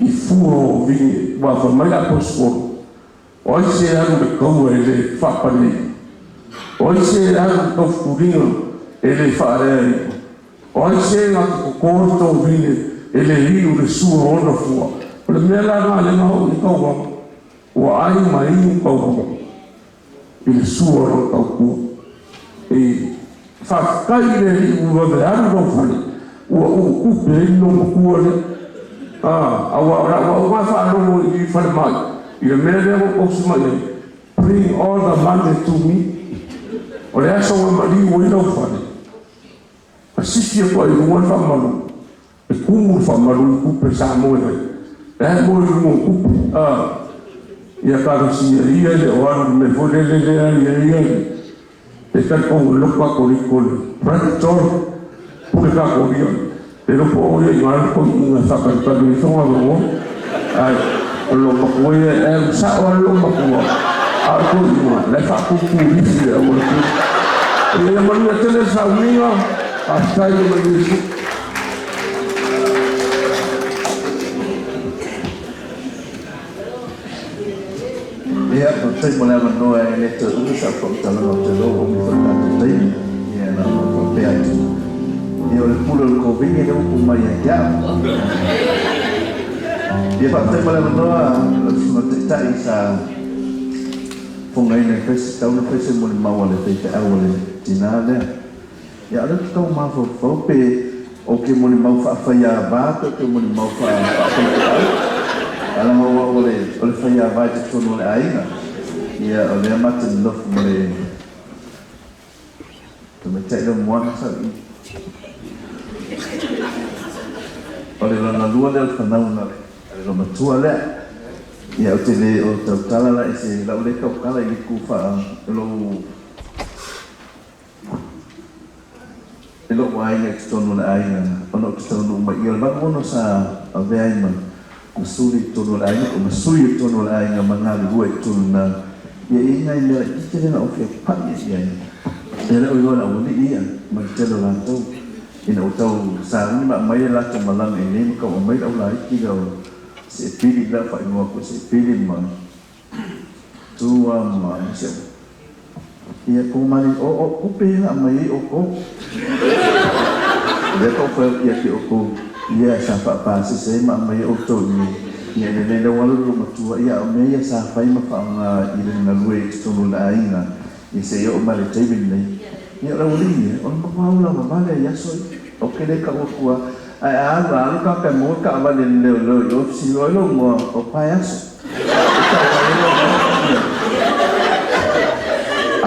i fua o vine ua fai mai le aposetolo o ai se alu le taua e lē fa'apanei o ai se alu le taufutuliga e lē fa'alea i'a o ai se na te totō le tovine e lē inu le sua o ona fua. O le mea la lena lea na o'u i tauvaga ua ai ma inu tauvaga i le sua o lona tautua e fa'afetai i le Ali'i ua vave alu lau fale ua u'utupe ai le loomatua lea auā o la'u auga fa'alogo i fale mai i le mea lea ua tausi mai ai bring all the money to me. O le aso ua maliu ai lau fale a sifi atu ai luga le fa'amalu e kumu le fa'amalu i tupe sa moe ai la e moe luga o tupe ia kalosia ia le o alu le mea foi lele lea ia ia e talitou e loko kakoliko le practical pule kakolia e loko o ia i galo toeaiina fa'atalitali ai soga logo ae o le loomatua ia e alu sa'o a le loomatua a o le toeaiina la e fa'atutulisi le auala tele ia manuia tele le sauniga fa'afetai le manuia Iesu. Ia, faafetai mo le avanoa e le toe umi sa faamatalaga o te iloa ua umi foi le tatou taimi. Ia, na ona faapea atu. Ia, o le pule o le kovine lea ua pau mai ia te au. Ia, faafetai mo le avanoa lau susuga taitai sa fofogaina i fai se tau na fai se molimau a le faifeau a le tinā lea. Ia, o lea ou te tau mafaufau pe ou te molimau faafaiāvā pe ou te molimau faafaifeau. Ae leaga o au o le o le faiāvā i totonu o le aiga. Ia, o lea ma te nonofo ma le tamaitai lea o Moana sau i i. O le lona lua lea o le fanauga a le loomatua lea. Ia, ou te le o tautala la i se lau lea tautala i le itu faa lou E lo'u aiga i totonu o le aiga ona ou te taunuu mai ia o le 86 sa avea ai ma ma suli i totonu o le aiga po o ma sui i totonu o le aiga ma galulue i totonu na ia e i ai nai mea laitiiti lea na ou fia pa'i ai i ai. Ia lea ua iloa e le aualii ia ma le tele o latou. Ina ua tau sauni ma aumai le latou malaga i inei ma tau aumai le aulaiti lea o Seepili lea faaigoa atu e Seepili ma Tua ma isi au ia kou mali o o kupe ia na aumai ai outou. Lea ka ou fai atu ia te outou ia sa faapasese ai ma aumai ai outou i inei ia e lelei lea ua alu le loomatua ia a o mea ia sa fai ma faaaoga i le galue i totonu o le aiga Ia se i oo mai le taimi lenei, ia o le aualii e, o le matua aula vavale ai aso ia. Ou te le tau atu lava, ae a alu, a alu tagata e maua le taavale i le leoleo i o, fesili loa ai lou igoa o Paeaso. E tau mai ai lou igoa, ioe.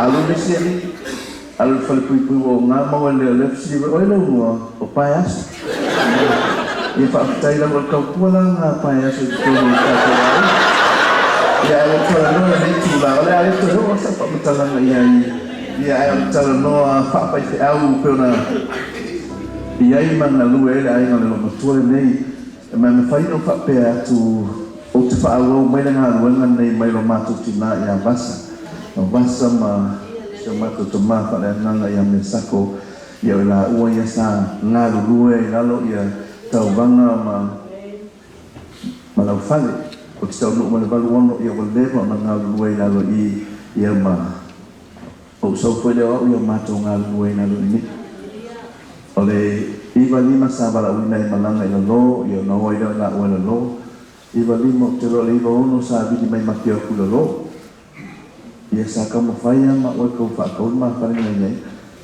Alu le isi alii, alu i le falepuipui ua oga maua e le leoleo, fesili mai, o ai lou igoa? O Paeaso. Ia faafetai lava o le tautua la lena a Paeaso i totonu o le tatou aiga. Ia ae ua ou talanoa i lenei itula, o le a le toe oo sau faamatalaga i ai, ia ae o le talanoa faafaifeau pei ona i ai ma galue ai le aiga o le loomatua lenei. E ma e mafai ona ou faapea atu ou te faaauau mai le galuega lenei mai lo matou tinā ia Vasa, o Vasa ma si o matou tamā faaleagaga ia Mesako. Ia o laua ia sa galulue ai i lalo ia tauvaga ma ma laufale. Ou te taunuu mai le 86 ia ua leva ona galulue i lalo i ia ma ou sau foi lea o au ia matou galulue i lalo i nei. O le 95 sa valaauina ai malaga i lalo ia ona o ai lea o laua i lalo. 95 ou te iloa o le 96 sa vili mai ma te o atu i lalo. Ia sa taumafai a ma oe tau faatau le mafale na iai,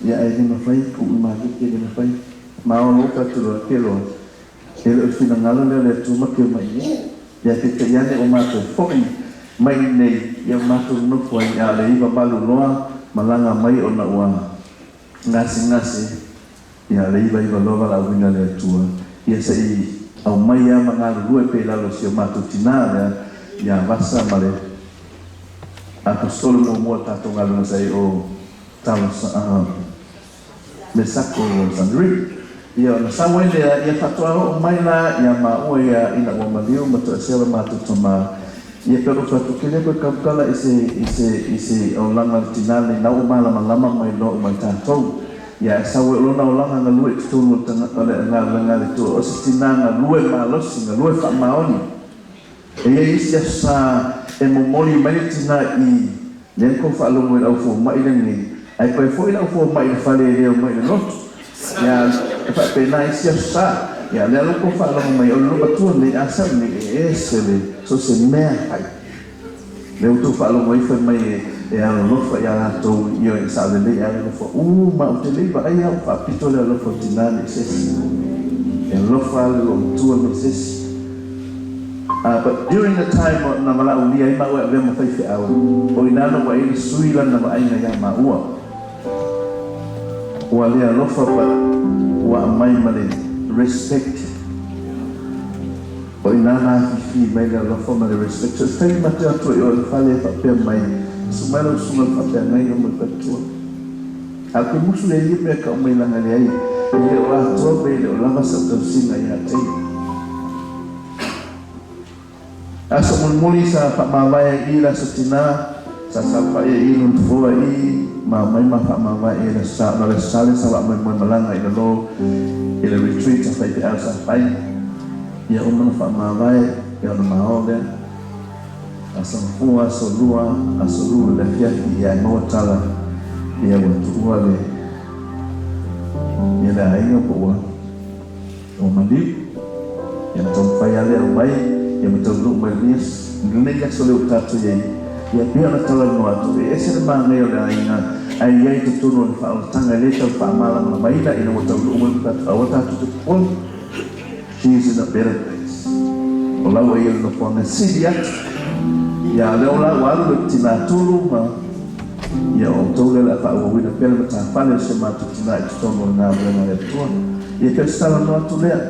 ia ae le mafai tuu i maketi e le mafai. Ma o lou tatou loa ke loa, e le o le finagalo lea o le Atua ma te omai i ai. Ia peitai ane ua matou foi mai i inei, ia ua matou nonofo ai, a o le 98 loa malaga mai ona ua gasegase, ia o le 99 loa valaauina e le Atua, ia se i aumai a ma galulue pea i lalo o si o matou tinā lea ia Vasa ma le Aposetolo muamua o le tatou galuega sa i o Talosa Mesako Sandri. Ia ona sau ai lea, ia faatoa oo mai la ia maua ia ina ua maliu ma toesea lo matou tama. Ia pe o fai atu, ke le koe tautala i se, i se, i se olaga o le tinā lenei, na ua malamalama mai loa uma i tatou. Ia e sau ai o lona olaga galue i totonu o le taga, o le galuega a le Atua, o se tinā galue malosi, galue faamaoni. E i ai isi aso sa e momoli mai le tinā i lea na tou faalogo i le au fomai lenei, ae toe foi le au fomai i le fale e le omai i le lotu. Ia, e faapena isi aso sa. Ia, lea la ua tou faalogo mai, o le loomatua lenei, a sau nei, e ese le, so o se mea fai. Lea ua tou faalogo ai fai mai e, e alolofa ia latou, ioe, e sao lelei e alolofa uma, ou te le i vaai lava ua faapito le alofa o le tinā nei i se isi. E alofa lava le loomatua nei i se isi. But during the time o na valaaulia ai maua e avea ma faifeau, o ina na ua i ai le sui lana vaaiga ia maua. Ua le alofa but ua aumai ma le respect. O ina na afifi mai le alofa ma le respect. So se taimi ma te o atu ai oe i le fale e faapea mai, Susu mai lau susuga i le faafeagai o ma le faletua. A o ke musu le ia mea ka aumai laga leai, e le o atoa pe e le o lava sau tausiga ia te ia. Aso mulimuli sa faamavae ai i le aso tinā, sa saofai ai i lona foa i ma aumai ma faamavae i le aso sa, ona o le aso sa lea sa faamoemoe malaga i lalo i le retreat a faifeau sa fai. Ia uma ona faamavae, ia ona mao lea. Aso gafua, aso lua, aso lua i le afiafi, ia e maua tala, ia ua tuua le, ia le aiga po ua. Ua maliu, ia ma taumafai lava lea aumai, ia ma taunuu mai lenei aso lea ua tatou i ai, ia pei ona talanoa atu, e ese le manaia o le aiga, ae i ai i totonu o le faaolataga e le tau faamalamalamaina ina ua taunuu mai ma tatou, aua tatou te popole. She is in a better place. O la ua i ai le nofoaga sili atu. Ia, o lea la ua alu le tinā tulu ma, ia o outou lea o le a faaauauina pea le matafale o si o matou tinā i totonu o le galuega a le Atua. Ia pei o se talanoa atu lea,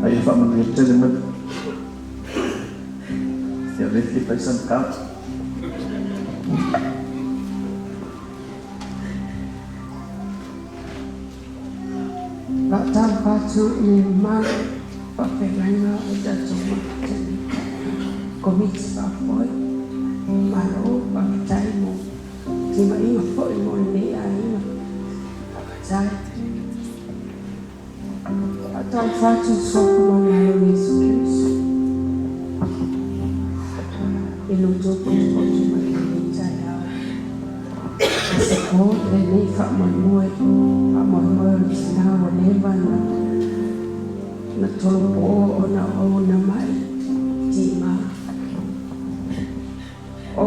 a ia faamanuia tele mai. Ia o lea e fia fai sana tala. Faatalofa atu i le mamalu faafeagaiga o tatou Maota nei, Komiti Faafoe, malo faafetai mo timaiga foi mo lenei aiga. Faafetai. Faatalofa atu i le Suafa maumalo o Iesu Keriso i lo outou potopoto mai i lenei taeao. E support lenei faamoemoe, faamoemoe o le tinā ua leva na na tolopo ona o auauna mai timā. O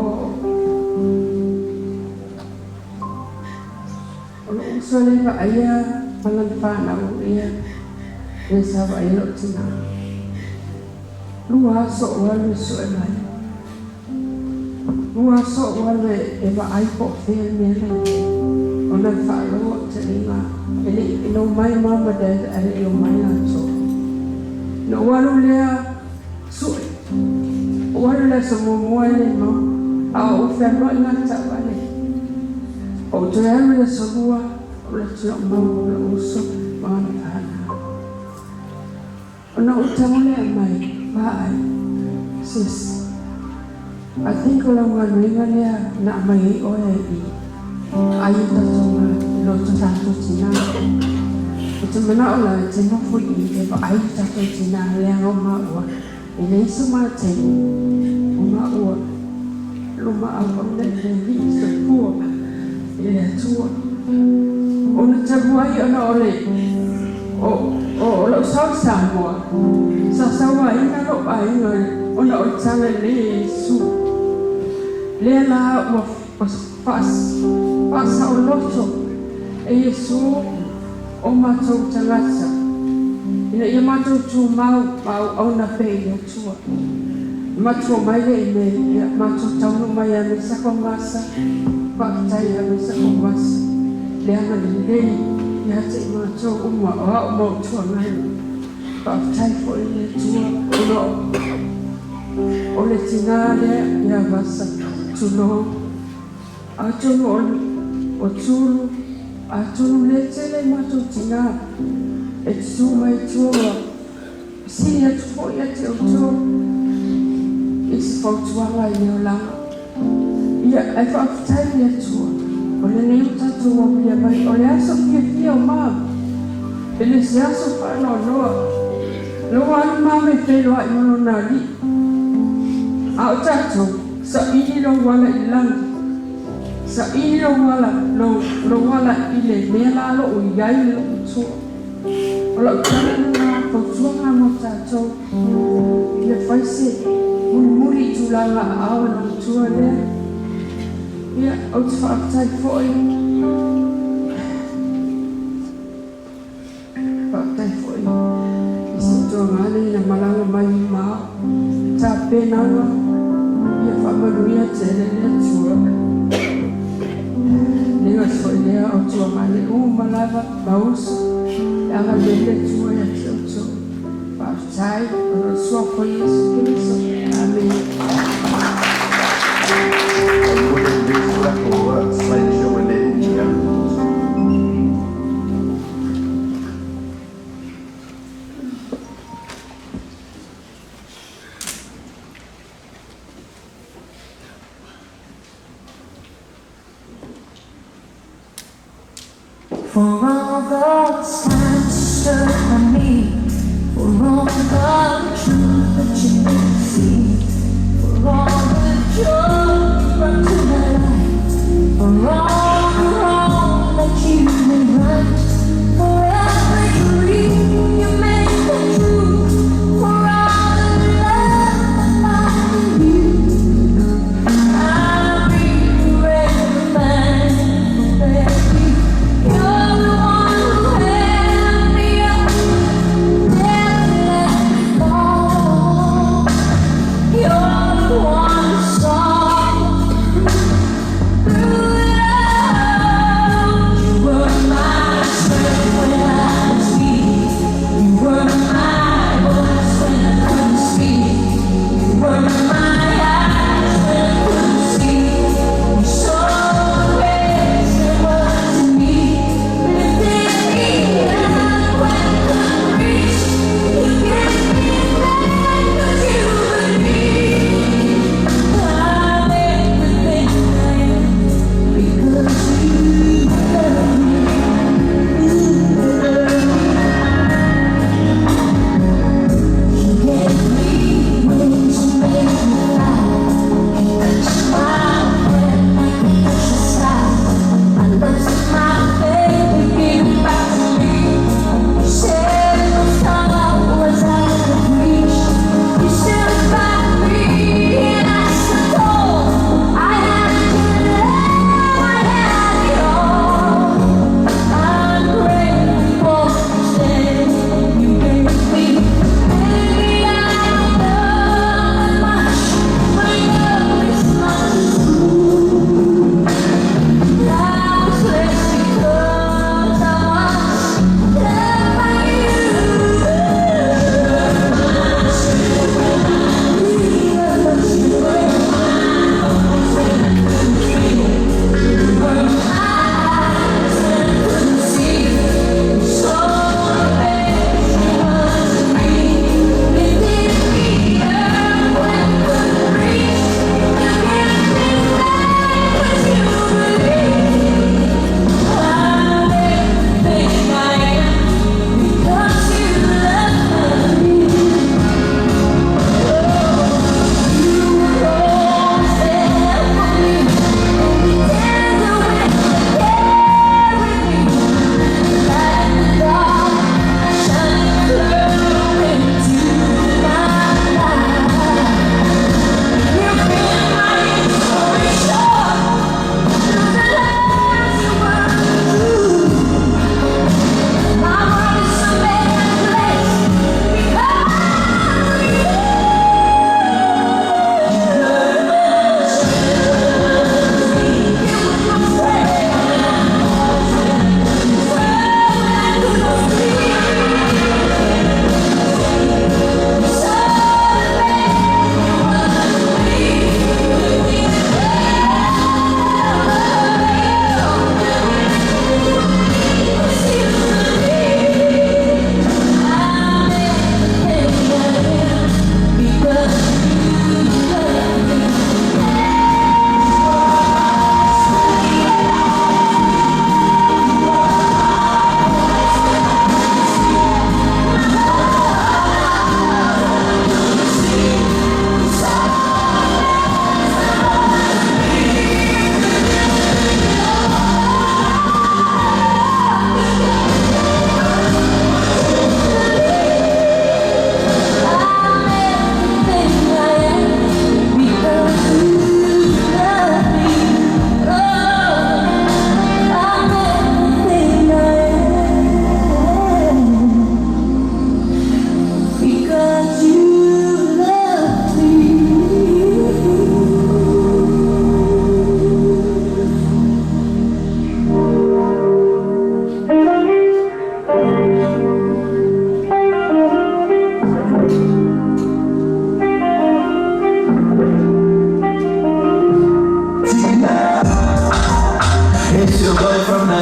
o lo'u uso lea e vaaia ma lana fanau ia lea sa vaaia lo'u tinā. Lua aso ou alu e su'e mai. Lua aso ou alu e vaai po o fea le mea la i ai ona e faalogo o taliga e le i omai mom ma dad ae le i omai latou. Na ou alu lea su'e, ou alu i le aso muamua e le i maua, a o ou fealuai ma le taavale. Ou toe alu i le aso lua, ou alu atu loa maua lou uso ma ona fanau. Ona ou tago lea mai, vaai, sis, I think o lau galuega lea na aumai ai oe i ai o tatou loto tatou tinā. Ou te manao la e te nofo i i e vaai i tatou tinā leaga o maua e leai so matei o maua luma auauna i le alii soifua i le Atua. Ona talu ai ona o le o o lou sao i Samoa sa sauaina lou aiga ona o le tagalelei e Iesu. Lea la ua faasaoloto e Iesu o matou tagata ina ia matou tumau ma auauna pea i le Atua. E matua mai lea i mea ia matou taunuu mai ia Mesako Masa, faafetai ia Mesako Masa le agalelei ia te i matou uma o au ma ou tuagaga. Faafetai foi i le Atua ona o le tinā lea ia Vasa, tulou. Atonu o o Tulu, atonu lea tele matou tinā e tutū mai i tua ua fesili atu foi ia te outou i se fautuaga i le olaga. Ia, ae faafetai i le Atua, o lenei ua tatou aulia mai, o le aso fiafia o mama, e le se aso faanoanoa. Loa alu mama e feiloai ma lona alii, a o tatou, Saili lou ala i lagi. Saili lou ala, lou, lou ala i le mea la lou i ai le lou matua. O lau tala lena, fautuaga mo tatou, ia fai se mulimuli i tulaga aao i lou matua lea. Ia, ou te faafetai foi. Faafetai foi i si toga nei na malaga mai i Mao i tapenaga ia faamanuia tele le Atua. Le gata foi lea o tuaga uma lava ma uso e agalelei le Atua ia te outou. Faafetai ona o le suafa o Iesu Keriso. Amene. For all the times you stood by me, for all the truth that you made see, for all the joy you brought to my life, for all the wrong that you made right, for every dream you made come true, for all the love I find in you, I'll be forever thankful that you. You're the one who held me up, never let me fall.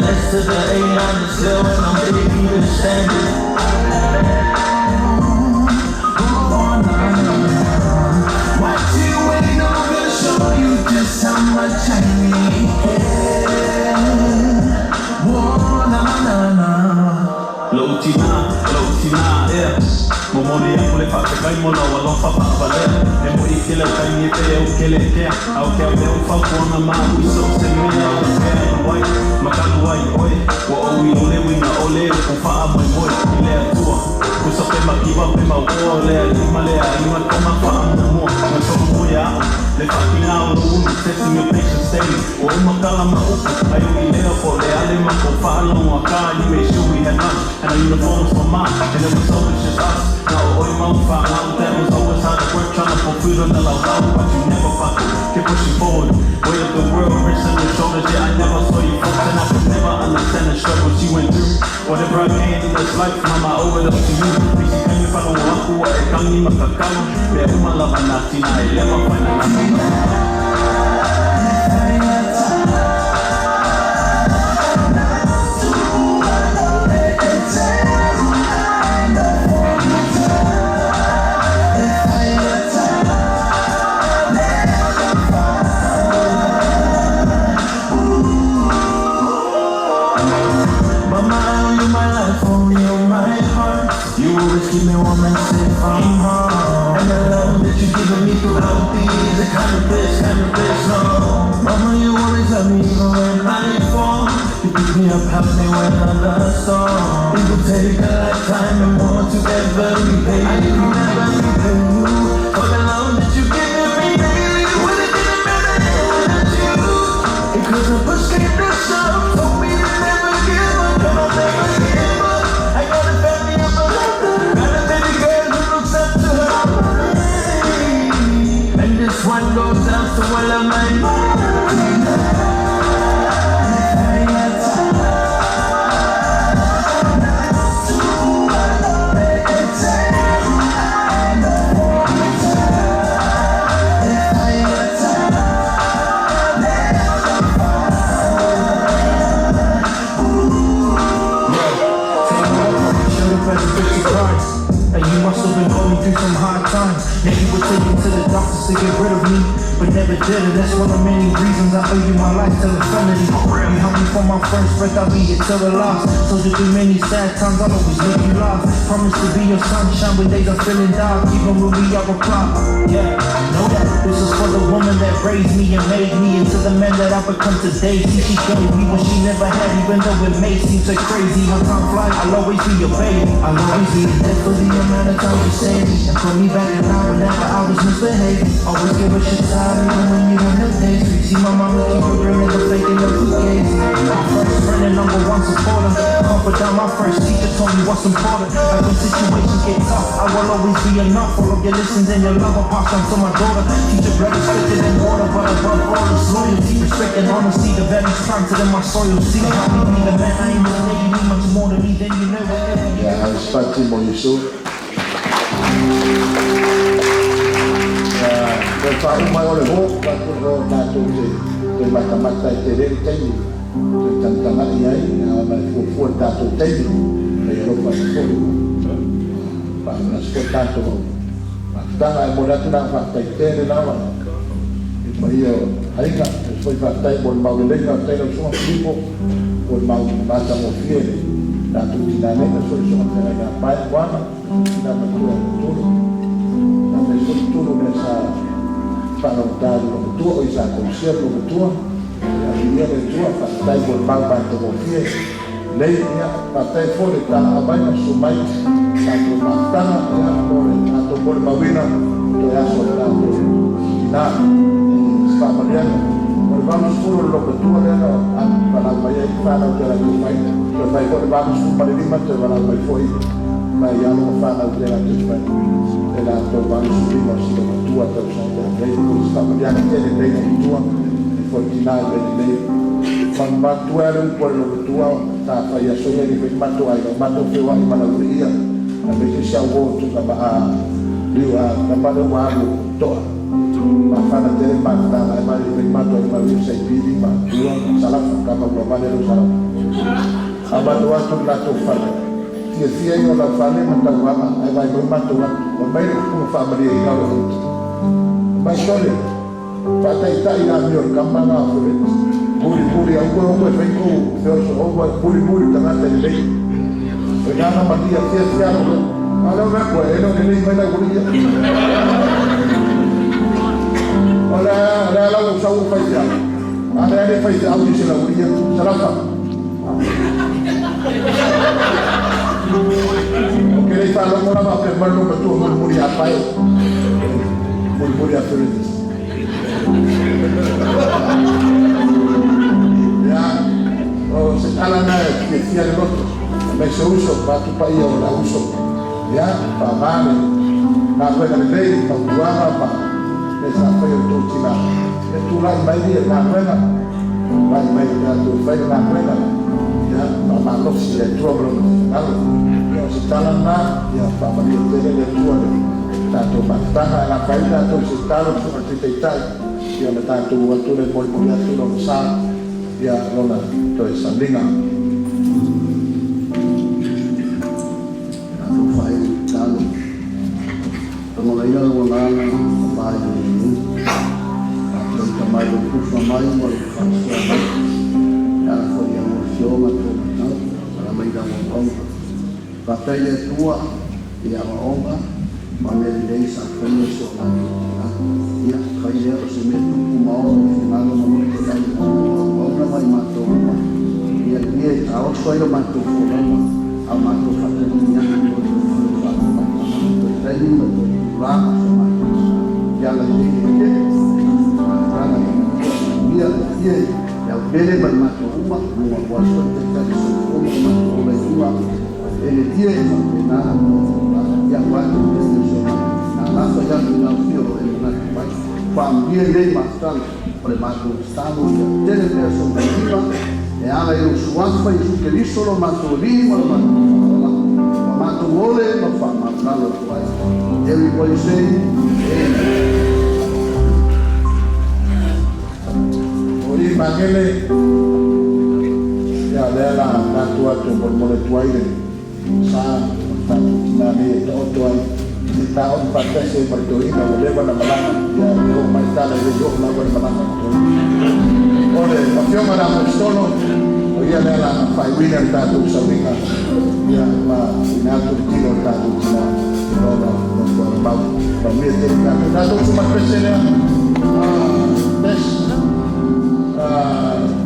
S to the A on the cell, and I'm big, you the standard. What you ain't no gonna show you just how much I really care. Whoa, na na na. Lou tina, lou tina, yeah. Mo moli aku le whakakai mo lau alofa whaavalea. E mo i tele o kaini e pe au kele kea. Au ke au mea u whaupuanga mā ui so se mea o te pea alu ai. Makalu ai oe, wa o i ole wina ole o ku whaa moe moe i lea tua. Kusa pe makiwa pe mauoa o lea lima lea inga koma whaa mua. Nga tolu moe ao, le whakinga o lo umi, testing your patience steady. O umakala ma upu, ai o i lea po le ale ma ko whaalongo a kā. You made sure we had lunch, and our uniforms were mine. And it was always just us. Now oi mau whanau, that was always hard to work, trying to put food on the lau lau, but you never fuck it. Keep pushing forward, weight of the world rests on your shoulders. Yeah, I never saw you fall, and I could never understand the struggles you went through. Whatever I gained in this life, mama, I owe it up to you. Bisi kangi whanau aku wa e kangi makakalo. Mea uma lava nā tina e lema whaina nā. Mama, I owe you my life, owe you my heart. You always keep me warm and safe from harm. And the love that you given me throughout the years, a kind of bliss, no. Mama, you always love me even when I fall. You pick me up, help me when I'm the storm. It will take a lifetime and more to ever repay. I can never repay you for the love that you've given me daily. Would it been better without you? Because the push came to shove, told me to never give up, and I'll never give up. I got a family of my own, got a baby girl who looks up to her. And this one goes out to all of my moms. And you must have been going through some hard times. Now you were taken to the doctors to get rid of me, but never did, and that's one of many reasons I owe you my life till infinity. You helped me from my first breath, I'll be here till the last. Soldier through many sad times, I'll always make you laugh. Promise to be your sunshine when days are feeling dark, even when we are apart. Yeah, I know that. This is for the woman that raised me and made me into the man that I've become today. See, she gave me what she never had, even though it may seem so crazy. How time flies, I'll always be your baby. I'll always be there for the amount of times you saved me and put me back in line whenever I was misbehaving. Always give us your time, even when you on the days. See my mama keep her brain in the fake and the fugazi. My first friend and number one supporter, confidant, my first teacher told me what's important. Like when situations get tough, I will always be enough. All of your listens and your love, I pass on to my daughter. Teacher bread is thicker than water, but above all is loyalty, respect and honesty. The values planted in my soil. See how me be the man I am today. You mean much more to me than you know. Whatever you Ia spati mo Iesu. Ia toe faauma ai o le ho, tatou ho tatou te toe matamata i te lei taimi, toe tagatagai ai, ona e fuafua le tatou taimi, e alofa atu foi ma faamanasi foi tatou au mafutaga. Ae momoli atu le agaga faafetai tele lava i le paia o aiga, e foi faafetai mo le mauleleiga o le tai lau Susuga Filipo, mo le mau matagofie le tatou tinā nei, le foi Susuga Feagaiga Pae Moana, tina matua o Tulu. Na fai foi tulu lea sa faalogotā i le logotua, o i sa tausia le logotua, ia viia le Atua, faafetai mo le mau matagofie nei, ia faafetai foi le talaaga mai ma susu mai tatou mafutaga, ia mo le tatou molimauina toe aso o le tatou tinā i se faamanuiaga. O le 80 o le logotua lea na valaau mai ai fanau te latou fai, toe fai foi le 85 toe valaau mai foi mai alo ma fanau te latou fai le latou 85 o si logotua tausaga nei. O se faamanuiaga tele nei logotua e foi tinā i le nei. Matua le upu a le logotua sa fai aso ia le fai matou aiga matou feoai ma lauliia aemaise si au o tuga ma a liu a tama lea ua alu toa mafana tele mafutaga ae ma le fai matou ai ma liu sai pili ma tua salafa kama ua vale lou salafa A matou atu i le latou fale, fiafia ia o lau fale ma tauvaga ae vaivai matou atu. Fai mai le upu faamalieina o lou uta. Fai mai sole, faataitai le amio i le kama lena a Feleti. Mulimuli aua aua e fai tou feoso aua mulimuli tagata lelei. O i ina na malia fiafia lou loto. A o lea ua vaai atu e le o lelei mai lau alii ia. O le a la ua ou sau ou faifeau? A lea le faifeau i se lau alii ia. Salafa. Ou te le i faalogo lava pe mai le loomatua mulimuli ia Pae, mulimuli ia Feleti. Ia, o se tala lena e fiafia le loto, aemaise uso, vaeatu paia o lau uso. Ia, faaaoga le galuega lelei, fautuaga ma mea sa faia e lo outou tina. Ia tulai mai le galuega, tulai mai le tatou fai le galuega, ia faamalosi i le Atua ma Lona finagalo. Ia o se tala lena, ia faamanuia tele le Atua i le tatou mafutaga. Ae lafai tatou i se tatalo i le Susuga i le Sui Taitai, ia ona tatou o atu lea e molimoli atu lona sa, ia lona toe sauniga. Tatou faaiu i le tatalo. Tagolaina lou agaga ma i le lenei. Faafetai Tama i lou tufa mai ma lou faasoa mai. E ala foi i au afioga tou matau, ala mai lau auauna. Faafetai i le Atua i aoaoga ma mea lelei sa faia si o matou tina. Ia, fai lea o se mea tupu ma ono i finagalo ma loto i ai le matou auauna ma i matou uma. Ia ia e taoto ai la matou folauga, a o matou faatalitali atu i lo outou afio faalumai ma toe taimi ma toe itulā o so matou agalelei le tele. Tulaga i le Atua manuia le afio i au mele ma i matou uma, luga aua foi le Taitai soifua ma lo matou ola i luga e le ia e faapena ia aua te tele o so matou na alafa i atu i lau afio o e manatu mai. Faamanuia nei mafutaga o le matou tatalo ia tele pea sou vailiga e ala i lou Suafa Iesu Keriso lo matou Alii ma lo matou Faaola, ma matou ole ma faamaualalo atu ai. Everybody say Amen. O i Magele, ia lea la tatou atu e molemole atu ai le sa o le tatou tina nei e taoto ai se taofi faatasi ai ma le toeaina ua leva ona malaga, ia e oo mai tala e le i oo lava le malaga a le toeaina. O le Afioga i le Aposetolo, o ia lea la na faaiuina le tatou sauniga, ia ma tuuina atu le tino o le tatou tina i lona nofoaga mau. Manuia tele tatou. Tatou usu mai le pese lea. Tess,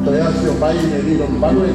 toe afio mai le alii lona malu e